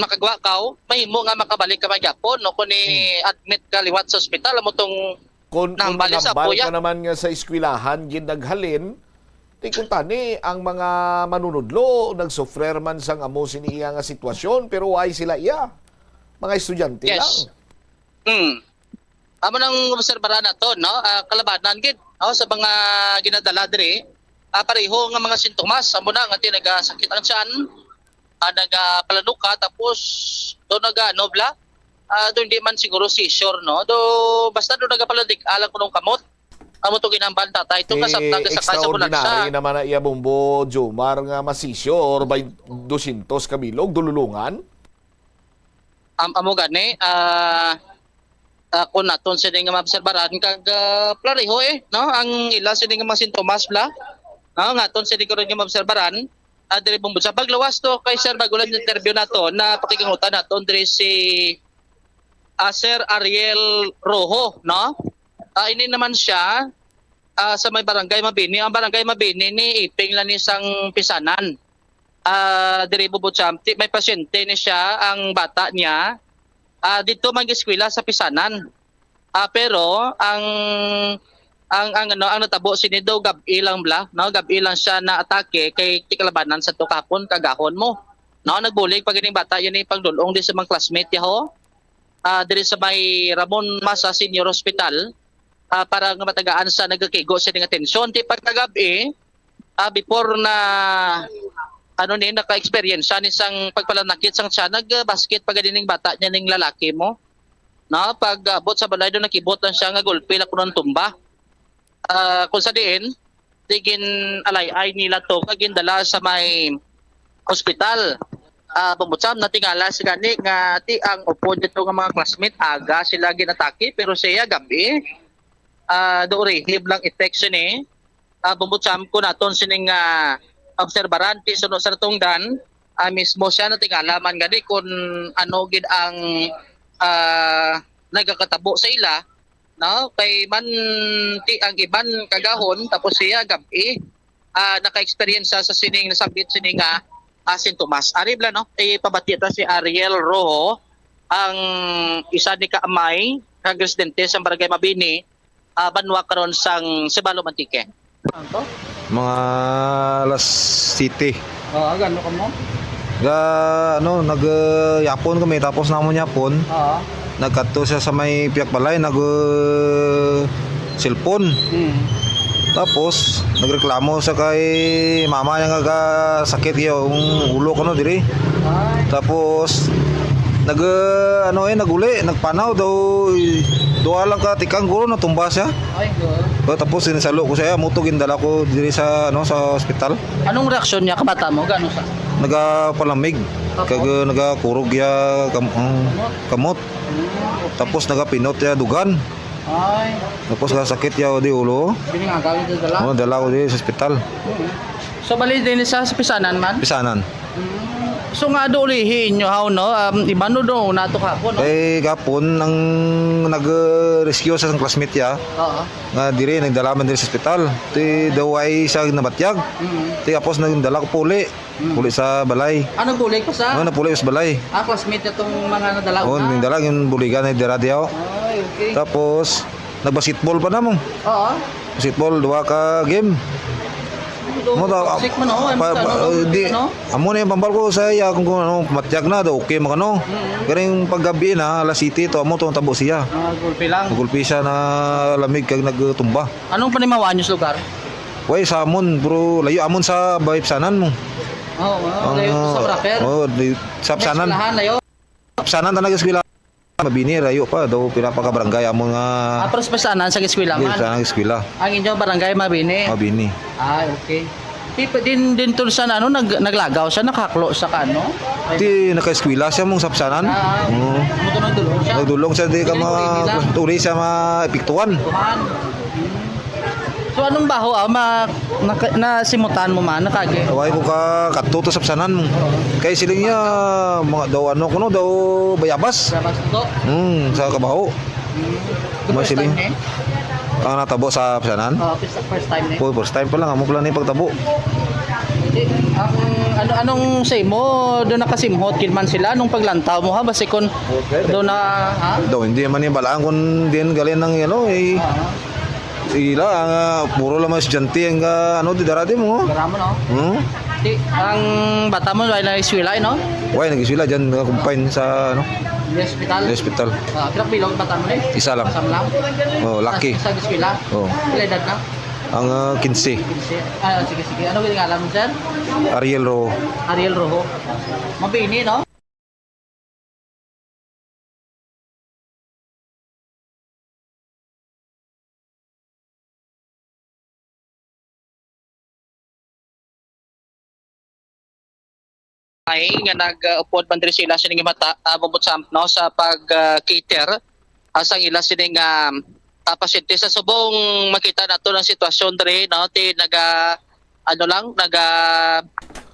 makagwa ka, mahimo nga makabalik ka magyapon, no? Kung i-admit ka liwat sa ospital, amo tong Kung, kung nambali sa nambal apuya. Ka naman nga sa eskwelahan gid naghalin, ti kung tani ang mga manunudlo nagsufrer man sang amo sini iya nga sitwasyon, pero why sila iya? Mga estudyante Yes. lang. Hmm. Amo nang obserbaran nato, no? Ah, kalabanan gid, no, sa mga ginadala diri. Ah, pareho nga mga sintomas, amo na nga ti nagasakit ang tiyan, ah, nagapalanuka, tapos do naga ano bla, ah, do hindi man siguro seizure, no? Do basta do nagapaladik alang kunong kamot. Amo to ginamban tatay to kasabta sa sa ambulansya. Extraordinary naman na iya, Bombo Jomar, nga ma-seizure by dosyentos ka bilog, dululungan. Am amo gani, ah, ah, kung naton sini nga maobserbaran kag, ah, plareho, eh, no? Ang ila sini nga mga sintomas bla, no? Nga aton sini karon nga maobserbaran, ah, diri Bumbocham. Pagluwas to kay Sir, bago lang interview nato, na pakikangutan naton diri si, ah, Sir Ariel Rojo, no? Ah, ini naman siya, ah, sa may Barangay Mabini. Ang Barangay Mabini ni iping lang ni sang pisanan. Ah, diri Bubutsamti, may pasyente ni siya, ang bata niya. Ah, dito mag-eskwela sa pisanan. Ah, pero ang, ang, ang, ano, ang natabo sini daw gab-i lang bla, no? Gab-i lang siya na atake kay tikalabanan sa to kahapon kagahon mo. No, nagbulig pa gining bata, yun yung pagdulong di sa mga classmate yaho. Ah, diri sa may Ramon Masa Senior Hospital, ah, para nga matagaan sa nagakigo sining atensyon. Ti pagkagab-i, ah, before na, ano ni, naka-eksperyensya ni sang pagpalanakit sang siya, nagbasket pa gani ning bata niya ning lalaki mo. No, pag abot sa balay do, nakibot lang siya nga gulpi lang kuno ang tumba. Ah, kung sa diin, di gin-alay-ay nila to, kag gindala sa may ospital. Ah, Bumbocham, natingala si gani nga ti ang upod dito nga mga classmate, aga sila ginatake, pero siya gabi. Ah, do rehab lang effect sini. Ah, Bumbocham, kung naton sining, ah, obserbaran, ti suno sa natungdan, ah, mismo siya natingala man gani kung ano gid ang, ah, nagakatabo sa ila, no? Kay man ti ang iban kagahon, tapos siya gabi, ah, naka-experience sa, sa sining nasambit sini nga, ah, sintomas. Ari bala, no? Ipabati ta si Ariel Rojo, ang isa ni kaamay kag residente sa Barangay Mabini, ah, banwa karon sang Sibalom, Antique. Ano to? Mga alas siyete. Oo, gano ka mo? Ga, ano, nag, uh, yapon kami, tapos namon yapon. Oo. Nagkadto siya sa may piyak balay, nag, uh, cellphone. Hmm. Tapos, nagreklamo sa kay mama niya nga ga sakit yung ulo, kano, diri. Ay. Tapos, nag, uh, ano, eh, naguli, nagpanaw daw, eh, duha lang ka tikang, guro, natumba siya. Ay, good. Tapos, sinisalo ko siya, muto, gindala ko diri sa, ano, sa ospital. Anong reaksyon niya, kabata mo? Gano sa? Nagapalamig. Tapos? Kag, uh, nagakurog ya kam-, um, kamot. Hmm, okay. Tapos, nagapinot ya dugan. Ay. Tapos, gasakit ya di ulo. Biningagal yung dala? Oh, dala ko di sa ospital. Hmm. So, bali din sa, sa pisanan man? Pisanan. Mm. So, nga do ulihi inyo, how, no? Um, iba, no, do, una to kahapon, no? Kay gapon, ang nag-rescue sa classmate ya, Oo. Nga diri, nagdala man diri sa ospital. Ti daw ay siya nabatyag. Mm. Ti apos nagdala ko puli. Mm. Puli sa balay. Ah, nagbulig pa sa? Oh, napuli sa balay. Ah, classmate na tong mga nadala Oh, na? Nagdala yung buligan ay dira diyaw. Ay, okay. Tapos, nagbasketball pa namo. Oo. Basketball, duha ka game. Mo ta, toxic man, oh, pa, ano, pa, ano, di, ano? Amo na yung pambal ko sa iya kung, kung ano, matyag na, do, okay, makano. Mm. Pero yung paggabi na, alas siyete to, amo to ang tabo siya. Ah, gulpi lang. Gulpi siya na lamig kag nagtumba. Anong panimawaan niyo sa lugar? Way, sa amon, bro, layo amon sa Bayipsanan mo. Oo, oh, layo sa Braper. Oh, di, sa Psanan. Eskwelahan, layo. Psanan ta nag-eskwela. Mabini, rayo pa. Daw pila pa ka barangay amo nga Ah, pero sa Psanan, sa eskwela man. Sa eskwela. Ang inyong barangay, Mabini. Mabini. Ah, okay. Di pa, din, din to sa ano, nag, naglagaw siya, nakahaklo sa kano? Di, naka-eskwela siya mong sapsanan. Ah, Oo. Amo to nagdulong siya? Nagdulong siya, di ka Galing ko, ma-, hindi lang. Tuli siya maepektuhan. Kuhan. So, anong baho, ah, ma-, naka-, nasimutan mo man, nakagi? Wala ko ka katuto sa psanan mo. Kay siling niya, mga daw ano kuno, daw bayabas. Bayabas to? Hmm, sa kabaho. Hmm. Mga First siling. Time, eh? Ang natabo sa psanan? Oh, first, first time, eh? Oh, first time pa lang, amo pala ni pagtabo. Di, ang, ano, anong say mo, doon nakasimhot, kid man sila, nung paglantaw mo, ha? Basi kung Okay. doon na, ha? Daw, hindi man yung balaan kung diin galing ng, ano, eh. Ah. Ila, ang, ah, puro lang mga estudyante ang, ah, ano, di darati mo. Garamo, no? Hmm? Di, ang bata mo, wala na iswila, eh, no? Wala nag-iswila dyan, nakakumpine sa, ano, Di hospital? Di hospital. Ah, pila bilog bata mo, eh? Isa lang. Asam lang? Oh, laki. Sa, sa eskwela? Oh. Pila edad na? Ang, ah, quince. Quince. Ah, sige, sige. Ano yung ngalan mo, sir? Ariel Rojo. Ariel Rojo. Mabini, no? Ay, nga nag-upod man diri sila sining mata, ah, Bumbutsamp, no, sa pag, ah, cater, ah, sang ila sining, ah, ah, pasyente. Sa subong makita nato ang sitwasyon diri, no, ti naga, ano lang, naga,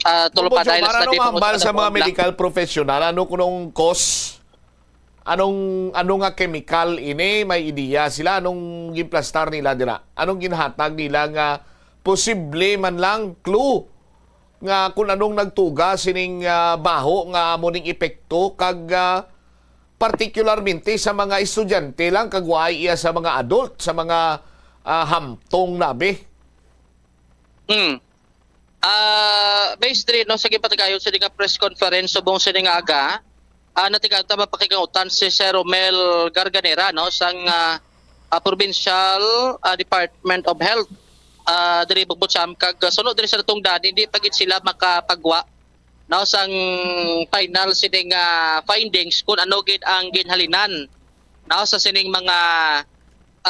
ah, tulog pa Bumbutsamp, dahil para sa ano dati mahambal sa mga pagkakataon lang. Medical professional, ano kunong cause? Anong, ano nga chemical ini? May ideya sila? Anong ginplastar nila dira? Anong ginhatag nila nga posible man lang clue nga kung anong nagtuga sining, ah, baho nga amo ning epekto kag, ah, partikularmente sa mga estudyante lang kag wa iya sa mga adult, sa mga, ah, hamtong nabi? Hmm. Ah, based diri, no, sa ginpatigayon sa nga press conference subong sini nga aga, ah, natigayon ta mapakigautan si Sir Romel Garganera, no, sang, ah, ah, Provincial, ah, Department of Health, ah, diri Bumbutsamp, kag, ah, suno diri sa natungdan, hindi pa gid sila makapagwa, no, sang final sini nga findings kung ano gid ang ginhalinan, no, sa sining mga,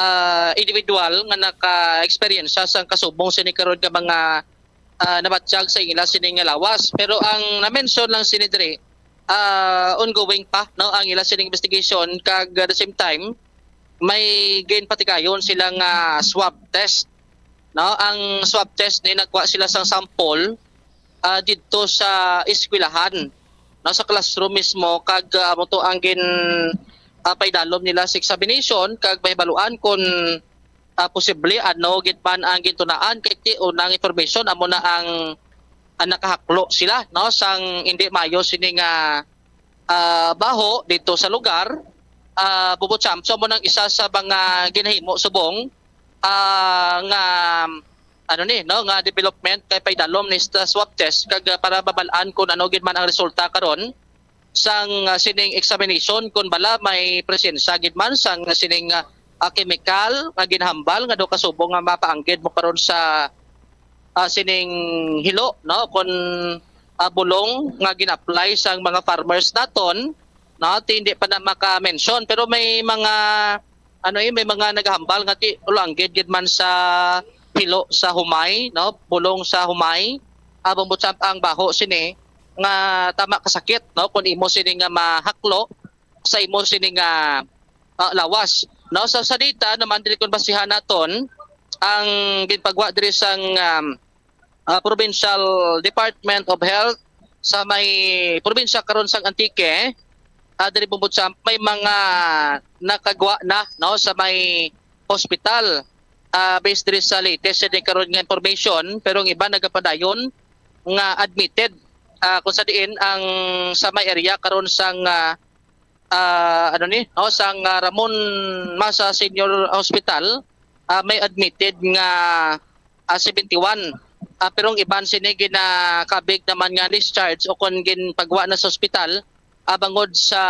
ah, individual nga naka-eksperyensya sang kasubong sini karon nga mga, ah, nabatyag sa ila sini nga lawas. Pero ang na-mention lang sini diri, ah, ongoing pa, no, ang ila sining investigation, kag at the same time may ginpatigayon sila nga swab test, no? Ang swab test ni nagkuha sila sang sample, ah, didto sa eskwelahan, no, sa classroom mismo, kag, ah, amo to ang gin, ah, paidalom nila sa examination, kag mahibaluan kon, ah, posible ano gid man ang gintunaan, kay ti unang information amo na ang, ang nakahaklo sila, no, sang hindi maayo sini nga, ah, baho dito sa lugar. Ah, Bumbutsamp, so amo nang isa sa mga ginahimo subong, ah, nga, ano ni, no, nga development kay paidalom ni sa swab test kag, ah, para mabal-an kung ano gid man ang resulta karon sang, ah, sining examination, kung bala may presensya gid man sang sining, ah, ah, kemikal nga ginhambal nga daw kasubong nga mapaanggid mo karon sa, ah, sining hilo, no, kung, ah, bulong nga gin-apply sang mga farmers naton, no, ti hindi pa na maka-mention, pero may mga, ano, eh, may mga nagahambal nga ti ulanggid gid man sa hilo sa humay, no, bulong sa humay, ah, Bumbutsamp, ang baho sini nga tama kasakit, no, kung imo sini nga mahaklo sa imo sini nga, ah, lawas, no. So, sa data naman diri, kung basihan naton ang ginpagwa diri sang, um, ah, Provincial Department of Health sa may probinsya karon sang Antique, ah, diri Bumbutsamp, may mga nakagwa na, no, sa may hospital, ah, based diri sa latest sa di karon nga information, pero ang iba nagapadayon nga admitted, ah, kung sa diin ang sa may area karon sang, ah, ah, ano ni, no, sang, ah, Ramon Masa Senior Hospital, ah, may admitted nga, ah, seventy-one. Ah, pero ang iban sini ginakabig naman nga discharge o kon ginpagwa na sa ospital, ah, bangod sa,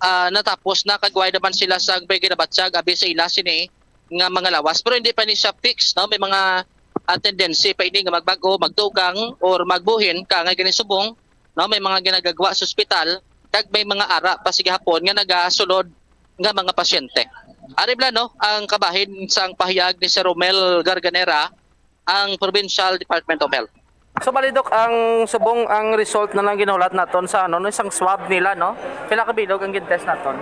ah, natapos na kag way naman sila sa may ginabatyag abi sa ila sini nga mga lawas. Pero hindi pa ni siya fix, no? May mga, ah, tendency pa ini nga magbag-o, magdugang, or magbuhin, ka nga ginisubong, no? May mga ginagagwa sa ospital, kag may mga ara pa sa gihapon nga nagasulod nga mga pasyente. Ari bala, no, ang kabahin sang pahayag ni Sir Romel Garganera, ang Provincial Department of Health. So, bali, Doc, ang subong ang result na lang ginahulat naton sa, ano, no, isang swab nila, no? Pila ka bilog ang gin-test naton?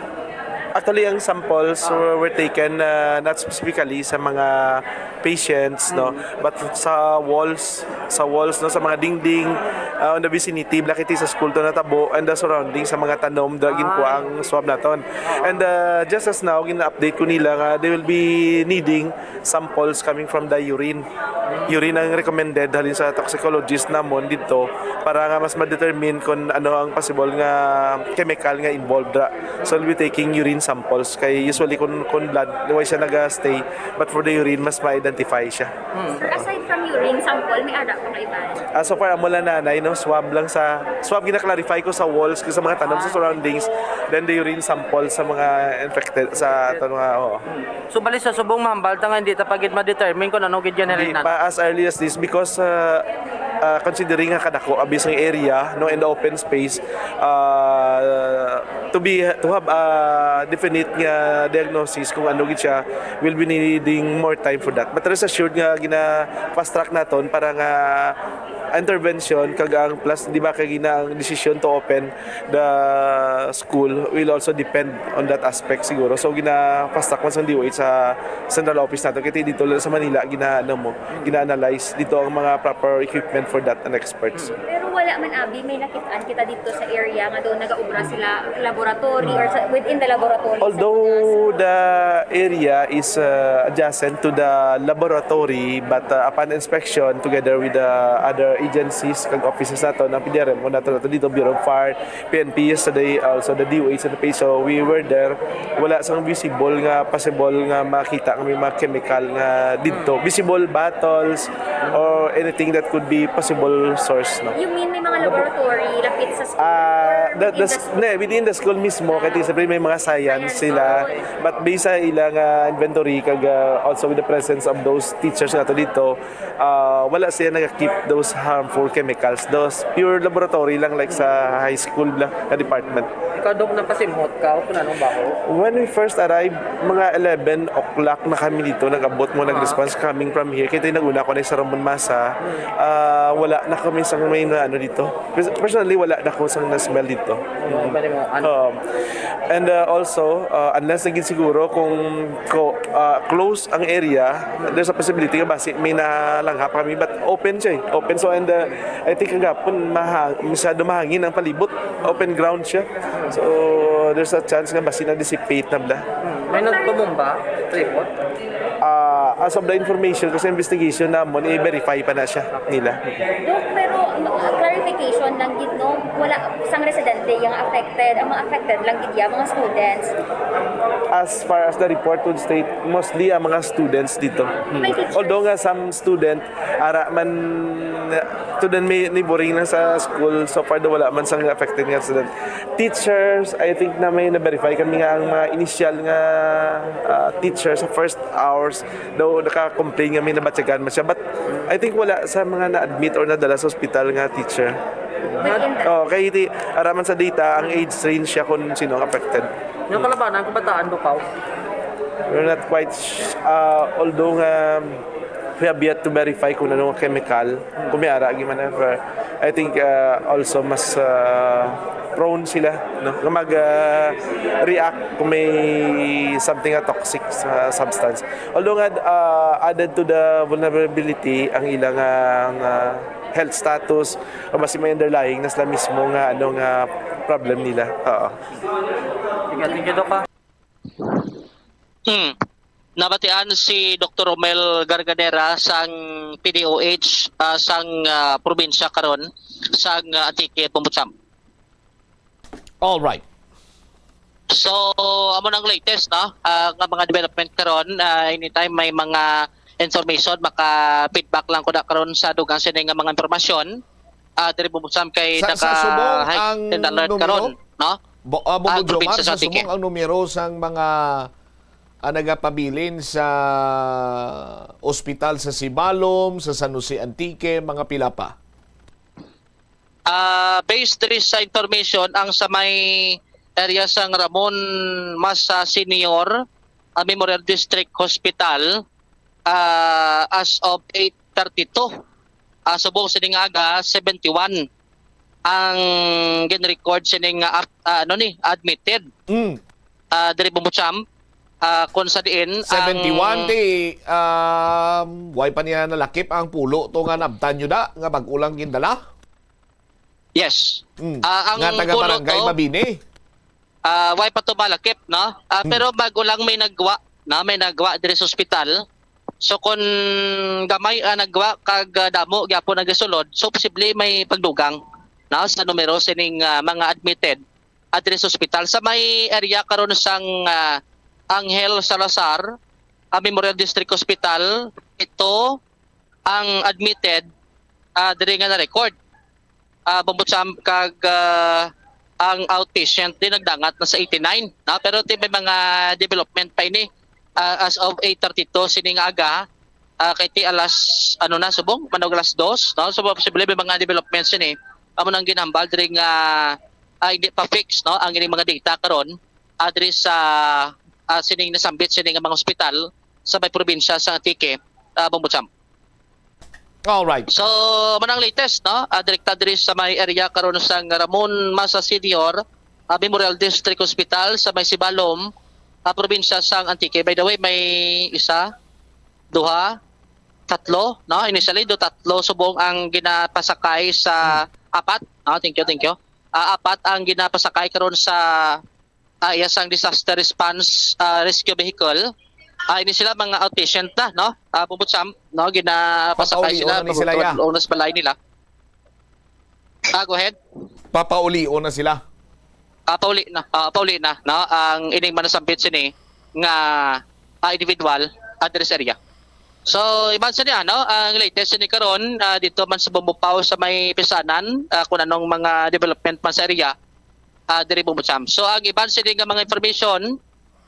Actually, ang samples were, were taken, uh, not specifically sa mga patients, no, but sa walls, sa walls, no, sa mga dingding, uh, on the vicinity, black it is sa school to natabo, and the surrounding sa mga tanom, da ginkuha ang swab naton. And, uh, just as now, gina-update ko nila nga they will be needing samples coming from the urine. Urine ang recommended halin sa toxicologist namon dito para nga mas ma-determine kung ano ang possible nga chemical nga involved ra. So, we'll be taking urine samples. Kay usually, kung, kung blood, way siya naga-stay. But for the urine, mas ma-identify siya. Sir, aside from urine sample, may ara pa kay ba? Ah, so far, amo lang nanay, no? Swab lang sa, swab gina-clarify ko sa walls, sa mga tanom, sa surroundings. Then the urine sample sa mga infected, sa ato nga, oo. So, bali sa subong mahambal ta nga hindi ta pa gid ma-determine kung ano gid yan Di na. pa as early as this because, uh, uh, considering nga kadako abi sang area, no, and the open space, uh, to be, to have a definite nga diagnosis kung ano gid siya, will be needing more time for that. But rest assured nga gina-fast track naton para nga intervention kag ang plus, di ba, kay gina ang decision to open the school will also depend on that aspect siguro. So gina-fast track man sang D O H sa central office nato, kay dito lang sa Manila gina, ano mo, gina-analyze dito ang mga proper equipment for that and experts. Pero wala man, abi, may nakit-an kita dito sa area nga doon nagaubra sila laboratory or sa, within the laboratory. sa Although mga- the area is, uh, adjacent to the laboratory, but, uh, upon inspection together with the other agencies kag offices nato ng P D R M O nato, nato dito, Bureau of Fire, P N P yesterday, also the D O H and the P H O, we were there. Wala sang visible nga possible nga makita nga may mga chemical nga dito. Visible bottles or anything that could be possible source, no? You mean may mga laboratory lapit sa school? Ah, Or the, within the, ne, within the school mismo, kasi siyempre may mga science sila. But based sa ilang, ah, inventory, kag, ah, also with the presence of those teachers nato dito, ah, wala siya nag-keep those harmful chemicals. Those pure laboratory lang, like sa high school lang na department. Ikaw, Dok, nakasimhot ka o kung anong baho? When we first arrived, mga eleven o'clock na kami dito. Nag-abot mo, nag-response coming from here. Kaya tayo nag-una ko na sa Ramon Masa. Ah, wala na kami sa may na ano dito. Pers-, personally, wala na ko sang na-smell dito. Ano ba mo? Ano? Um, and, uh, also, uh, unless naging siguro kung ko, uh, close ang area, there's a possibility nga basi may nalanghap kami, but open siya eh. Open. So, and, uh, I think kagapon mahang, masyado mahangin ang palibot. Open ground siya. So, there's a chance nga basi na-dissipate na bla. May nagpamumba? Report? Ah, as of the information, kasi investigation namon, i-verify pa na siya nila. Doc, pero uh, clarification lang gid, no? Wala sang residente yang affected. Ang mga affected lang gid ya, mga students. As far as the report would state, mostly ang mga students dito. Hmm. May teachers. Although nga some student, ara man, to the may neighboring lang sa school, so far daw wala man sang affected nga student. Teachers, I think na may na-verify kami nga ang mga initial nga, ah, teachers sa first hours daw naka-complain nga may nabatyagan man siya. But I think wala sa mga na-admit or nadala sa ospital nga teacher. Within the Oh, kay iti, ara man sa data, ang age range siya kung sino ang affected. Yung kalabanan, kabataan, Dok, aw? We're not quite sh-, uh, although nga we have yet to verify kung ano ang chemical, kung may ara, giman ever, I think, uh, also mas, uh, prone sila, no, nga mag, uh, react kung may something nga toxic sa substance. Although nga, uh, added to the vulnerability ang ilang, uh, nga health status, o basi may underlying na sila mismo nga, ano, nga problem nila. Oo. Sige, thank you, Dok, ah. Hmm. Nabatian si Doktor Romel Garganera sang P D O H, ah, sang, ah, probinsya karon sang, ah, Antique, Pumbutsam. All right. So, amo nang latest, no? Ah, nga mga development karon, ah, anytime may mga information, maka-feedback lang ko na karon sa dugang sini nga mga impormasyon. Ah, diri, Pumbutsam, kay Sa, sa subong ang naka-heightened alert numero? karon, no? Bo, ah, Bongo Ang Jomar, probinsya sa sa Antique. Subong ang numero sang mga, ah, nagapabilin sa ospital sa Sibalom, sa San Jose Antique, mga pila pa? Ah, based diri sa information, ang sa may area sang Ramon Masa Senior, ah, Memorial District Hospital, ah, as of eight thirty-two, ah, subong sining aga, seventy-one ang gin-record sining, ah, ap-, ah, ano ni, admitted. Mm. ah, diri Bombo Champ, ah, kung sa diin ang Seventy-one, di, um, way pa niya nalakip ang pulo to nga nabtan nyo da, nga bag-o lang gindala? Yes. Mm. Ah, ang Nga taga pulo Barangay to, Mabini? Ah, way pa to malakip, no? Ah, Hmm. Pero bag-o lang may nagwa, no? May nagwa diri sa ospital. So, kung gamay ang nagwa kag, ah, damo gyapon nagasulod, so posible may pagdugang, no, sa numero sining, ah, mga admitted at diri sa ospital. Sa may area karon sang, ah, Angel Salazar, ah, Memorial District Hospital, ito ang admitted, ah, diri nga na-record, ah, Bombo Champ, kag, ah, ang outpatient din nagdangat na sa eighty-nine, no? Pero ti may mga development pa ini, ah, as of eight thirty-two sini nga aga, ah, kay ti alas, ano na, subong, manog alas dos, no? So, posible may mga developments ini. Amo nang ginhambal diri nga, ah, hindi pa fix, no, ang ining mga data karon, ah, diri sa, ah, sining nasambit sini nga mga ospital sa may probinsya sa Antique, ah, Bombo Champ. All right. So, manang latest, no? Ah, direkta diri sa may area karon sang Ramon Masa Senior, ah, Memorial District Hospital sa may Sibalom, ah, probinsya sang Antique. By the way, may isa, duha, tatlo, no? Initially, do tatlo subong ang ginapasakay sa Hmm. apat. Ah, thank you, thank you. Ah, apat ang ginapasakay karon sa, ah, iya sang disaster response, ah, rescue vehicle. Ah, ini sila mga outpatient na, no? Ah, Bombo Champ, no? Ginapasakay Papaulion sila, na ni sila, ya. Papunta sa balay nila. Ah, go ahead. Papaulion na sila. Ah, pauli na, ah, pauli na, no? Ang ining manasambit sini nga, ah, individual at diri sa area. So, iban sa niya, no? Ang latest sini karon, ah, dito man sa Bombo Pao sa may Pisanan, ah, kung anong mga development man sa area, ah, diri Bombo Champ. So, ang iban sini nga mga information,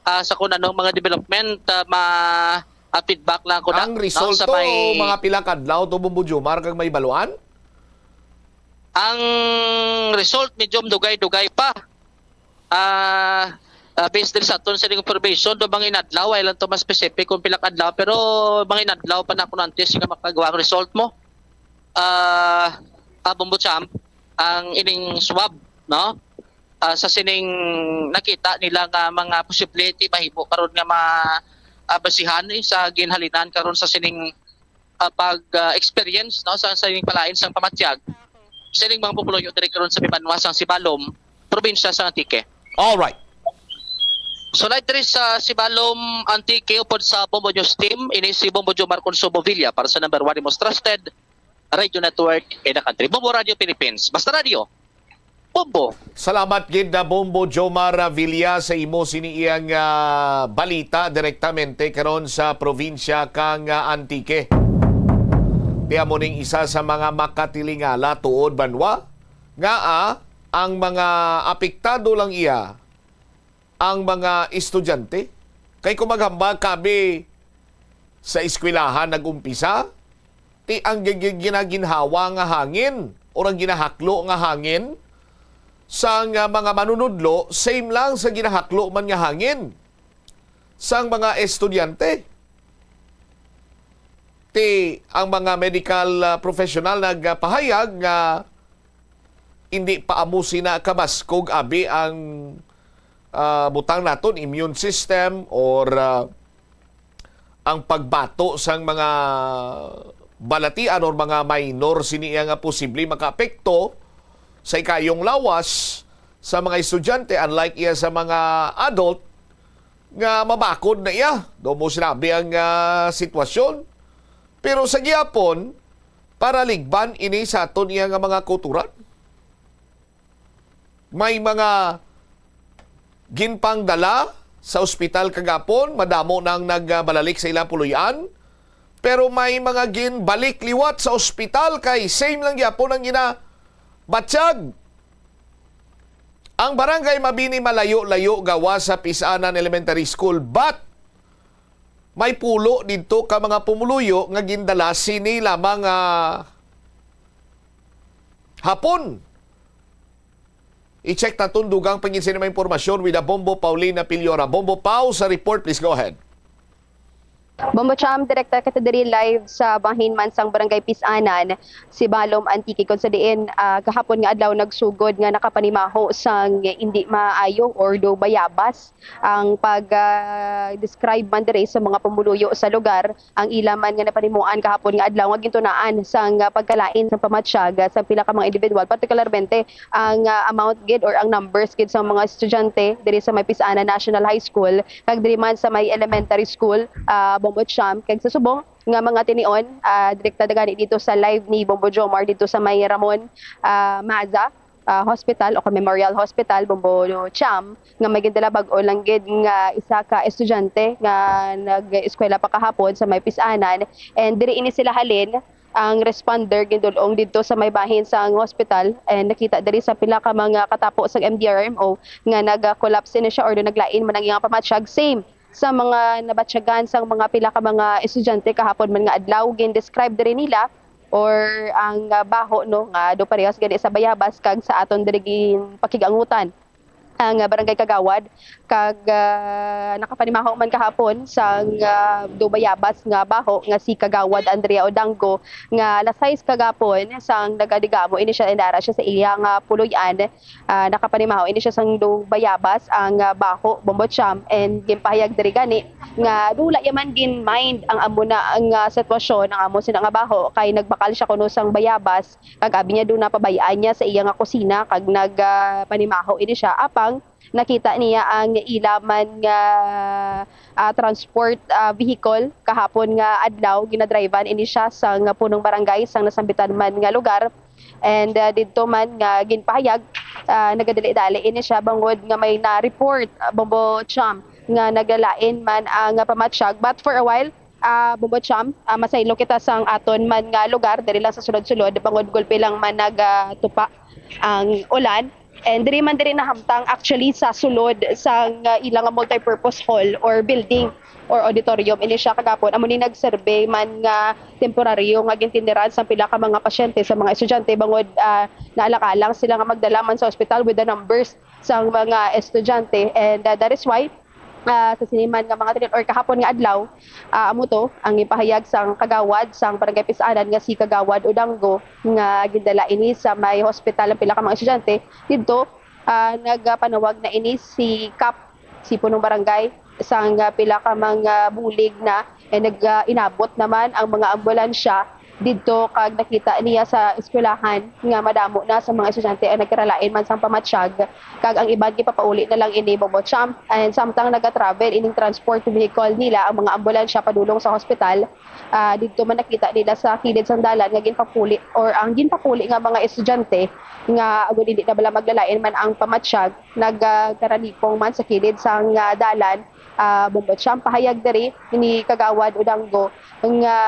ah, sa kung anong mga development, ah, ma-, ah, feedback lang ko na, Ang no, result sa to, may mga pila ka adlaw to, Bombo Jomar, kag may baluan? Ang result, medyo dugay-dugay pa. Ah, ah, based din sa aton sa information, do mga inadlaw, ay lang to mas specific kung pila ka adlaw, pero mga inadlaw pa na kung antes nga makagawa ang result mo. Ah, ah, Bombo Champ, ang ining swab, no? Ah, sa sining nakita nila nga mga posible ti mahimo karon nga ma-, ah, basihan, eh, sa ginhalinan karon sa sining, ah, pag, ah, experience, no, sa, sa ining palain sang pamatyag sining mga pumuluyo diri karon sa may banwa sang Sibalom, probinsya sa Antique. All right. So, live diri sa Sibalom, Antique, upod sa Bombo News Team, ini si Bombo Jomar Consubo Villa para sa number one, the most trusted radio network in the country, Bombo Radio Philippines. Basta Radio, Bombo. Salamat gid na Bombo Jomar Villa sa imo sini iyang, ah, balita direktamente karon sa probinsya kang, ah, Antique. Ti amo ning isa sa mga makatilingala tuod banwa nga, ah, ang mga apektado lang iya ang mga estudyante. Kay kung maghambal kami sa eskwelahan nag-umpisa, ti ang gi-, gi-, ginaginhawa nga hangin or ang ginahaklo nga hangin sang, ah, mga manunudlo, same lang sa ginahaklo man nga hangin sang mga estudyante. Ti ang mga medical, ah, professional nagpahayag nga hindi pa amo sina kabaskog abi ang, ah, butang naton immune system or, ah, ang pagbato sang mga balatian or mga minor sini iya nga posible makaapekto sa ikayong lawas sa mga estudyante, unlike iya sa mga adult nga mabakod na iya. Do mo sinabi ang, ah, sitwasyon. Pero sa gihapon, para ligban ini sa aton iya nga mga kauturan. May mga ginpangdala sa ospital kagapon, madamo nang nagbalalik sa ilang puloy-an, pero may mga ginbalik liwat sa ospital kay same lang gyapon ang ginabatyag. Ang Barangay Mabini malayo-layo gawas sa Pisanan Elementary School, but may pulo didto ka mga pumuluyo nga gindala sini lamang, ah, hapon. I-check naton dugang pa gid sini mga impormasyon with a Bombo Paulina Piliora. Bombo Pau sa report, please go ahead. Bombo Cham, direkta kita diri live sa bahin man sang Barangay Pisanan, Sibalom, Antique, kung sa diin, ah, kahapon nga adlaw nagsugod nga nakapanimaho sang indi maayo or do bayabas ang pag, ah, describe man diri sa mga pumuluyo sa lugar. Ang ila man nga napanimuan kahapon nga adlaw nga gintunaan sang, ah, pagkalain sang pamatyag, ah, sa pila ka mga individual, partikularmente ang, ah, amount gid or ang numbers gid sa mga estudyante diri sa may Pisanan National High School kag diri man sa may elementary school, ah, Bombo Cham. Kag sa subong nga mga tinion, ah, direkta na gani dito sa live ni Bombo Jomar dito sa may Ramon, ah, Maza, ah, Hospital o Memorial Hospital, Bombo Cham, nga may gindala bag-o lang gid nga isa ka estudyante nga nag-eskwela pa kahapon sa may Pisanan. And diri ini sila halin, ang responder gindul-ong didto sa may bahin sang hospital, and nakita diri sa pila ka mga katapo sang M D R M O nga nag-collapse ini siya or naglain man ang iyang pamatyag. Same sa mga nabatyagan sang mga pila ka mga estudyante kahapon man nga adlaw, gin-describe diri nila or ang, ah, baho, no, nga do parehas gani sa bayabas kag sa aton diri ginpakig-angutan ang, ah, barangay kagawad, kag, ah, nakapanimaho man kahapon sang, ah, do bayabas nga baho nga si Kagawad Andrea Odango nga alas sais kagapon sang nagadigamo ini siya, indara siya sa iya nga puloy-an. Ah, nakapanimaho ini siya sang do bayabas ang, ah, baho, Bombo Cham, and ginpahayag diri gani nga dula ya man gin-mind ang amo na nga sitwasyon, ang amo sina nga baho, kay nagbakal siya kuno sang bayabas, kag abi niya do napabay-an niya sa iya nga kusina kag nag, ah, panimaho ini siya. Apang nakita niya ang ila man nga, ah, transport, ah, vehicle kahapon nga adlaw, ginadrivean ini siya sang punong barangay sang nasambitan man nga lugar. And, ah, didto man nga ginpahayag, ah, nagadali-dali ini siya bangod nga may na-report, ah, Bombo Cham, nga naglalain man ang, ah, pamatyag. But for a while, ah, Bombo Cham, ah, masaylo kita sang aton man nga lugar, diri lang sa sulod-sulod, bangod gulpi lang man nagatupa ang ulan. And diri man diri nahamtang actually sa sulod sang, ah, ilang multipurpose hall or building or auditorium. Ini siya kagapon. Amo ni nag-survey man nga temporaryo nga gintindiran sang pila ka mga pasyente sa mga estudyante bangod, ah, naalang-alang sila nga magdala man sa ospital with the numbers sang mga estudyante. And, ah, that is why, ah, sa sini man nga mga tinion or kahapon nga adlaw, ah, amo to ang ipahayag sang kagawad sang Barangay Pisanan nga si Kagawad Odango nga gindala ini sa may hospital ang pila ka mga estudyante. Didto, ah, nagapanawag na ini si Kap, si punong barangay, sang, ah, pila ka mga bulig na, eh, nag, ah, inabot naman ang mga ambulansya didto kag nakita niya sa eskwelahan nga madamo na sa mga estudyante ang nagkaralain man sang pamatyag, kag ang iban gipapauli na lang ini, Bombo Cham. And samtang nagatravel ining transport vehicle nila, ang mga ambulansya padulong sa hospital, ah, didto man nakita nila sa kilid sang dalan nga ginpapuli or ang ginpapuli nga mga estudyante nga agud hindi na bala maglalain man ang pamatyag, nagkaranipong man sa kilid sang, ah, dalan. Ah, Bombo Cham, pahayag diri ni Kagawad Odango nga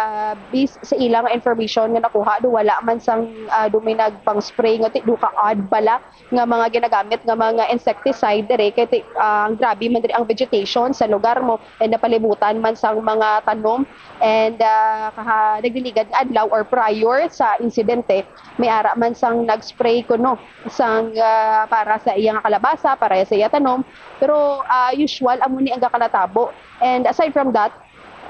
bis sa ilang information nga nakuha, do wala man sang, ah, do may nagpang-spray nga ti-, do ka-odd bala nga mga ginagamit nga mga insecticide diri kay ti-, ah, ang grabe man diri ang vegetation sa lugar mo and napalibutan man sang mga tanom. And, ah, kaha-, nagdiligan nga adlaw or prior sa insidente, may ara man sang nag-spray kuno sang, ah, para sa iya nga kalabasa, para sa iya tanom. Pero, ah, usual amo ni ang gakanatabo. And aside from that,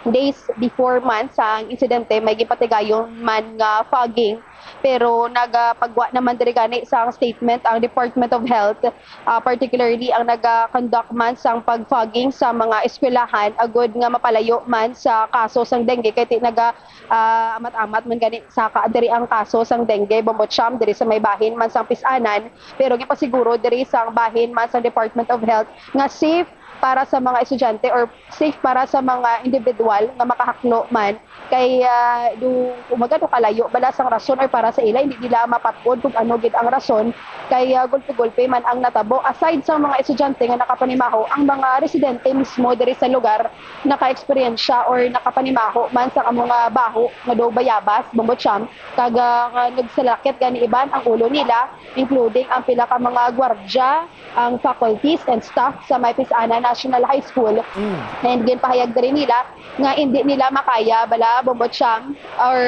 days before man sang insidente, may gipatigayon man nga fogging. Pero nagapagwa naman diri gani sang statement ang Department of Health, ah, particularly ang naga-conduct man sang pag-fogging sa mga eskwelahan agud nga mapalayo man sa kaso sang dengue kay ti naga, ah, amat-amat man gani sa ka diri ang kaso sang dengue, Bombo Cham, diri sa may bahin man sang Pisanan. Pero gipasiguro diri sang bahin man sang Department of Health nga safe para sa mga estudyante or safe para sa mga individual nga makahaklo man kay, ah, do, kumbaga, do kalayo bala sang rason or para sa ila hindi nila mapat-od kung ano gid ang rason kay, ah, gulpi-gulpi man ang natabo. Aside sa mga estudyante nga nakapanimaho, ang mga residente mismo diri sa lugar naka-eksperyensya or nakapanimaho man sa amo nga baho nga do bayabas, Bombo Cham, kag, ah, nagsalakit gani iban ang ulo nila, including ang pila ka mga gwardya, ang faculties and staff sa may Pisanan National High School. Mm. And ginpahayag diri nila nga hindi nila makaya bala, Bombo Cham, or,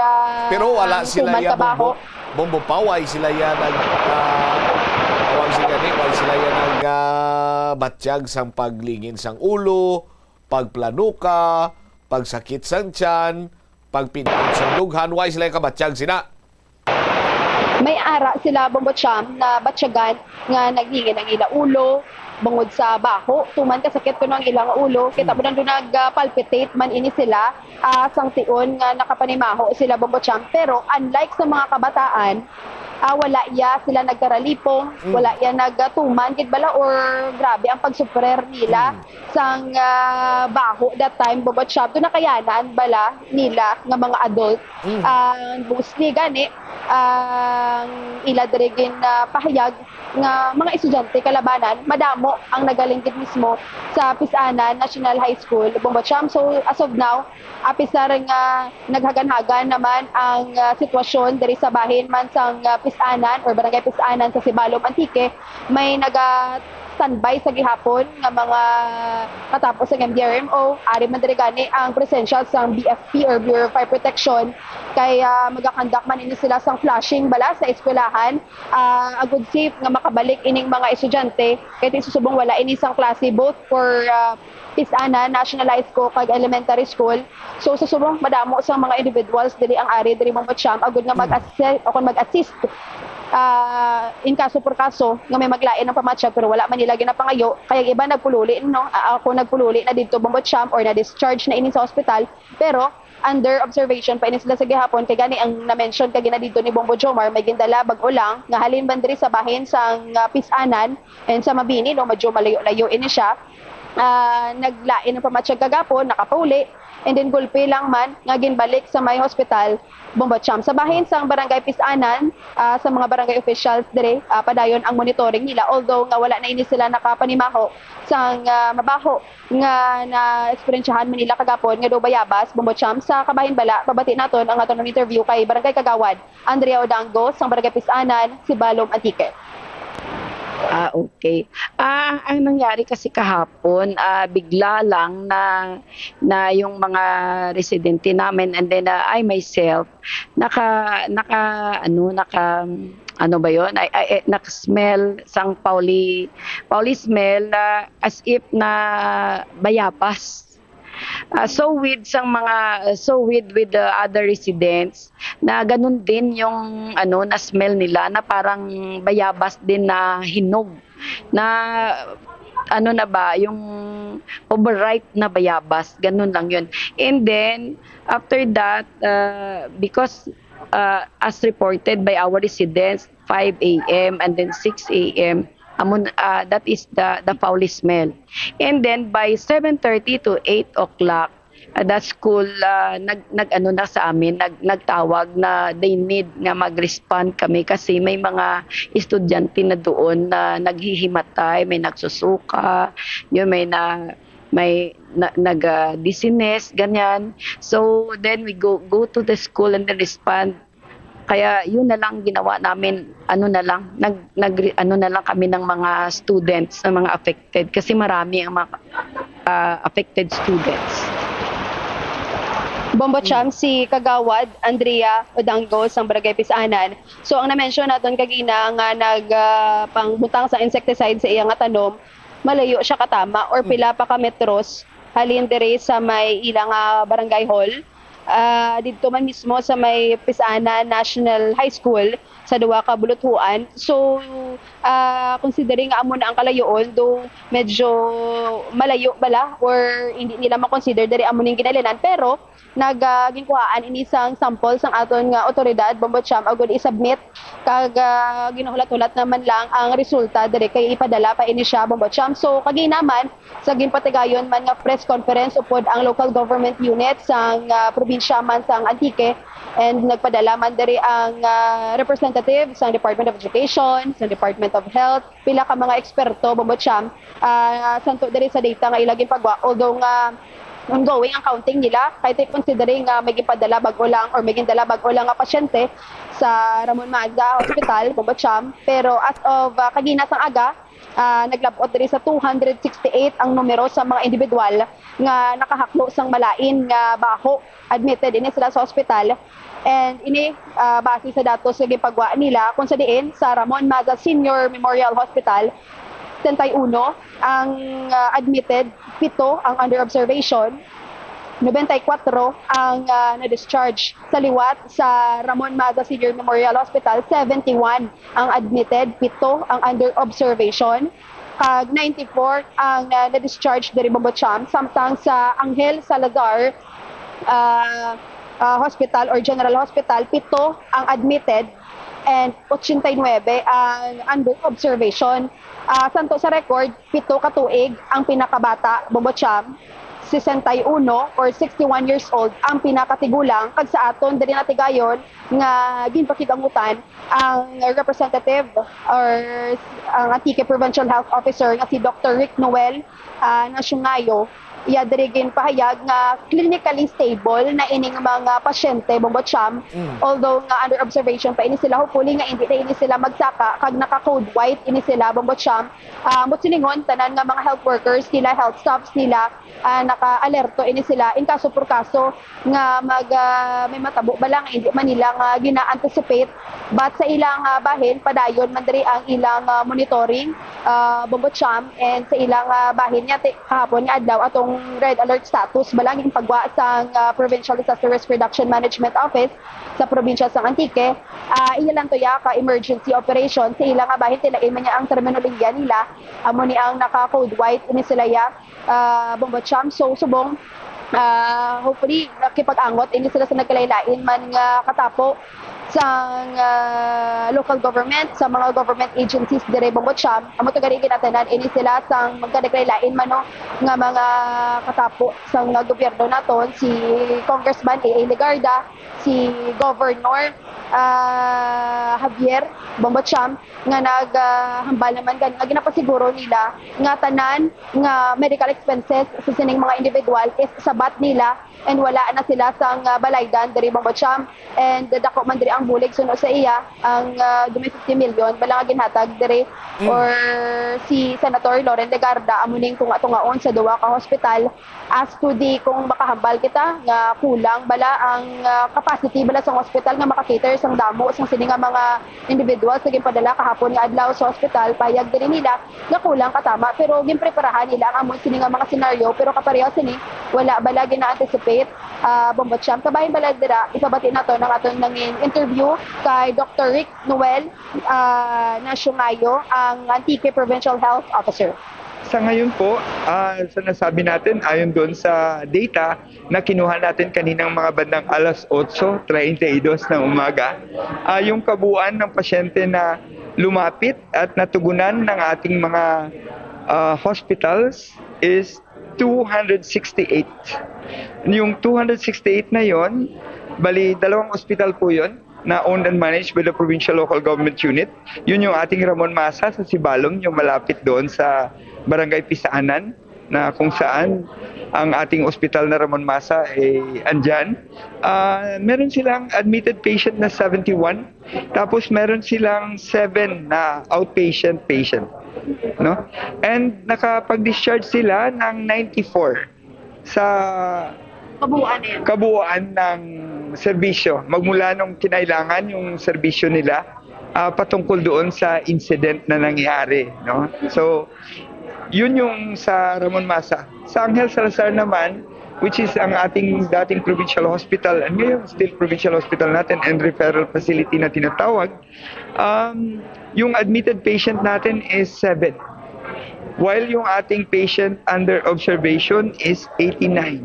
ah, Pero wala ang sila human ya, kabaho. Bombo, Bombo Paway sila ya nag, ah, tawag si gani, wala sila ya nag, ah, batyag sang paglingin sang ulo, pagplanuka, pagsakit sang tiyan, pagpinot sang dughan, way sila kabatyag sina. May ara sila, Bombo Cham, na batyagan nga naghingin ang ila ulo bangod sa baho. Tuman kasakit kuno ang ilang ulo. Kita mo nang nag-palpitate man ini sila, ah, sang tion nga nakapanimaho sila, Bombo Cham. Pero unlike sa mga kabataan, ah, wala iya sila nagkaralipong, wala iya nagatuman gid bala or grabe ang pagsufrer nila sang, ah, baho that time, Bombo Cham. Doon nakayanan bala nila nga mga adult. Ang mostly gani, ang ila diri gin, ah, pahayag nga mga estudyante kalabanan, madamo ang nagalinggit mismo sa Pisanan National High School, Bombo Cham. So, as of now, apisar nga naghaganhagan naman ang, ah, sitwasyon diri sa bahin man sang, ah, Pisanan or Barangay Pisanan sa Sibalom, Antique, may naga-standby sa gihapon nga mga katapos ang M D R M O. Ari man diri gani ang presensya sang B F P or Bureau of Fire Protection, kay, ah, magakandak man ini sila sang flushing bala sa eskwelahan, ah, agud safe nga makabalik ining mga estudyante, kay ti subong wala ini sang klase both for, ah, Pisanan National High School kag elementary school. So, sa subong madamo sang mga individuals diri ang ari diri, Bombo Cham, agud nga mag-assist o kung mag-assist, ah, in kaso por kaso nga may maglain ang pamatyag pero wala man nila ginapangayo, kay ang iba nagpululi, no? Ah, ako nagpululi na didto, Bombo Cham, or na-discharge na ini sa ospital, pero under observation pa ini sila sa gihapon, kay gani ang na-mention kagina didto ni Bombo Jomar, may gindala bag-o lang nga halin man diri sa bahin sang, ah, Pisanan and sa Mabini, no, medyo malayo-layo ini siya. Ah, naglain ang pamatyag kagapon, nakapauli, and then gulpi lang man nga ginbalik sa may hospital, Bombo Cham. Sa bahin sang Barangay Pisanan, ah, sa mga barangay officials diri, ah, padayon ang monitoring nila, although nga wala na ini sila nakapanimaho sang, ah, mabaho nga na-eksperyensyahan man nila kagapon nga daw bayabas, Bombo Cham. Sa kabahin bala, pabati naton ang aton interview kay Barangay Kagawad Andrea Odango sang Barangay Pisanan, Sibalom, Antique. Ah, okay. Ah, ang nangyari kasi kahapon, ah, bigla lang na na yung mga residente namin, and then, ah, I myself naka naka ano, naka ano ba yon? I, I, I naka-smell sang pauli, pauli smell na as if na bayabas. Ah, so with sang mga, so with with the other residents na ganun din yung ano, na smell nila na parang bayabas din na hinog, na ano na ba, yung overripe na bayabas, ganun lang yun. And then after that, uh, because uh, as reported by our residents, five a m and then six a m, amon, uh, that is the the foul smell. And then by seven thirty to eight o'clock, uh, the school, uh, nag nag-ano na sa amin, nag nagtawag na they need nga mag-respond kami kasi may mga estudyante na doon na naghihimatay, may nagsusuka, yun, may na may na, nag uh, dizziness, ganyan. So then we go go to the school and then respond. Kaya yun na lang ginawa namin, ano na lang, nag, nag ano na lang kami ng mga students, ng mga affected kasi marami ang mga uh, affected students. Bombo Cham, si Kagawad Andrea Odango sang Barangay Pisanan. So ang na-mention naton kagina nga nag uh, pangbutang sa insecticide sa iya nga tanom, malayo siya katama or pila pa ka metros halin diri sa may ila nga barangay hall. Ah, didto man mismo sa may Pisanan National High School sa duha ka buluthuan. So, ah, considering nga amo na ang kalayoon, though medyo malayo bala or hindi nila ma-consider diri amo ning ginalinan, pero nag ah, ginkuhaan ini sang sample sang aton nga otoridad, Bombo Cham, agud i-submit kag ah, ginahulat-hulat naman lang ang resulta diri kay ipadala pa ini siya, Bombo Cham. So kaginaman, sa ginpatigayon man nga press conference upod ang local government unit sang ah, probinsya man sang Antique, and nagpadala man diri ang ah, representative sang Department of Education, sang Department of Health, pila ka mga eksperto, Bombo Cham, ah, santo diri sa data nga ila ginpagwa, although nga ongoing ang counting nila, kay ti considering nga may ginpadala bag-o lang or may gindala bag-o lang nga pasyente sa Ramon Maza Hospital, Bombo Cham, pero as of ah, kagina sang aga, ah, naglab-ot diri sa two hundred sixty-eight ang numero sa mga individual nga nakahaklo sang malain nga baho. Admitted ini sila sa ospital, and ini ah, base sa datos nga ginpagwa nila kung sa diin sa Ramon Maza Senior Memorial Hospital, setenta y uno ang ah, admitted, pito ang under observation, Noventa y cuatro ang, ah, na-discharge. Sa liwat, sa Ramon Maza Senior Memorial Hospital, seventy-one ang admitted, pito ang under observation, kag ninety-four ang, ah, na-discharge diri Bombo Cham. Samtang sa Angel Salazar, ah, ah, Hospital or General Hospital, pito ang admitted and ochenta y nuebe ang under observation. Ah, santo sa record, pito ka tuig ang pinakabata, Bombo Cham, sesenta y uno or sixty-one years old ang pinakatigulang, kag sa aton diri natigayon nga ginpakig-angutan ang representative or ang Antique Provincial Health Officer nga si Doctor Rick Noel, ah, Nasyungayo. Iya diri ginpahayag nga clinically stable na ining mga pasyente, Bombo Cham, Mm. although nga under observation pa ini sila, hopefully nga hindi na ini sila magsaka kag naka-code white ini sila, Bombo Cham. Ah, ambot silingon, tanan nga mga health workers nila, health staffs nila, ah, naka-alerto ini sila in kaso por kaso nga mag, ah, may matabo bala nga hindi man nila nga gina-anticipate. But sa ilang, ah, bahin, padayon man diri ang ilang, ah, monitoring, ah, Bombo Cham, and sa ilang, ah, bahin niya, ti-, kahapon nga adlaw, atong red alert status bala ang ginpagwa sang, ah, Provincial Disaster Risk Reduction Management Office sa probinsya sang Antique. Ah, iya lang to ya ka emergency operation. Sa ila nga bahin, tilain man niya ang terminolohiya nila. Amo ni ang naka-code white ini sila ya, ah, Bombo Cham. So, subong, ah, hopefully, nakipag-angot ini sila sa nagkalain-lain man nga katapo sang, ah, local government, sa mga government agencies dire Bombo Cham. Amo to gani ginatanan ini sila sang magkalain-lain man, no, nga mga katapo sang, ah, gobyerno naton, si Congressman A A Legarda, si Governor, ah, Javier Bombo Cham, nga nag, ah, hambal naman gani nga ginapasiguro nila nga tanan nga medical expenses sa sining mga individual is sabat nila and wala na sila sang, ah, balaydan diri Bombo Cham. And dako man diri ang bulig suno sa iya, ang, ah, dumi fifty million bala nga ginhatag diri, Mm. or si Senator Loren Legarda amo ning tunga-tungaon sa duha ka hospital as to the kung makahambal kita nga kulang bala ang, ah, capacity bala sang hospital nga maka-cater sang damo sang sini nga mga individuals nga ginpadala kahapon nga adlaw sa hospital. Payag diri nila nga kulang katama, pero ginpreparahan nila ang amo sini nga mga senaryo, pero kapareho sini, wala bala gina-anticipate, ah, Bombo Cham. Kabahin bala dira, ipabati nato ang aton nangin interview kay Doctor Rick Noel, ah, Nasyungayo, ang Antique Provincial Health Officer. Sa ngayon po, ah, sa nasabi natin, ayon doon sa data na kinuha natin kaninang mga bandang alas otso treinta y dos ng umaga, ah, yung kabuuan ng pasyente na lumapit at natugunan ng ating mga, ah, hospitals is two hundred sixty-eight. Yung two hundred sixty-eight na yon, bali, dalawang ospital po yon na owned and managed by the Provincial Local Government Unit. Yun yung ating Ramon Masa sa Sibalom, yung malapit doon sa Barangay Pisaanan, na kung saan ang ating ospital na Ramon Masa ay andyan. Ah, meron silang admitted patient na seventy-one, tapos meron silang seven na outpatient patient, no? And nakapag-discharge sila ng ninety-four sa Kabuuan na yan. kabuuan ng serbisyo. Magmula nung kinailangan yung serbisyo nila, ah, patungkol doon sa incident na nangyari, no? So, yun yung sa Ramon Masa. Sa Angel Salazar naman, which is ang ating dating provincial hospital, and ngayon still provincial hospital natin and referral facility na tinatawag, um, yung admitted patient natin is seven. While yung ating patient under observation is eighty-nine.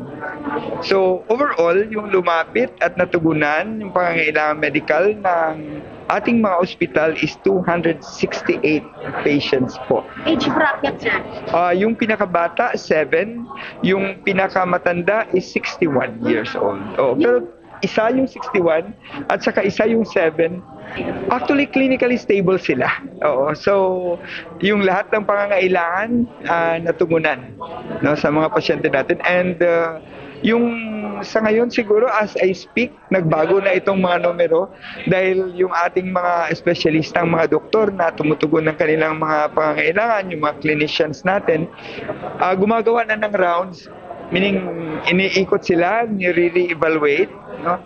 So, overall, yung lumapit at natugunan yung pangangailangan medical ng ating mga ospital is two hundred sixty-eight patients po. Age bracket, sir? Ah, yung pinakabata, seven. Yung pinakamatanda is sixty-one years old. Oh, pero isa yung sixty-one at saka isa yung seven. Actually, clinically stable sila. Oo. So, yung lahat ng pangangailangan, ah, natugunan, no, sa mga pasyente natin. And, ah, yung sa ngayon, siguro, as I speak, nagbago na itong mga numero dahil yung ating mga espesyalista, ang mga doktor na tumutugon ng kanilang mga pangangailangan, yung mga clinicians natin, ah, gumagawa na ng rounds, meaning iniikot sila, nire-re-evaluate, no?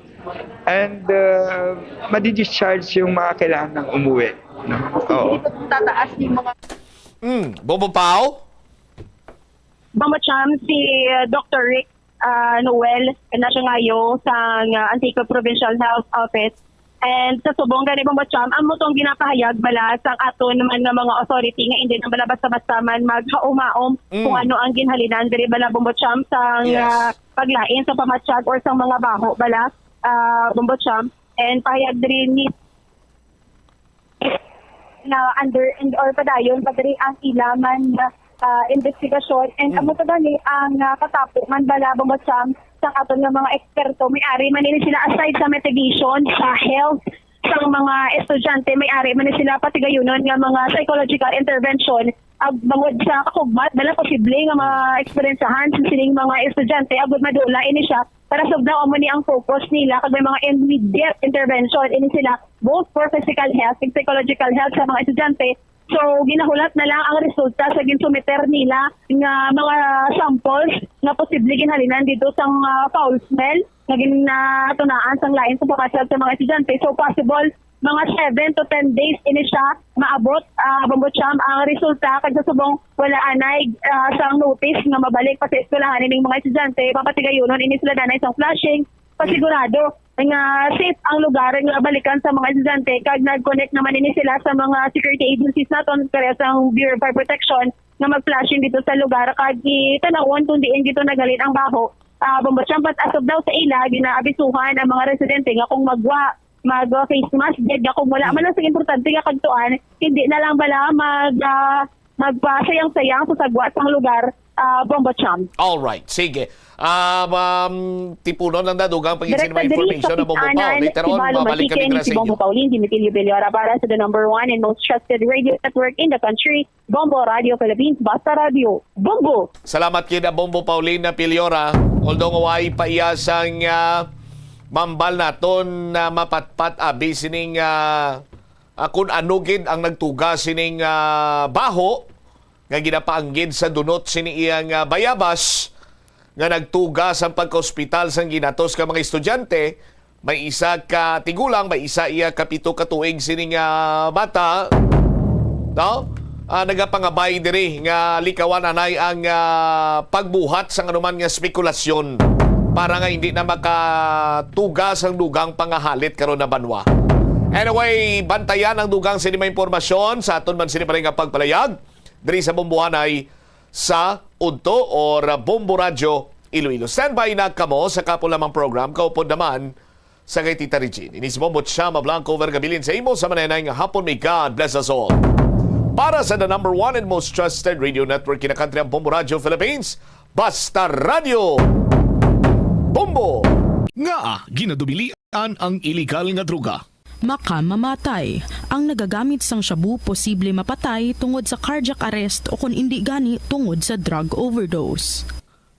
And, ah, madi-discharge yung mga kailangan ng umuwi, no? Oo. Dito tataas yung mga Mm, Bobo Pao? Mama Cham, si, uh, Doctor Rick ah, Noel Nasiongayo sang, ah, Antique Provincial Health Office. And sa subong gani, Bombo Cham, amo tong ginapahayag bala sang aton naman nga mga authority nga hindi na bala basta-basta man maghaom-haom Mm. kung ano ang ginhalinan diri bala, Bombo Cham, sang, Yes. ah, paglain sa pamatyag or sang mga baho bala, ah, Bombo Cham. And pahayag diri ni na under and or padayon pa diri ang ila man nga, ah, investigasyon. And Mm. amo pa gani ang, ah, katapo man bala, Bombo Cham, sang aton nga mga eksperto. May ari man ini sila aside sa mitigation sa health sang mga estudyante, may ari man ni sila patigayunon nga mga psychological intervention ag bangod sa kakugmat bala posible nga ma-eksperensahan sa sining mga estudyante agud madula ini siya. Para sugdaw amo ni ang focus nila kag may mga immediate intervention ini sila both for physical health and psychological health sa mga estudyante. So, ginahulat na lang ang resulta sa ginsumiter nila nga mga samples nga posible ginhalinan dito sang, ah, foul smell nga ginatunaan sang lain sa pamasyag sa mga estudyante. So, possible mga seven to ten days ini siya maabot, ah, Bombo Cham, ang resulta kag sa subong wala anay, ah, sang notice nga mabalik pa sa eskwelahan ining mga estudyante, papatigayunon ini sila danay sang flushing, pasigurado nga safe ang lugar nga balikan sa mga estudyante, kag nag-connect naman ini sila sa mga security agencies naton, kaya sang Bureau of Fire Protection, nga mag-flushing dito sa lugar kag itanawon kung diin dito naghalin ang baho. Ah, Bombo Cham, but as of daw sa ila, ginaabisuhan ang mga residente nga kung magwa, mag, ah, face mask, gid nga kung wala man lang sa importante nga kagtuan, hindi na lang bala mag, ah, magpasayang-sayang sa sagwa sang lugar, ah, Bombo Cham. All right, sige. Ah, um, tipunon lang na dugang pag-, Direk sa diri information sa na Bombo Pao. Pis-anan, Later on, Sibalo, mabalik kami Masiken, diri si sa Bombo inyo. Pauline Dimitilio Villora para sa the number one and most trusted radio network in the country, Bombo Radio Philippines, Basta Radio, Bombo! Salamat kina Bombo Pauline na Piliora. Although nga way pa iya sang, ah, mambal naton na mapatpat abi sining, ah, ah, kun ano gid ang nagtuga sining, ah, baho nga ginapaanggid sa dunot sini iyang, ah, bayabas nga nagtuga sang pagkaospital sang ginatos nga mga estudyante, may isa ka tigulang, may isa iya ka pito ka tuig sining, ah, bata, no? Ah, nagapangabay diri nga likawan anay ang, ah, pagbuhat sang anuman nga spekulasyon para nga hindi na makatuga sang dugang pangahalit karon na banwa. Anyway, bantayan ang dugang sini mga impormasyon sa aton man sini pa rin nga pagpalayag diri sa Bombohanay sa Udto or Bombo Radyo Iloilo. Standby na kamo sa kapo lamang program, kaupod naman sa kay Tita Regine. Ini si Bombo Chama Blanco, vergabilin sa imo sa manenay nga hapon. May God bless us all. Para sa the number one and most trusted radio network in the country, ang Bombo Radyo Philippines, Basta Radyo Bombo! Ngaa ginadubilian ang iligal nga droga? Makamamatay. Ang nagagamit sang shabu posible mapatay tungod sa cardiac arrest o kon indi gani tungod sa drug overdose.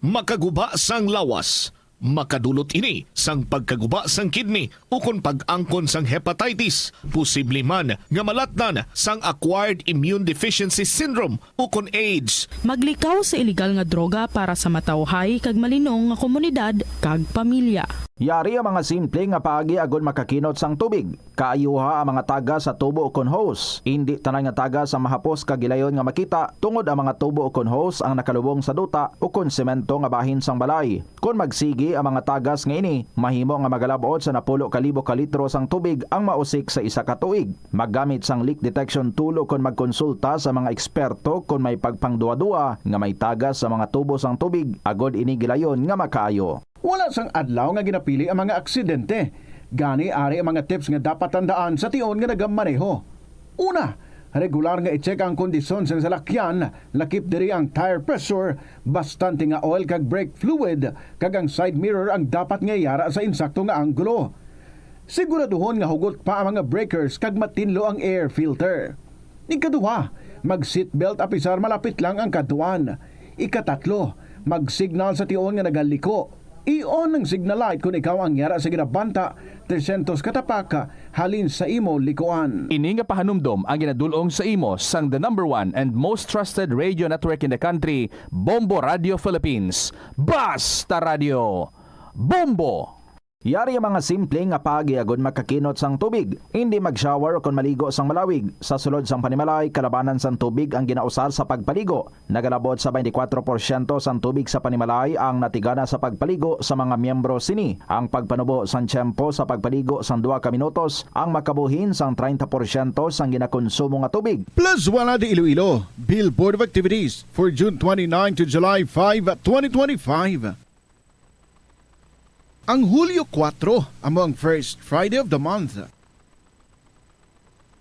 Makaguba sang lawas. Makadulot ini sang pagkaguba sang kidney ukon pag-angkon sang hepatitis. Posible man nga malatnan sang acquired immune deficiency syndrome ukon AIDS. Maglikaw sa iligal nga droga para sa matawhay kag malinong nga komunidad kag pamilya. Yari ang mga simple nga paagi agod makakinot sang tubig. Kaayuha ang mga tagas sa tubo ukon hose. Indi tanan nga tagas ang mahapos kag gilayon nga makita, tungod ang mga tubo ukon hose ang nakalubong sa duta ukon semento nga bahin sang balay. Kon magsigi ang mga tagas nga ini, mahimo nga magalab-ot sa napulo ka libo ka litro sang tubig ang mausik sa isa ka tuig. Maggamit sang leak detection tool ukon magkonsulta sa mga eksperto kon may pagpangduwa-duwa nga may tagas sa mga tubo sang tubig agod ini gilayon nga makaayo. Wala sang adlaw nga ginapili ang mga aksidente. Gani, ari ang mga tips nga dapat tandaan sa tion nga nagamaneho. Una, regular nga i-check ang kondisyon sang salakyan, lakip diri ang tire pressure, bastante nga oil kag brake fluid, kag ang side mirror ang dapat nga yara sa insakto nga anggulo. Siguraduhon nga hugot pa ang mga breakers kag matinlo ang air filter. Ikaduha, mag-seatbelt apisar malapit lang ang kadtuan. Ikatatlo, mag-signal sa tion nga nagaliko. I-on ang signal light kon ikaw ang yara sa ginabanta trescientos ka tapak halin sa imo likuan. Ini nga pahanumdom ang ginadul-ong sa imo sang the number one and most trusted radio network in the country, Bombo Radio Philippines. Basta Radio! Bombo! Yari ang mga simple nga paagi agud makakinot sang tubig. Indi mag-shower o kon maligo sang malawig. Sa sulod sang panimalay, kalabanan sang tubig ang ginausar sa pagpaligo. Nagalabot sa twenty-four porsyento sang tubig sa panimalay ang natigana sa pagpaligo sa mga miyembro sini. Ang pagpanubo sang tiyempo sa pagpaligo sang duha ka minutos ang makabuhin sang treinta porsyento sang ginakonsumo nga tubig. Plazuela de Iloilo, Bill Board of Activities for June twenty-nine to July five, twenty twenty-five. Ang Hulyo kuwatro amo ang first Friday of the month.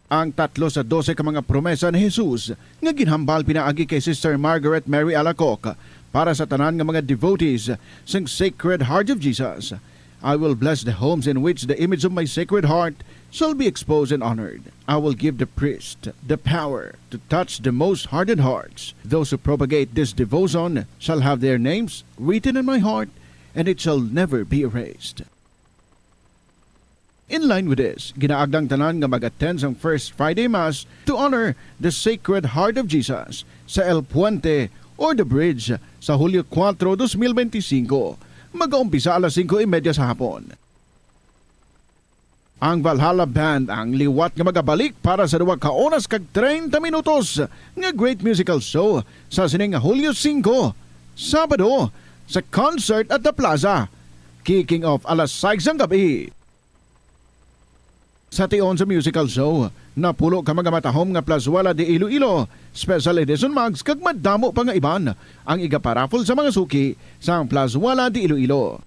Ang tatlo sa dose ka mga promesa ni Jesus nga ginhambal pinaagi kay Sister Margaret Mary Alacoque para sa tanan nga mga devotees sang Sacred Heart of Jesus. "I will bless the homes in which the image of my Sacred Heart shall be exposed and honored. I will give the priest the power to touch the most hardened hearts. Those who propagate this devotion shall have their names written in my heart, and it shall never be erased." In line with this, ginaagdang tanan nga mag-attend sang First Friday Mass to honor the Sacred Heart of Jesus sa El Puente or The Bridge sa Hulyo kuwatro, dos mil benti singko. Mag-aumpisa alas singko y media sa hapon. Ang Valhalla Band ang liwat nga magabalik para sa duha ka oras kag treinta minutos nga great musical show sa sining Hulyo singko, Sabado, sa Concert at the Plaza, kicking off alas sais sang gab-i. Sa tion sa musical show, napulo ka mga matahom nga plazuela de Iloilo, special edition mugs, kag madamo pa nga iban ang igaparaffle sa mga suki sang Plazuela de Iloilo.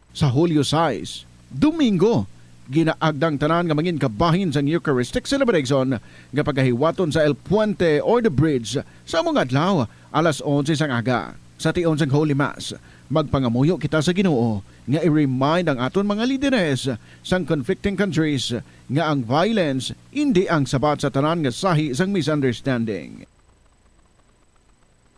Sa Hulyo sais, Domingo, ginaagdang tanan nga mangin kabahin sang Eucharistic celebration nga pagahiwaton sa El Puente or The Bridge sa among adlaw, alas onse sang aga. Sa tion sang Holy Mass, magpangamuyo kita sa Ginoo nga i-remind ang aton mga lideres sang conflicting countries nga ang violence indi ang sabat sa tanan nga sahi sang misunderstanding.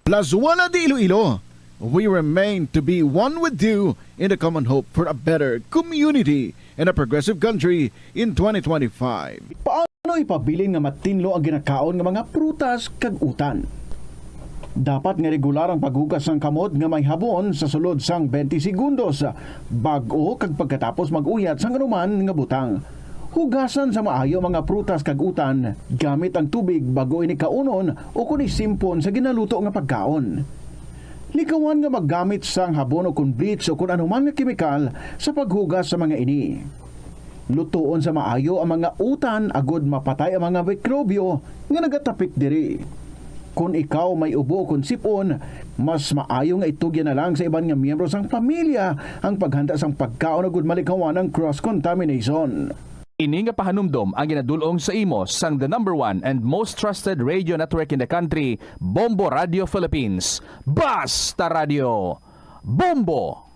Plazuela de Iloilo, we remain to be one with you in the common hope for a better community and a progressive country in twenty twenty-five. Paano ipabilin nga matinlo ang ginakaon nga mga prutas kag utan? Dapat nga regular ang paghugas sang kamot nga may habon sa sulod sang twenty segundos bag-o kag pagkatapos mag-uyat sang anuman nga butang. Hugasan sa maayo ang mga prutas kag utan gamit ang tubig bag-o ini kaunon o kon isimpon sa ginaluto nga pagkaon. Likawan nga maggamit sang habon o kon bleach o kon anuman nga kemikal sa paghugas sa mga ini. Lutoon sa maayo ang mga utan agod mapatay ang mga mikrobyo nga nagatapik diri. Kon ikaw may ubo o kon sip-on, mas maayo nga itugyan na lang sa iban nga miyembro sang pamilya ang paghanda sang pagkaon agud malikawan ang cross-contamination. Ini nga pahanumdom ang ginadul-ong sa imo sang the number one and most trusted radio network in the country, Bombo Radio Philippines. Basta Radio, Bombo!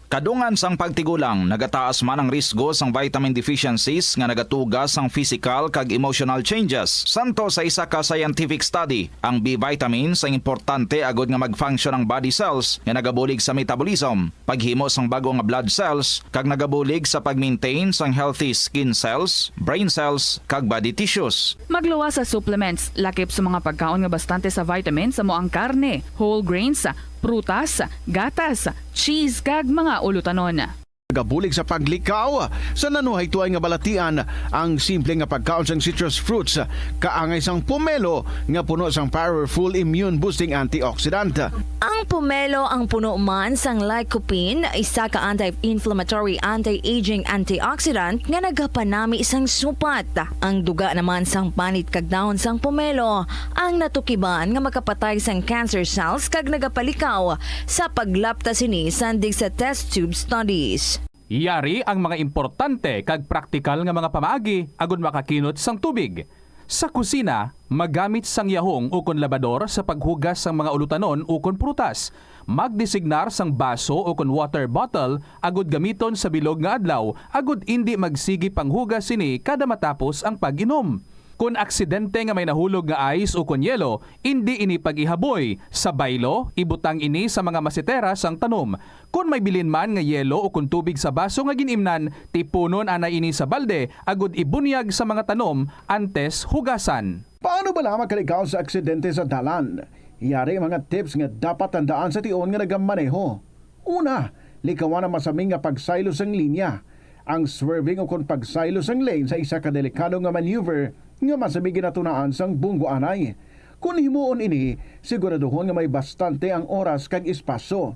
Kadungan sang pagtigulang, nagataas man ang risgo sang vitamin deficiencies nga nagatuga sang physical kag emotional changes. Santo sa isa ka scientific study, ang B vitamins ang importante agud nga mag-function ang body cells nga nagabulig sa metabolism, paghimo sang bag-o nga blood cells, kag nagabulig sa pag-maintain sang healthy skin cells, brain cells, kag body tissues. Magluwas sa supplements, lakip sa mga pagkaon nga bastante sa vitamins amo ang karne, whole grains, prutas, gatas, cheese, kag mga ulutanon. Nagabulig sa paglikaw sa nanuhaytoay nga balatian ang simple nga pagkaon sang citrus fruits, kaangay sang pomelo nga puno sang powerful immune boosting antioxidant. Ang pomelo ang puno man sang lycopene, isa ka anti-inflammatory, anti-aging antioxidant nga nagapanami sang supat. Ang duga naman sang panit kag dahon sang pomelo ang natukiban nga makapatay sang cancer cells kag nagapalikaw sa paglapta sini sandig sa test tube studies. Yari ang mga importante kag praktikal nga mga pamaagi agud makakinot sang tubig. Sa kusina, magamit sang yahong ukon labador sa paghugas sang mga ulutanon ukon prutas. Magdesignar sang baso ukon water bottle agud gamiton sa bilog nga adlaw agud indi magsigi panghugas sini kada matapos ang pag-inom. Kon aksidente nga may nahulog nga ice ukon yelo, indi ini pag-ihaboy. Sa baylo, ibutang ini sa mga masetera sang tanom. Kon may bilin man nga yelo ukon tubig sa baso nga gin-imnan, tipunon anay ini sa balde agud ibunyag sa mga tanom antes hugasan. Paano bala makalikaw sa aksidente sa dalan? Yari ang mga tips nga dapat tandaan sa tion nga nagamaneho. Una, likawan ang masami nga pagsaylo sang linya. Ang swerving ukon pagsaylo sang lane sa isa ka delikado nga maneuver nga masami ginatunaan sang bunggo anay. Kon himuon ini, siguraduhon nga may bastante ang oras kag espasyo.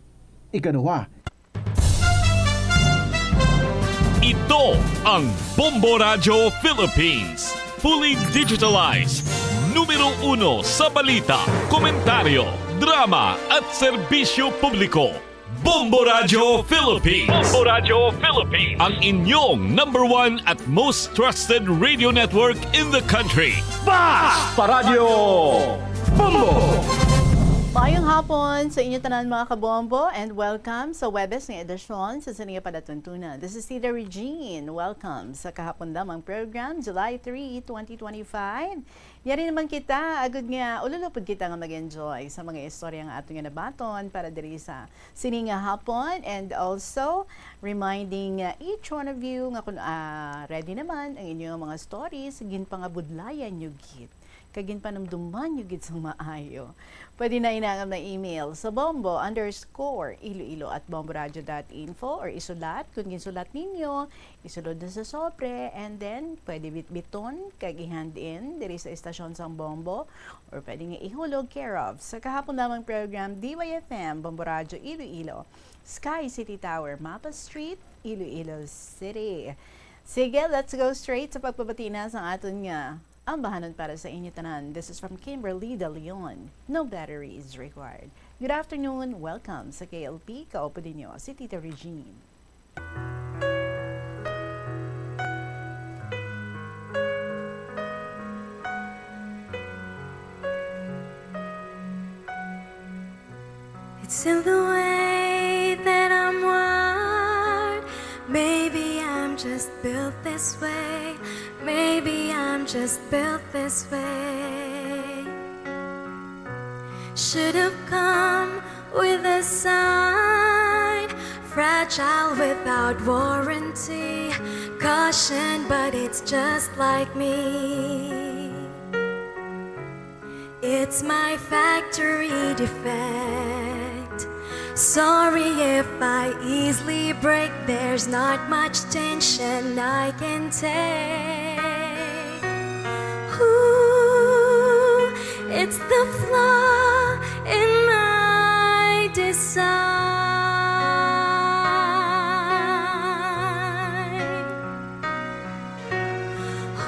Ikaduha, Ito ang Bombo Radyo Philippines. Fully digitalized. Numero uno sa balita, komentaryo, drama at serbisyo publiko. Bombo Radyo Philippines. Bombo Radyo Philippines. Ang inyong number one at most trusted radio network in the country. Basta Radyo Bombo! Maayong hapon sa inyo tanan, mga kabombo, and welcome sa Webes nga edisyon sa sini nga palatuntunan. This is Tita Regine. Welcome sa kahapon lamang program, July three, twenty twenty-five. Yari naman kita, agud nga ululupod kita nga mag-enjoy sa mga istorya nga ato nga nabaton para diri sa sini nga hapon, and also reminding, uh, each one of you nga kung, ah, ready naman ang inyong mga stories, ginpangabudlayan nyo gid kag ginpanumduman nyo gid sang maayo. Pwede na ina nga ma-email sa bombo underscore iloilo at bomboradio dot info, or isulat, kung ginsulat ninyo, isulod na sa sobre, and then pwede bitbiton kag i-hand in diri sa estasyon sang Bombo, or pwede nga ihulog care of sa kahapon lamang program, D Y F M, Bombo Radyo Iloilo, Sky City Tower, Mapa Street, Iloilo City. Sige, let's go straight sa pagpabati na sa aton nga ambahanon para sa inyo tanan. This is from Kimberly De Leon. No battery is required. Good afternoon. Welcome sa K L P. Kaupo ninyo si Tita Regine. It's in the way that I'm wired. Maybe I'm just built this way. Maybe I'm just built this way. Should have come with a sign. Fragile without warranty. Caution, but it's just like me. It's my factory defect. Sorry if I easily break. There's not much tension I can take. Ooh, it's the flaw in my design.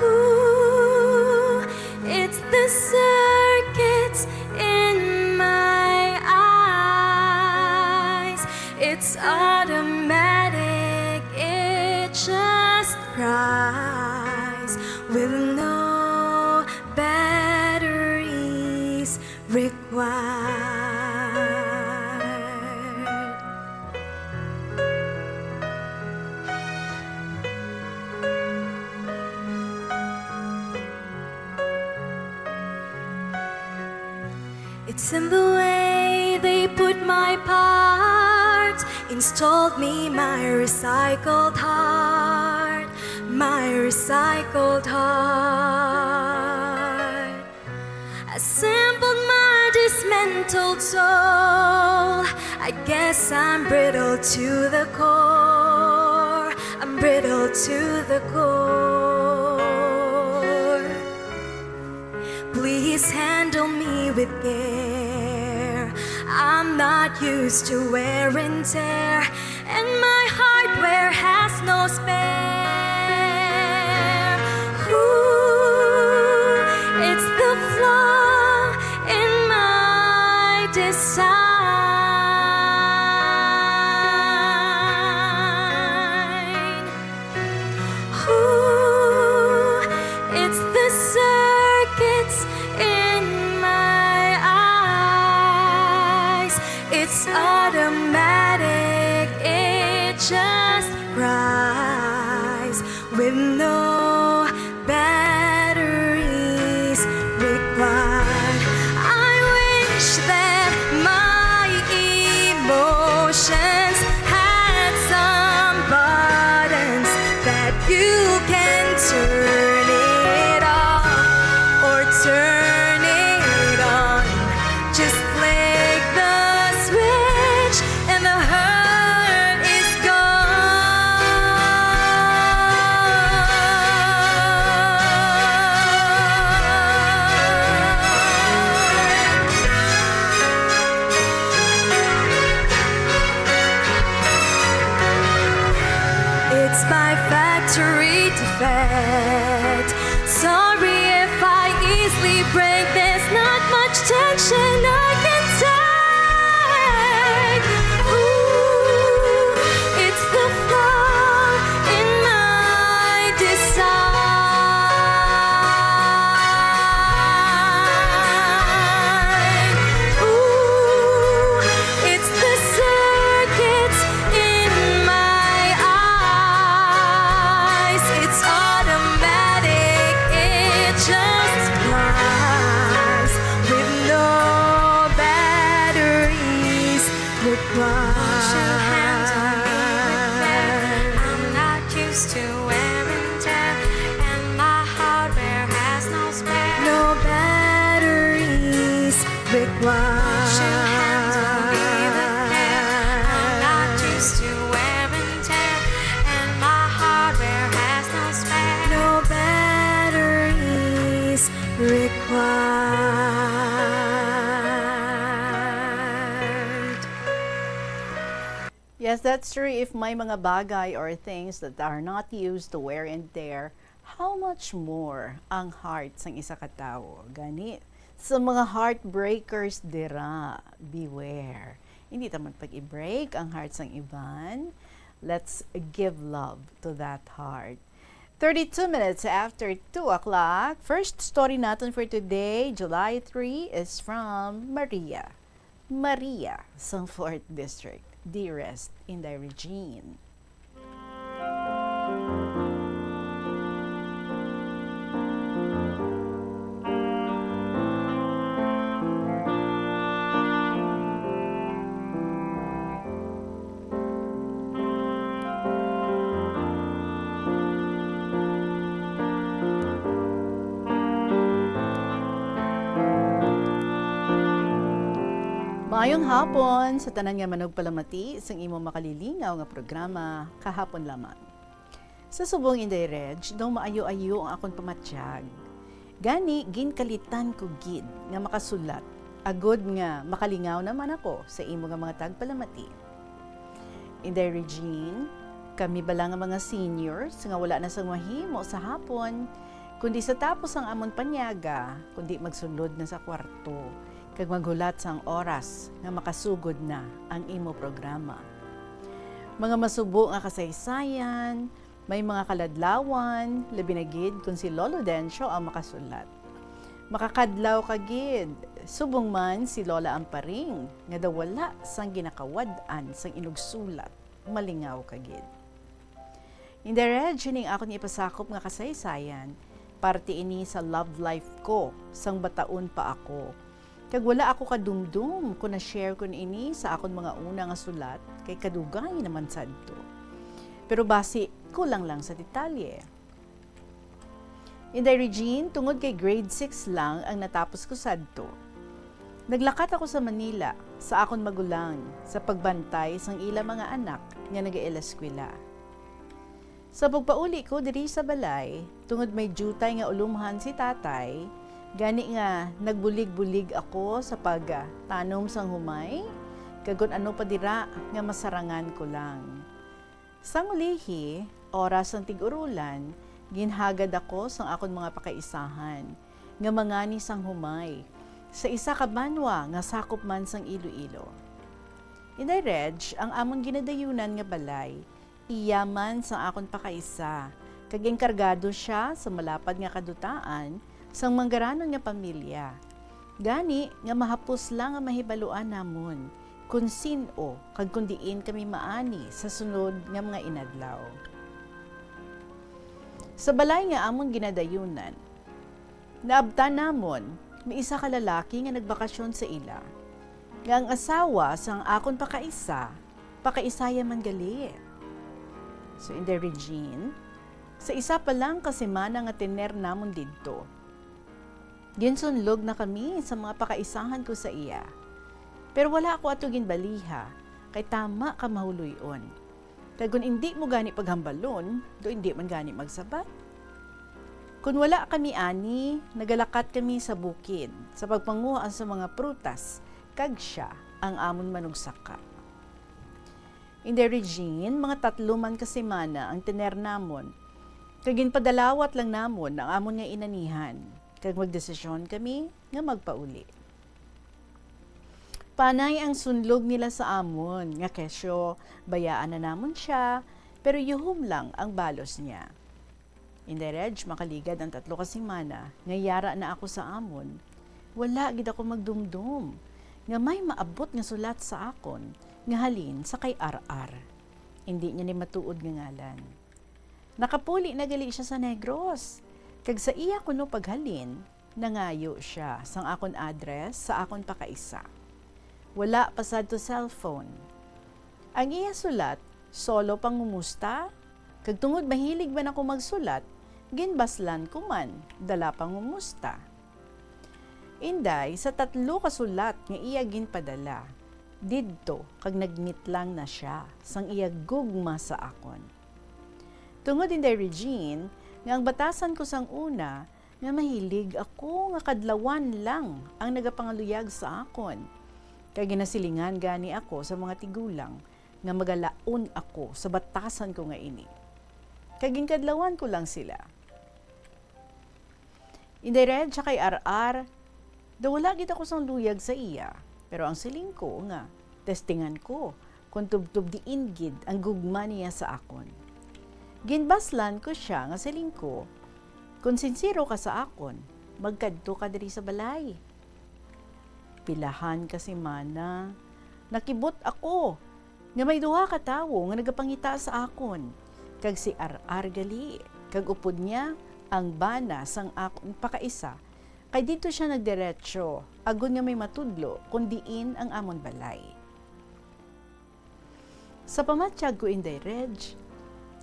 Ooh, it's the circuits in my eyes. It's automatic, it just cries with no batteries required. It's in the way they put my parts, installed me my recycled heart, my recycled heart. Assembled my dismantled soul. I guess I'm brittle to the core. I'm brittle to the core. Please handle me with care. I'm not used to wear and tear, and my hardware has no spare. Ooh, it's the flaw in my design. Ooh, it's the circuits in my eyes. It's automatic, it just cries Break, there's not much tension I can take. Ooh, it's the flaw in my design. Ooh, it's the circuits in my eyes. It's automatic, it just flies with no batteries required. Wash your hands on me with care. I'm not used to wear and tear, and my hardware has no spare. No batteries required. Wash your hands on me with care. I'm not used to wear and tear, and my hardware has no spare. No batteries required. Yes, that's true. If may mga bagay or things that are not used to wear and tear, how much more ang heart sang isa ka tawo? Gani, sa mga heartbreakers dira, beware. Hindi ta man pag-i-break ang heart sang iban. Let's give love to that heart. Thirty-two minutes after two o'clock. First story naton for today, July three, is from Maria. Maria, sang fourth District. Dearest Inday Regine. Maayong hapon sa tanan nga manugpalamati sang imo makalilingaw nga programa, Kahapon Lamang. Sa subong, Inday Reg, daw maayo-ayo ang akon pamatyag. Gani, ginkalitan ko gid nga makasulat, agod nga makalingaw naman ako sa imo nga mga tagpalamati. Inday Regine, kami bala nga mga seniors nga wala na sang mahimo sa hapon, kundi sa tapos ang amon panyaga, kundi magsulod na sa kwarto, kag maghulat sang oras nga makasugod na ang imo programa. Mga masubo nga kasaysayan, may mga kaladlawan, labi na gid kon si Lolo Dencio ang makasulat. Makakadlaw ka gid, subong man si Lola Amparing, nga daw wala sang ginakawad-an sang inugsulat, malingaw ka gid. Inday Reg, ining akon ipasakop nga kasaysayan, parte ini sa love life ko sang bataon pa ako. Kag wala ako kadumdom kon na-share ko ini sa akon mga una nga sulat, kay kadugay naman sadto. Pero basi, kulang lang sa detalye. Inday Regine, tungod kay grade six lang ang natapos ko sadto, naglakat ako sa Manila sa akon magulang sa pagbantay sang ila mga anak nga nagaeskwela. Sa pagpauli ko diri sa balay, tungod may diutay nga ulumhan si tatay, gani nga nagbulig-bulig ako sa pagtanom sang humay, kag kon ano pa dira nga masarangan ko lang. Sang ulihi, oras sang tig-urulan, ginhagad ako sang akon mga pakaisahan nga mangani sang humay sa isa ka banwa nga sakop man sang Iloilo. Inday Reg, ang amon ginadayunan nga balay iya man sang akon pakaisa, kag enkargado sia sa malapad nga kadutaan sang manggaranon nga pamilya. Gani nga mahapos lang nga mahibaluan namon kon sin-o kag kon diin kami maani sa sunod nga mga inadlaw. Sa balay nga amon ginadayunan, naabtan namon may isa ka lalaki nga nagbakasyon sa ila, nga ang asawa sang akon pakaisa, pakaisaya man gali. So, Inday Regine, sa isa pa lang ka semana nga tener namon didto, ginsunlog na kami sa mga pakaisahan ko sa iya. Pero wala ako ato ginbaliha, kay tama ka mahuloy-on. Kag kon indi mo gani paghambalon, do indi man gani magsabat. Kon wala kami ani, nagalakat kami sa bukid sa pagpanguha sa mga prutas, kag sia ang amon manugsaka. Inday Regine, mga tatlo man ka semana ang tener namon, kag ginpadalawat lang namon ang amon nga inanihan. kag magdesisyon kami nga magpauli. Panay ang sunlog nila sa amon nga kesyo bayaan na namon sia, pero yuhom lang ang balos niya. Inday Reg, makaligad ang tatlo ka semana nga yara na ako sa amon, wala gid ako magdumdom nga may maabot nga sulat sa akon nga halin sa kay Ar-Ar. Indi niya ni matuod nga ngalan. Nakapuli na gali sia sa Negros, kag sa iya kuno paghalin, nangayo sia sang akon address sa akon pakaisa. Wala pa sadto cellphone. Ang iya sulat, solo pangumusta, kag tungod mahilig man ako magsulat, ginbaslan ko man, dala pangumusta. Inday, sa tatlo ka sulat nga iya ginpadala, didto kag nagmitlang na sia sang iya gugma sa akon. Tungod, Inday Regine, nga ang batasan ko sang una nga mahilig ako nga kadlawan lang ang nagapangaluyag sa akon, kay ginasilingan gani ako sa mga tigulang nga magalaon ako sa batasan ko nga ini. Kag ginkadlawan ko lang sila. Inday Reg, sa kay Ar-Ar, daw wala gid ako sang luyag sa iya, pero ang siling ko nga testingan ko kon tubtob diin gid ang gugma niya sa akon. Ginbaslan ko sia nga siling ko, "Kon sinsero ka sa akon, magkadto ka diri sa balay." Pilahan ka semana, nakibot ako nga may duha ka tawo nga nagapangita sa akon, kag si Ar-Ar gali, kag upod niya ang bana sang akon pakaisa, kay didto sia nagdiretso, agod nga may matudlo kon diin ang amon balay. Sa pamatyag ko, Inday Reg,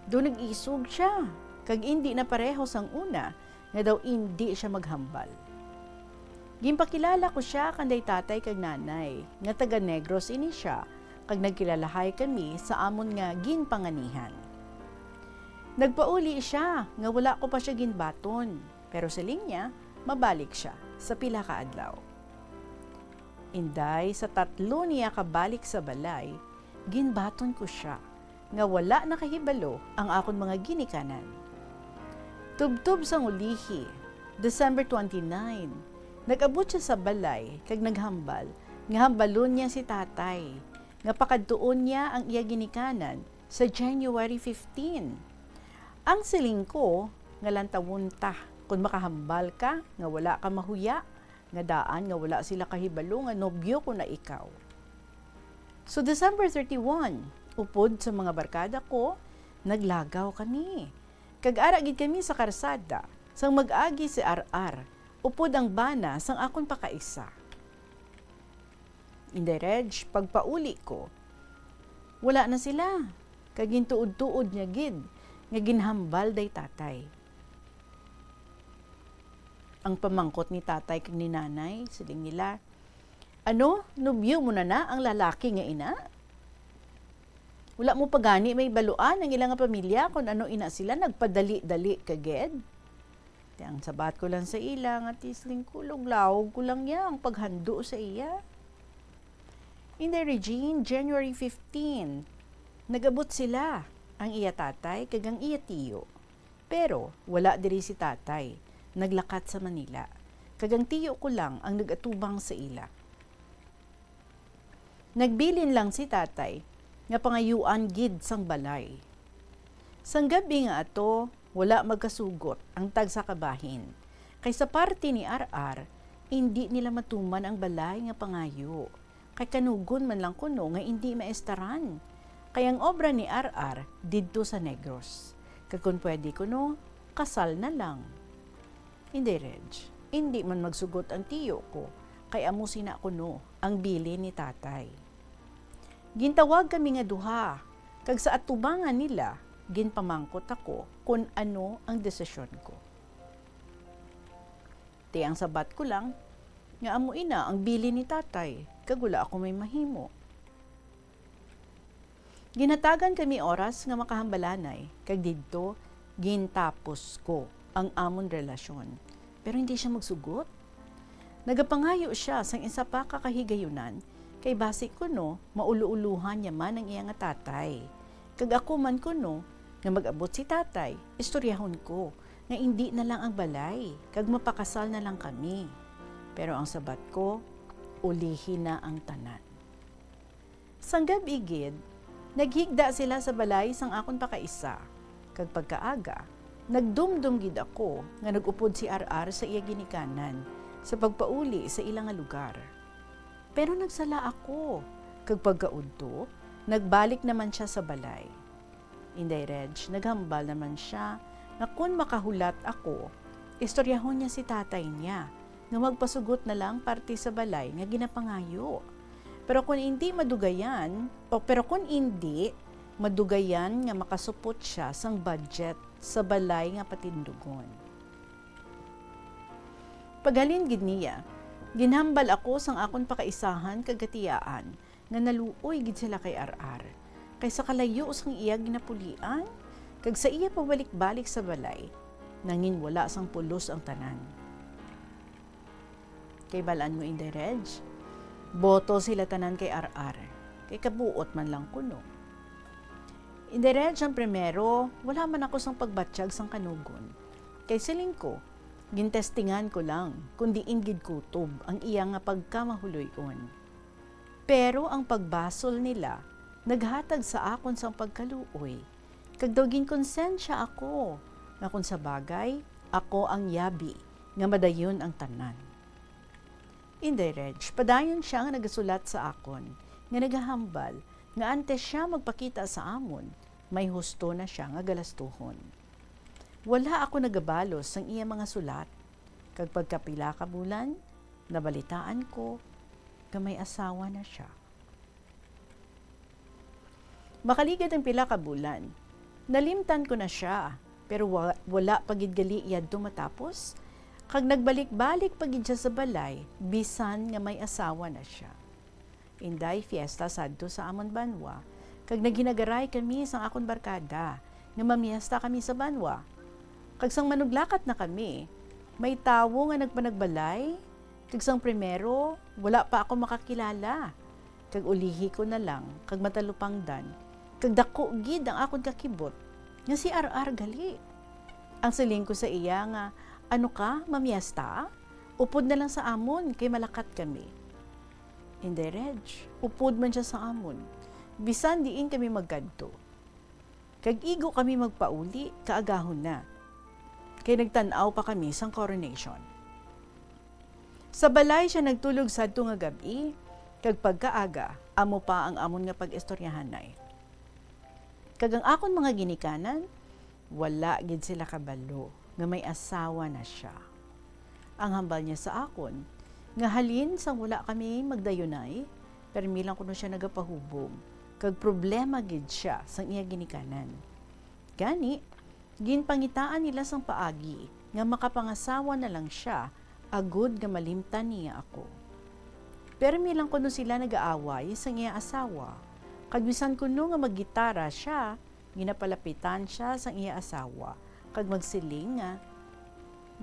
do nag-isog sia, kag indi na pareho sang una nga daw indi sia maghambal. Ginpakilala ko sia kanday tatay kag nanay, nga taga Negros ini sia, kag nagkilalahay kami sa amon nga ginpanganihan. Nagpauli sia nga wala ko pa sia ginbaton, pero siling niya, mabalik sia sa pila ka adlaw. Inday, sa tatlo niya kabalik sa balay, ginbaton ko sia nga wala nakahibalo ang akon mga ginikanan. Tubtob sang ulihi, December twenty-nine, nag-abot sia sa balay kag naghambal nga hambalon niya si tatay nga pakadtuon niya ang iya ginikanan sa January fifteen. Ang siling ko nga lantawon ta kon makahambal ka nga wala ka mahuya, nga daan nga wala sila kahibalo nga nobyo ko na ikaw. So, December thirty-one, upod sa mga barkada ko, naglagaw kami. Kag ara gid kami sa karsada, sang mag-agi si Ar-Ar, upod ang bana sang akon pakaisa. Inday Reg, pagpauli ko, wala na sila, kag gintuod-tuod niya gid nga ginhambal day tatay. Ang pamangkot ni tatay kag ni nanay, siling nila, "Ano, nobyo mo na na ang lalaki nga ina? Wala mo pa gani mahibaluan ang ila nga pamilya kon ano ina sila, nagpadali-dali ka gid?" Ti ang sabat ko lang sa ila nga ti siling ko, lawlaw ko lang ya ang paghando sa iya. Inday Regine, January fifteen, nag-abot sila, ang iya tatay kag ang iya tiyo. Pero wala diri si tatay, naglakat sa Manila, kag ang tiyo ko lang ang nag-atubang sa ila. Nagbilin lang si tatay nga pangayuan gid sang balay. Sang gab-i nga ato, wala magkasugot ang tagsa ka bahin, kay sa parte ni Ar-Ar, indi nila matuman ang balay nga pangayo, kay kanugon man lang kuno nga indi maestaran, kay ang obra ni Ar-Ar didto sa Negros, kag kon pwede kuno, kasal na lang. Inday Reg, indi man magsugot ang tiyo ko, kay amo sina kuno ang bilin ni tatay. Gintawag kami nga duha, kag sa atubangan nila, ginpamangkot ako kon ano ang desisyon ko. Ti ang sabat ko lang nga amo ina ang bilin ni tatay, kag wala ako may mahimo. Ginhatagan kami oras nga makahambalanay, kag didto gintapos ko ang amon relasyon. Pero hindi siya magsugot. Nagapangayo sia sang isa pa ka kahigayunan, kay basi kuno maulo-ulohan niya man ang iya nga tatay. Kag ako man kuno, nga mag-abot si tatay, istoryahon ko nga indi na lang ang balay, kag mapakasal na lang kami. Pero ang sabat ko, ulihi na ang tanan. Sang gab-i gid, naghigda sila sa balay sang akon pakaisa, kag pagkaaga, nagdumdom gid ako nga nag-upod si Ar-ar sa iya ginikanan sa pagpauli sa ila nga lugar. Pero nagsala ako, kag pagkaudto, nagbalik naman sia sa balay. Inday Reg, naghambal naman sia nga kon makahulat ako, istoryahon niya si tatay niya nga magpasugot na lang parte sa balay nga ginapangayo. Pero kon indi madugayan, o pero kon indi madugayan nga makasupot sia sang budget sa balay nga patindugon. Paghalin gid niya, ginhambal ako sang akon pakaisahan kag katiyaan nga naluoy gid sila kay Ar-ar, kay sa kalayo sang iya ginapulian kag sa iya pabalik-balik sa balay, nangin wala sang pulos ang tanan. Kay bal-an mo, Inday Reg, boto sila tanan kay Ar-ar, kay kabuot man lang kuno. Inday Reg, ang primero, wala man ako sang pagbatyag sang kanugon. Kay siling ko, gintestingan ko lang kon diin gid kutob ang iya nga pagkamahuloy-on. Pero ang pagbasol nila naghatag sa akon sang pagkaluoy, kag daw ginkonsensya ako nga kon sa bagay, ako ang yabi nga madayon ang tanan. Inday Reg, padayon sia nga nagasulat sa akon nga nagahambal nga antes sia magpakita sa amon, may husto na sia nga galastuhon. Wala ako nagabalos sang iya mga sulat, kag pagkapila ka bulan, nabalitaan ko nga may asawa na sia. Makaligad ang pila ka bulan, nalimtan ko na sia, pero wa-, wala pa gid gali yadto matapos, kag nagbalik-balik pa gid sia sa balay, bisan nga may asawa na sia. Inday, fiesta sadto sa amon banwa, kag naghinagaray kami sang akon barkada nga mamiesta kami sa banwa. Kag sang manuglakat na kami, may tawo nga nagpanagbalay, kag sang primero, wala pa ako makakilala. Kag ulihi ko na lang kag matalupangdan, kag daku gid ang akon kakibot nga si Ar-ar gali. Ang siling ko sa iya nga, "Ano ka, mamiesta? Upod na lang sa amon, kay malakat kami." Inday Reg, upod man sia sa amon, bisan diin kami magkadto. Kag igo kami magpauli, kaagahon na, kay nagtan-aw pa kami sang coronation. Sa balay sia nagtulog sadto nga gab-i, kag pagkaaga, amo pa ang amon nga pag-istoryahanay. Kag ang akon mga ginikanan, wala gid sila kabalo nga may asawa na sia. Ang hambal niya sa akon, nga halin sang wala kami magdayunay, permi lang kuno sia nagapahubog, kag problema gid sia sang iya ginikanan. Gani, ginpangitaan nila sang paagi nga makapangasawa na lang sia, agod nga malimtan niya ako. Permi lang kuno sila nagaaway sang iya asawa, kag bisan kuno nga maggitara sia, ginapalapitan sia sang iya asawa, kag magsiling nga,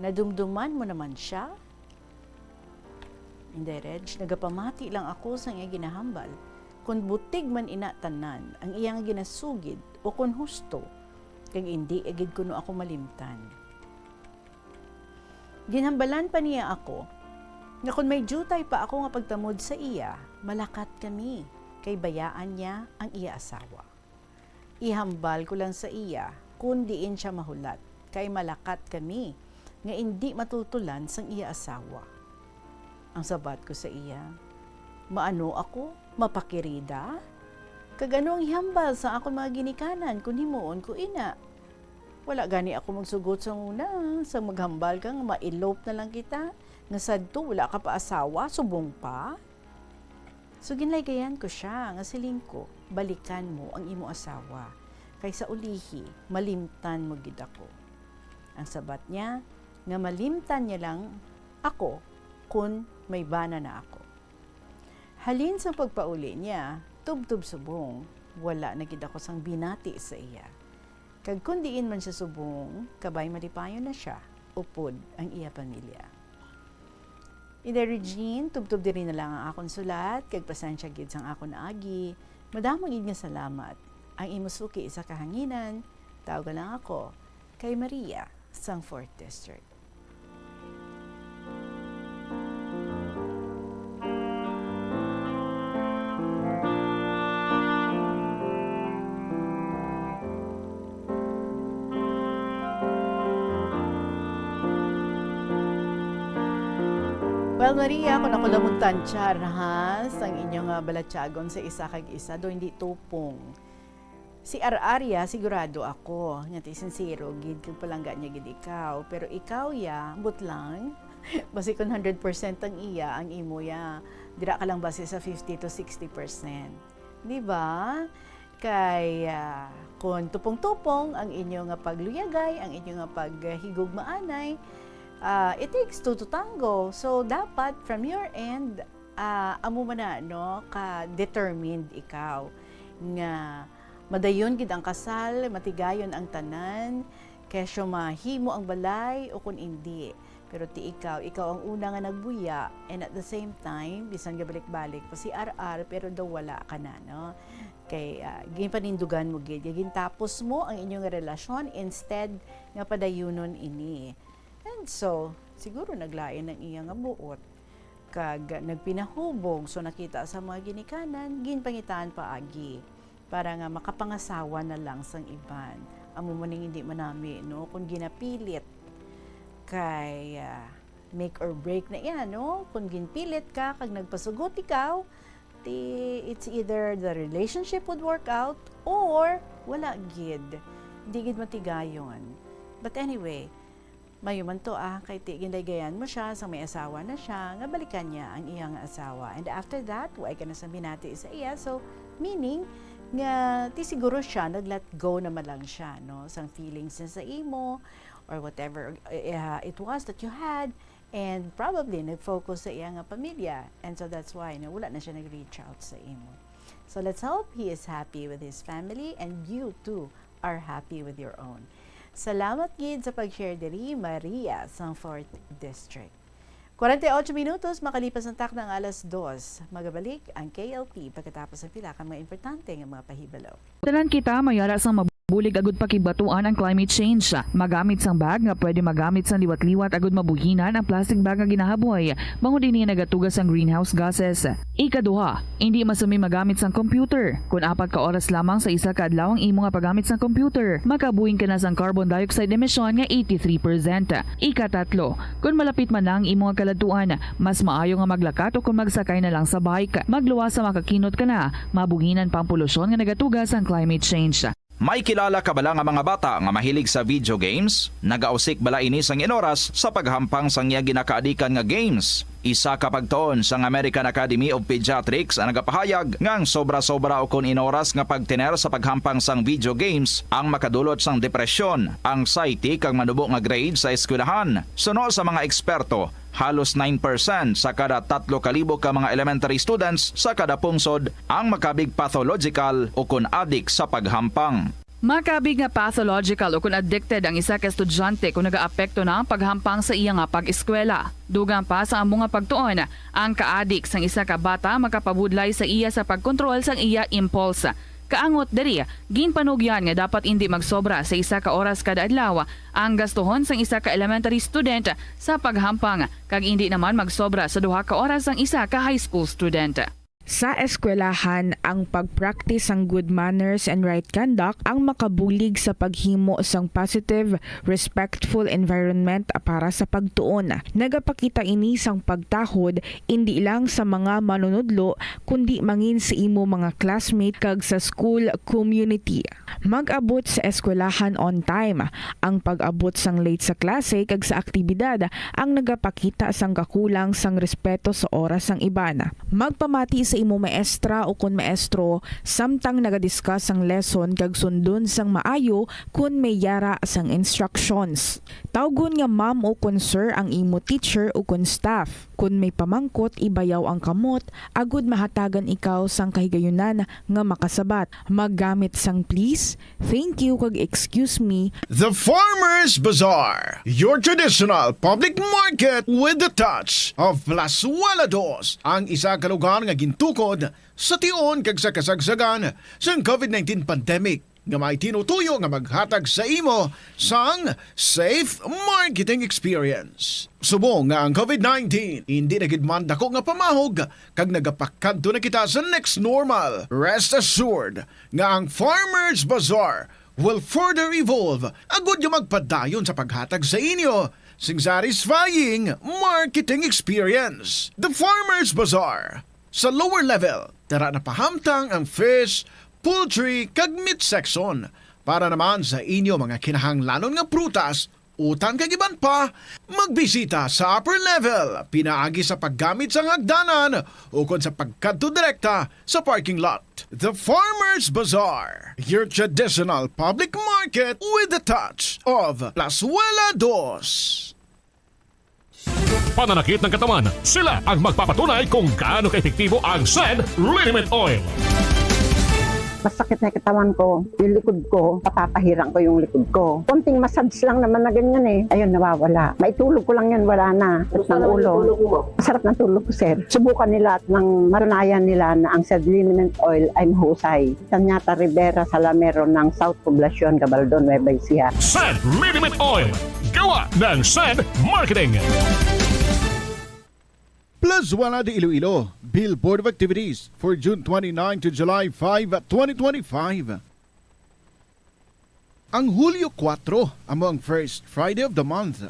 "Nadumduman mo naman sia?" Inday Reg, nagapamati lang ako sang iya ginahambal, kon butig man ina tanan ang iya nga ginasugid o kon husto, kag indi gid kuno ako malimtan. Ginhambalan pa niya ako nga kon may diutay pa ako nga pagtamod sa iya, malakat kami, kay bayaan niya ang iya asawa. Ihambal ko lang sa iya kon diin sia mahulat, kay malakat kami nga indi matultulan sang iya asawa. Ang sabat ko sa iya, "Maano ako? Mapakirida? Kag ano ang ihambal sa akon mga ginikanan kon himuon ko ina? Wala gani ako magsugot sa una, sa maghambal ka nga ma-elope na lang kita, nga sadto wala ka pa asawa, subong pa?" So, ginlaygayan ko sia nga siling ko, "Balikan mo ang imo asawa, kay sa ulihi, malimtan mo gid ako." Ang sabat niya, nga malimtan niya lang ako kon may bana na ako. Halin sa pagpauli niya, tubtob subong, wala na gid ako sang binati sa iya. Kag kon diin man sia subong, kabay malipayon na sia, upod ang iya pamilya. Inday Regine, tubtob diri na lang ang akon sulat, kag pasensya gid sang akon agi. Madamo gid nga salamat. Ang imo suki sa kahanginan, tawga lang ako kay Maria. sang Fourth District. Well, Maria, kung ako lang magtantya, ha, sang inyo nga balatyagon sa isa kag isa, do hindi tupong. Si Ar-Aria, sigurado ako nga ti sincero gid kag palangga niya gid ikaw. Pero ikaw, ya, ambot lang. Basi kon hundred percent ang iya, ang imo, ya, dira ka lang basi sa fifty to sixty percent. Di ba? Kay, ah, kon tupong-tupong ang inyo nga pagluyagay, ang inyo nga paghigugmaanay, ah, it takes two to tango. So, dapat from your end, ah, amo man na, no, ka determined ikaw nga madayon gid ang kasal, matigayon ang tanan, kesyo mahimo ang balay o kun indi. Pero ti ikaw, ikaw ang una nga nagbuya, and at the same time, bisan gabalik-balik pa si R R, pero daw wala ka na, no? Kay, ah, ginpanindugan mo gid, kay gintapos mo ang inyong relasyon instead nga padayunon ini. And so, siguro naglain ang iya nga buot. Kag nagpinahubog, so nakita sa mga ginikanan, ginpangitaan paagi para nga makapangasawa na lang sang iban. Amo man ning hindi manami, no? Kung ginapilit, kay, ah, make or break na iya, no? Kung ginpilit ka, kag nagpasugot ikaw, ti, it's either the relationship would work out or wala gid. Di gid matigayon. But anyway, mayo man to, ah, kay ti ginlaygayan mo siya, sang may asawa na siya, nga balikan niya ang iyang asawa. And after that, wa ka na sang binati sa iya. So, meaning nga ti siguro siya nag-let go na man lang siya, no, sang feelings niya sa imo, or whatever, eh, ah, it was that you had, and probably nag-focus sa iya nga pamilya. And so that's why, no, wala na siya nag-reach out sa imo. So let's hope he is happy with his family and you too are happy with your own. Salamat gid sa pag-share diri, Maria, sang Fourth District. Kwarenta y ocho minutos makalipas ang takna nga alas dos. Magabalik ang K L P pagkatapos ng pila ka mga importante nga mga pahibalo. Tanan kita may ara sang mabulig agud pakibatuan ang climate change. Magamit sang bag nga pwede magamit sang liwat-liwat agud mabuhinan ang plastic bag nga ginahaboy, bangod ini nagatuga sang greenhouse gases. Ikaduha, indi masumi magamit sang computer kon apat ka oras lamang sa isa ka adlaw ang imo nga paggamit sang computer. Makabuhing ka na sang carbon dioxide emission nga eighty-three percent. Ikatatlo, kon malapit man na ang imo nga kaladtuan, mas maayo nga maglakat o kon magsakay na lang sa bike. Magluwas sa makakinot ka na, mabuhinan pa ang polusyon nga nagatuga sang climate change. May kilala ka bala nga mga bata nga mahilig sa video games? Nagausik bala ini sang inoras sa paghampang sang iya ginakaadikan nga games? Isa ka pagtuon sang American Academy of Pediatrics ang nagapahayag nga ang sobra-sobra ukon inoras nga pagtener sa paghampang sang video games ang makadulot sang depresyon, anxiety, kag manubo nga grade sa eskwelahan. Suno sa mga eksperto, halos nine percent sa kada tatlo ka libo ka mga elementary students sa kada pungsod ang makabig pathological ukon adik sa paghampang. Makabig nga pathological ukon addicted ang isa ka estudyante kon nagaapekto na ang paghampang sa iya nga pag-eskwela. Dugang pa sa amo nga pagtuon, ang kaadik sang isa ka bata makapabudlay sa iya sa pagkontrol sang iya impulse. Kaangot diri, ginpanugyan nga dapat indi magsobra sa isa ka oras kada adlaw ang gastuhon sang isa ka elementary student sa paghampang, kag indi naman magsobra sa duha ka oras ang isa ka high school student. Sa eskwelahan, ang pag-practice sang good manners and right conduct ang makabulig sa paghimo sang positive, respectful environment para sa pagtuon. Nagapakita ini sang pagtahod indi lang sa mga manunudlo, kundi mangin sa imo mga classmate kag sa school community. Mag-abot sa eskwelahan on time. Ang pag-abot sang late sa klase kag sa aktibidad ang nagapakita sang kakulang sang respeto sa oras sang iban. Magpamati sa imo maestra ukon maestro samtang nagadiscuss sang lesson kag sundon sang maayo kon may yara sang instructions. Tawgon nga ma'am ukon sir ang imo teacher ukon staff. Kon may pamangkot, ibayaw ang kamot agud mahatagan ikaw sang kahigayunan nga makasabat. Maggamit sang please, thank you, kag excuse me. The Farmers Bazaar, your traditional public market with the touch of Plazuela Dos, ang isa ka lugar nga gintukod sa tion kag sa kasagsagan sang COVID nineteen pandemic. nga may tinutuyo nga maghatag sa imo sang safe marketing experience. Subong nga ang COVID nineteen hindi na gid man dako nga pamahog kag nagapakadto na kita sa next normal, rest assured nga ang Farmers Bazaar will further evolve agud nga magpadayon sa paghatag sa inyo sing satisfying marketing experience. The Farmers Bazaar. Sa lower level, tara na pahamtang ang fish, poultry, kag meat section. Para naman sa inyo mga kinahanglanon nga prutas, utan kag iban pa, magbisita sa upper level pinaagi sa paggamit sang hagdanan ukon sa pagkadto direkta sa parking lot. The Farmers Bazaar, your traditional public market with the touch of Plazuela Dos. Pananakit ng katawan, sila ang magpapatunay kung gaano kaepektibo ang Send Liniment Oil. Masakit na yung katawan ko, yung likod ko, papapahirang ko yung likod ko. Konting massage lang naman na ganyan eh. Ayun, nawawala. Maitulog ko lang yan, wala na. Sakit ng ulo. Masarap ng tulog ko, sir. Subukan nila at nang matunayan nila na ang Sed Liniment Oil ay mahusay. Sanyata Rivera Salamero ng South Poblacion, Gabaldon, Nueva Ecija. Send Liniment Oil. Gawa ng Send Marketing. Plazuela de Iloilo, Billboard of Activities for June twenty-nine to July five, twenty twenty-five. Ang Hulyo kuwatro amo ang first Friday of the month.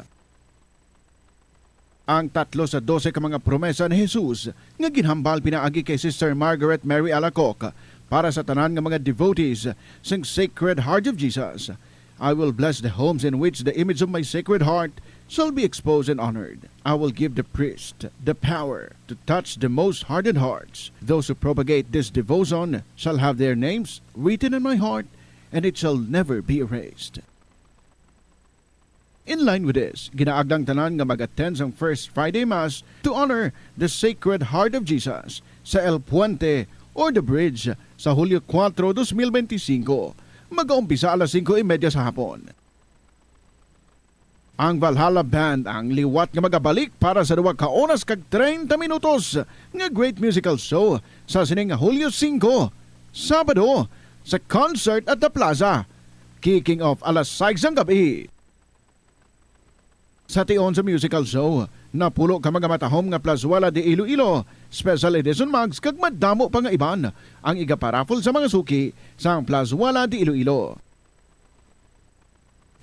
Ang tatlo sa dose ka mga promesa ni Jesus nga ginhambal pinaagi kay Sister Margaret Mary Alacoque para sa tanan nga mga devotees sang Sacred Heart of Jesus. I will bless the homes in which the image of my Sacred Heart shall be exposed and honored. I will give the priest the power to touch the most hardened hearts. Those who propagate this devotion shall have their names written in my heart, and it shall never be erased. In line with this, ginaagdang tanan nga mag-attend sang First Friday Mass to honor the Sacred Heart of Jesus sa El Puente or The Bridge sa Hulyo kuwatro, dos mil benti singko. Mag-aumpisa alas singko y media sa hapon. Ang Valhalla Band ang liwat nga magabalik para sa duha ka oras kag treinta minutos nga great musical show sa sining Hulyo singko, Sabado, sa Concert at the Plaza. Kicking off alas sais sang gab-i. Sa tion sa musical show, napulo ka mga matahom nga Plazuela de Iloilo Special Edition mugs kag madamo pa nga iban ang igaparaffle sa mga suki sang Plazuela de Iloilo.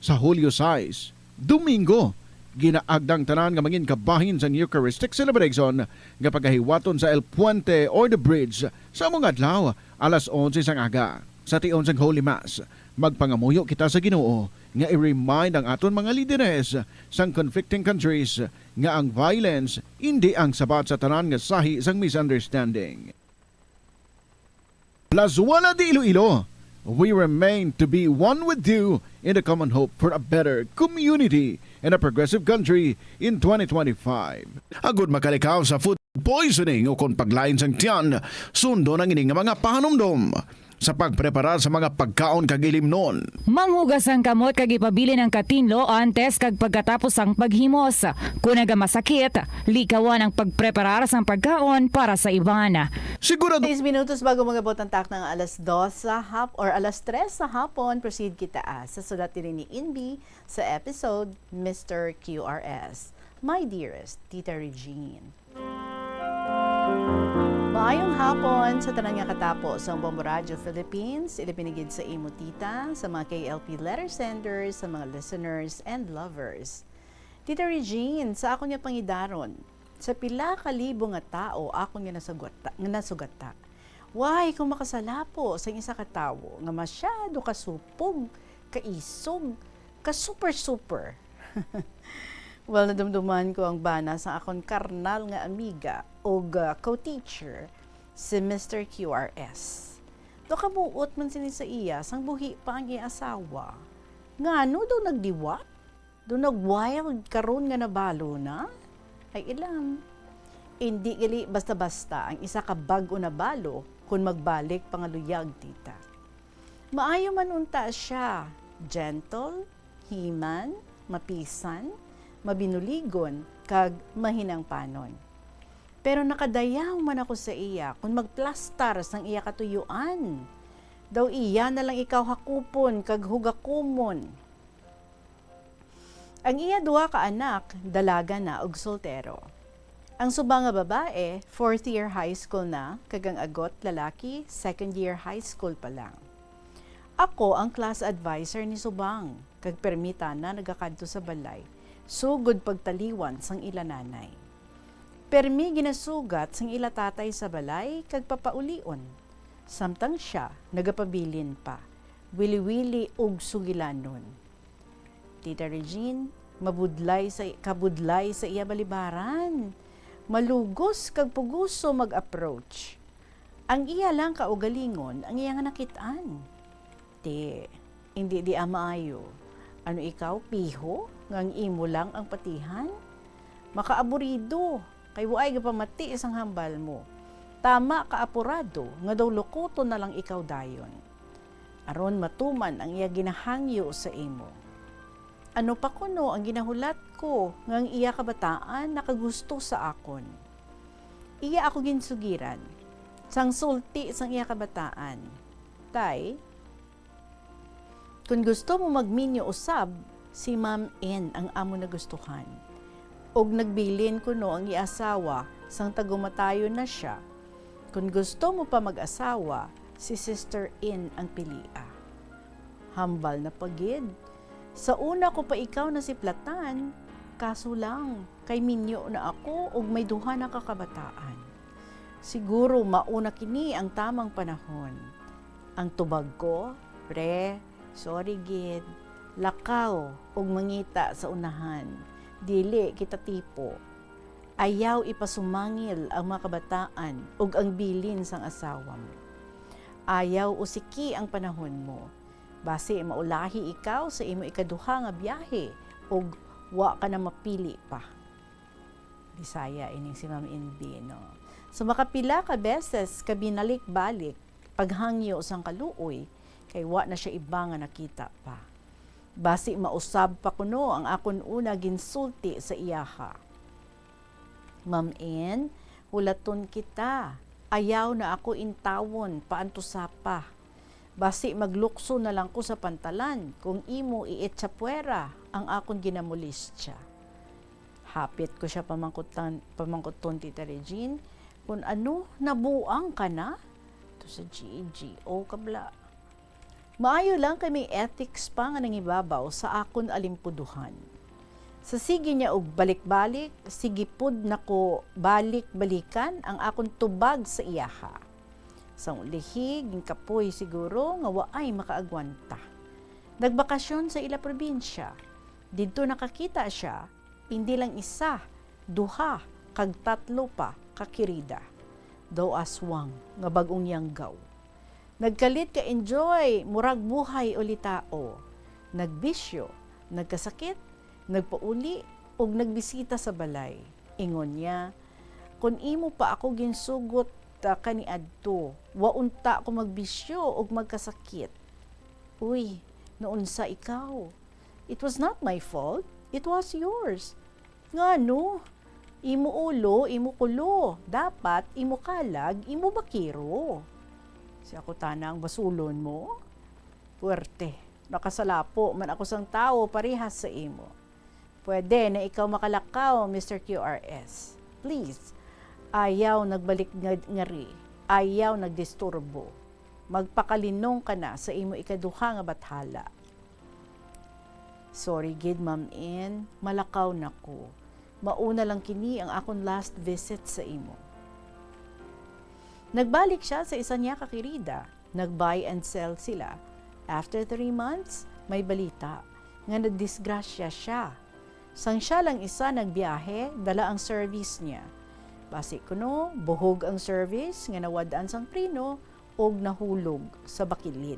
Sa Hulyo sais, Domingo, ginaagdang tanan nga mangin kabahin sang Eucharistic celebration nga pagahiwaton sa El Puente or The Bridge sa among adlaw, alas onse sang aga. Sa tion sang Holy Mass, magpangamuyo kita sa Ginoo nga i-remind ang aton mga lideres sang conflicting countries nga ang violence indi ang sabat sa tanan nga sahi sang misunderstanding. Plazuela de Iloilo, we remain to be one with you in the common hope for a better community and a progressive country in twenty twenty-five. Agud makalikaw sa food poisoning ukon paglain sang tiyan, sundon ang ini nga mga pahanumdom sa pagpreparar sa mga pagkaon kag ilimnon. Manghugas ang kamot kag ipabilin ang katinlo antes kag pagkatapos sang paghimos. Kon nagamasakit, likawan ang pagpreparar sang pagkaon para sa iban. Sigurado. Seis minutos bago mag-abot ang takna nga alas dos sa hap-, or alas tres sa hapon, proceed kita, ah, sa sulat diri ni Inbi sa episode Mister Q R S. My dearest Tita Regine. Maayong hapon sa tanan nga katapo sang Bombo Radio Philippines, ilabi na gid sa imo tita, sa mga K L P letter senders, sa mga listeners and lovers. Tita Regine, sa akon nga pangidaron, sa pila ka libo nga tawo akon nga nasugata, nga nasugata, wahay ko makasalapo sang isa ka tawo nga masyado ka supog, kaisog, ka super super. Well, nadumduman ko ang bana sang akon karnal nga amiga ug, ah, co-teacher, si Mister Q R S. Daw kabuot man sini sa iya sang buhi pa ang iya asawa. Ngano daw nagdiwa? Daw nag-wild karon nga nabalo na? Ay ilam. Indi gali basta-basta ang isa ka bag-o nabalo kon magbalik pangaluyag, tita. Maayo man unta sia, gentle, himan, mapisan, mabinuligon, kag mahinangpanon. Pero nakadayaw man ako sa iya kon magplastar sang iya katuyuan. Daw iya na lang ikaw hakupon kag hugakumon. Ang iya duha ka anak, dalaga na ug soltero. Ang subang nga babae, fourth year high school na, kag ang agot, lalaki, second year high school pa lang. Ako ang class adviser ni Subang, kag permi tana nagakadto sa balay, sugod pagtaliwan sang ila nanay. Permi ginasugat sang ila tatay sa balay kag papaulion, samtang sia nagapabilin pa, wili-wili ug sugilanon. Tita Regine, mabudlay sa, kabudlay sa iya balibaran. Malugos kag puguso mag-approach. Ang iya lang kaugalingon ang iya nga nakit-an. Ti, indi di maayo. Ano ikaw, piho, nga ang imo lang ang patihan? Makaaburido, kay waay gapamati sang hambal mo. Tama ka apurado nga daw lukuton na lang ikaw dayon. Aron matuman ang iya ginahangyo sa imo. Ano pa kuno ang ginahulat ko nga ang iya kabataan nakagusto sa akon? Iya ako ginsugiran sang sulti sang iya kabataan. Tay, kon gusto mo magminyo usab, si Ma'am N ang amo nagustuhan. Ug nagbilin kuno ang iya asawa sang tagumatayon na sia. Kon gusto mo pa mag-asawa, si Sister N ang pilia. Hambal na pa gid. Sa una ko pa ikaw nasiplatan, kaso lang, kay minyo na ako ug may duha na ka kabataan. Siguro mao na kini ang tamang panahon. Ang tubag ko, pre, sorry gid. Lakaw ug mangita sa unahan. Dili kita tipo. Ayaw ipasumangil ang mga kabataan ug ang bilin sang asawa mo. Ayaw usiki ang panahon mo. Basi maulahi ikaw sa imo ikaduha nga biyahe ug wa ka na mapili pa. Bisaya ining si Ma'am Inbi, no? So, makapila ka beses ka binalik-balik paghangyo sang kaluoy, kay wa na sia iba nga nakita pa. Basi mausab pa kuno ang akon una ginsulti sa iyaha. Ma'am Ann, hulaton kita. Ayaw na ako intawon paantusa pa. Basi maglukso na lang ko sa pantalan kung imo ietsa puwera ang akon ginamolestya. Hapit ko sia pamangkutan, pamangkuton, Tita Regine, kung ano, nabuang ka na? To sa G G. O, kabla. Maayo lang kay may ethics pa nga nangibabaw sa akon alimpuduhan. Sa sige niya og balik-balik, sige pud nako balik-balikan ang akon tubag sa iyaha. Sang ulihi, ginkapoy siguro nga waay makaagwanta. Nagbakasyon sa ila probinsya. Didto nakakita sia, indi lang isa, duha, kag tatlo pa ka kirida. Daw aswang nga bag-ong yanggaw. Nagkalit ka enjoy, murag buhay uli tao. Nagbisyo, nagkasakit, nagpauli, ug nagbisita sa balay. Ingon niya, "Kon imo pa ako ginsugot, ah, kaniadto, wa unta ko magbisyo ug magkasakit." Uy, naunsa ikaw? It was not my fault. It was yours. Ngano? Imo ulo, imo kulo. Dapat imo kalag, imo bakero. Si ako tana ang basulon mo? Puwerte. Nakasalapo man ako sang tawo parehas sa imo. Pwede na ikaw makalakaw, Mister Q R S. Please, ayaw nagbalik nga-, ngari. Ayaw nagdisturbo. Magpakalinong ka na sa imo ikaduha nga bathala. Sorry gid, Ma'am Ann, malakaw na ko. Mauna lang kini ang akon last visit sa imo. Nagbalik siya sa isa niya ka kirida. Nag-buy and sell sila. After three months, may balita nga nadisgrasya siya. Sang siya lang isa nagbiyahe, dala ang service niya. Basi kuno, buhog ang service nga nawad-an sang preno ug nahulog sa bakilid.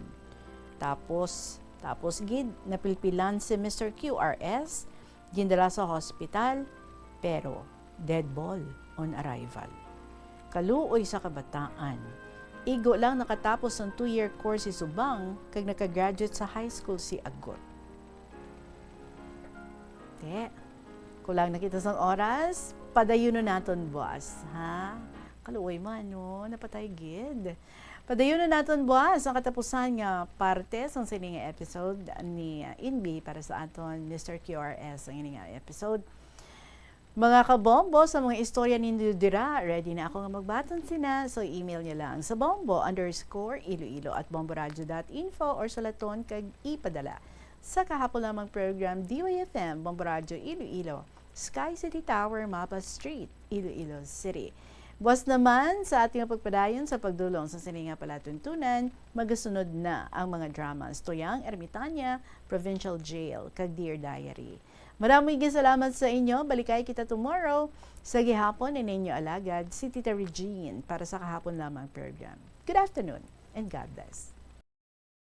Tapos, tapos gid, napilpilan si Mister Q R S, gindala sa hospital, pero dead ball on arrival. Kaluoy sa kabataan. Igo lang nakatapos ang two-year course si Subang kag nakagraduate sa high school si Agot. Te, kulang na kita sang oras. Padayunon naton, boss, ha? Kaluoy man, no? Napatay gid. Padayon na naton buas ang katapusan nga parte sang sini nga episode ni, uh, Inbi para sa aton Mister Q R S ang ini nga episode. Mga kabombo, sa mga istorya ninyo dira, ready na ako nga magbaton sina. So, email niyo lang sa bombo underscore iloilo at bomboradio dot info or sulaton kag ipadala sa kahapon lamang program, D Y F M, Bombo Radio Iloilo, Sky City Tower, Mapa Street, Iloilo City. Buwas naman sa ating pagpadayon sa pagdulong sa sini nga palatuntunan, magasunod na ang mga dramas Tuyang Ermitanya, Provincial Jail, kag Dear Diary. Maraming salamat sa inyo. Balikay kita tomorrow. Sa gihapon, ang inyo alagad, si Tita Regine, para sa kahapon lamang program. Good afternoon and God bless.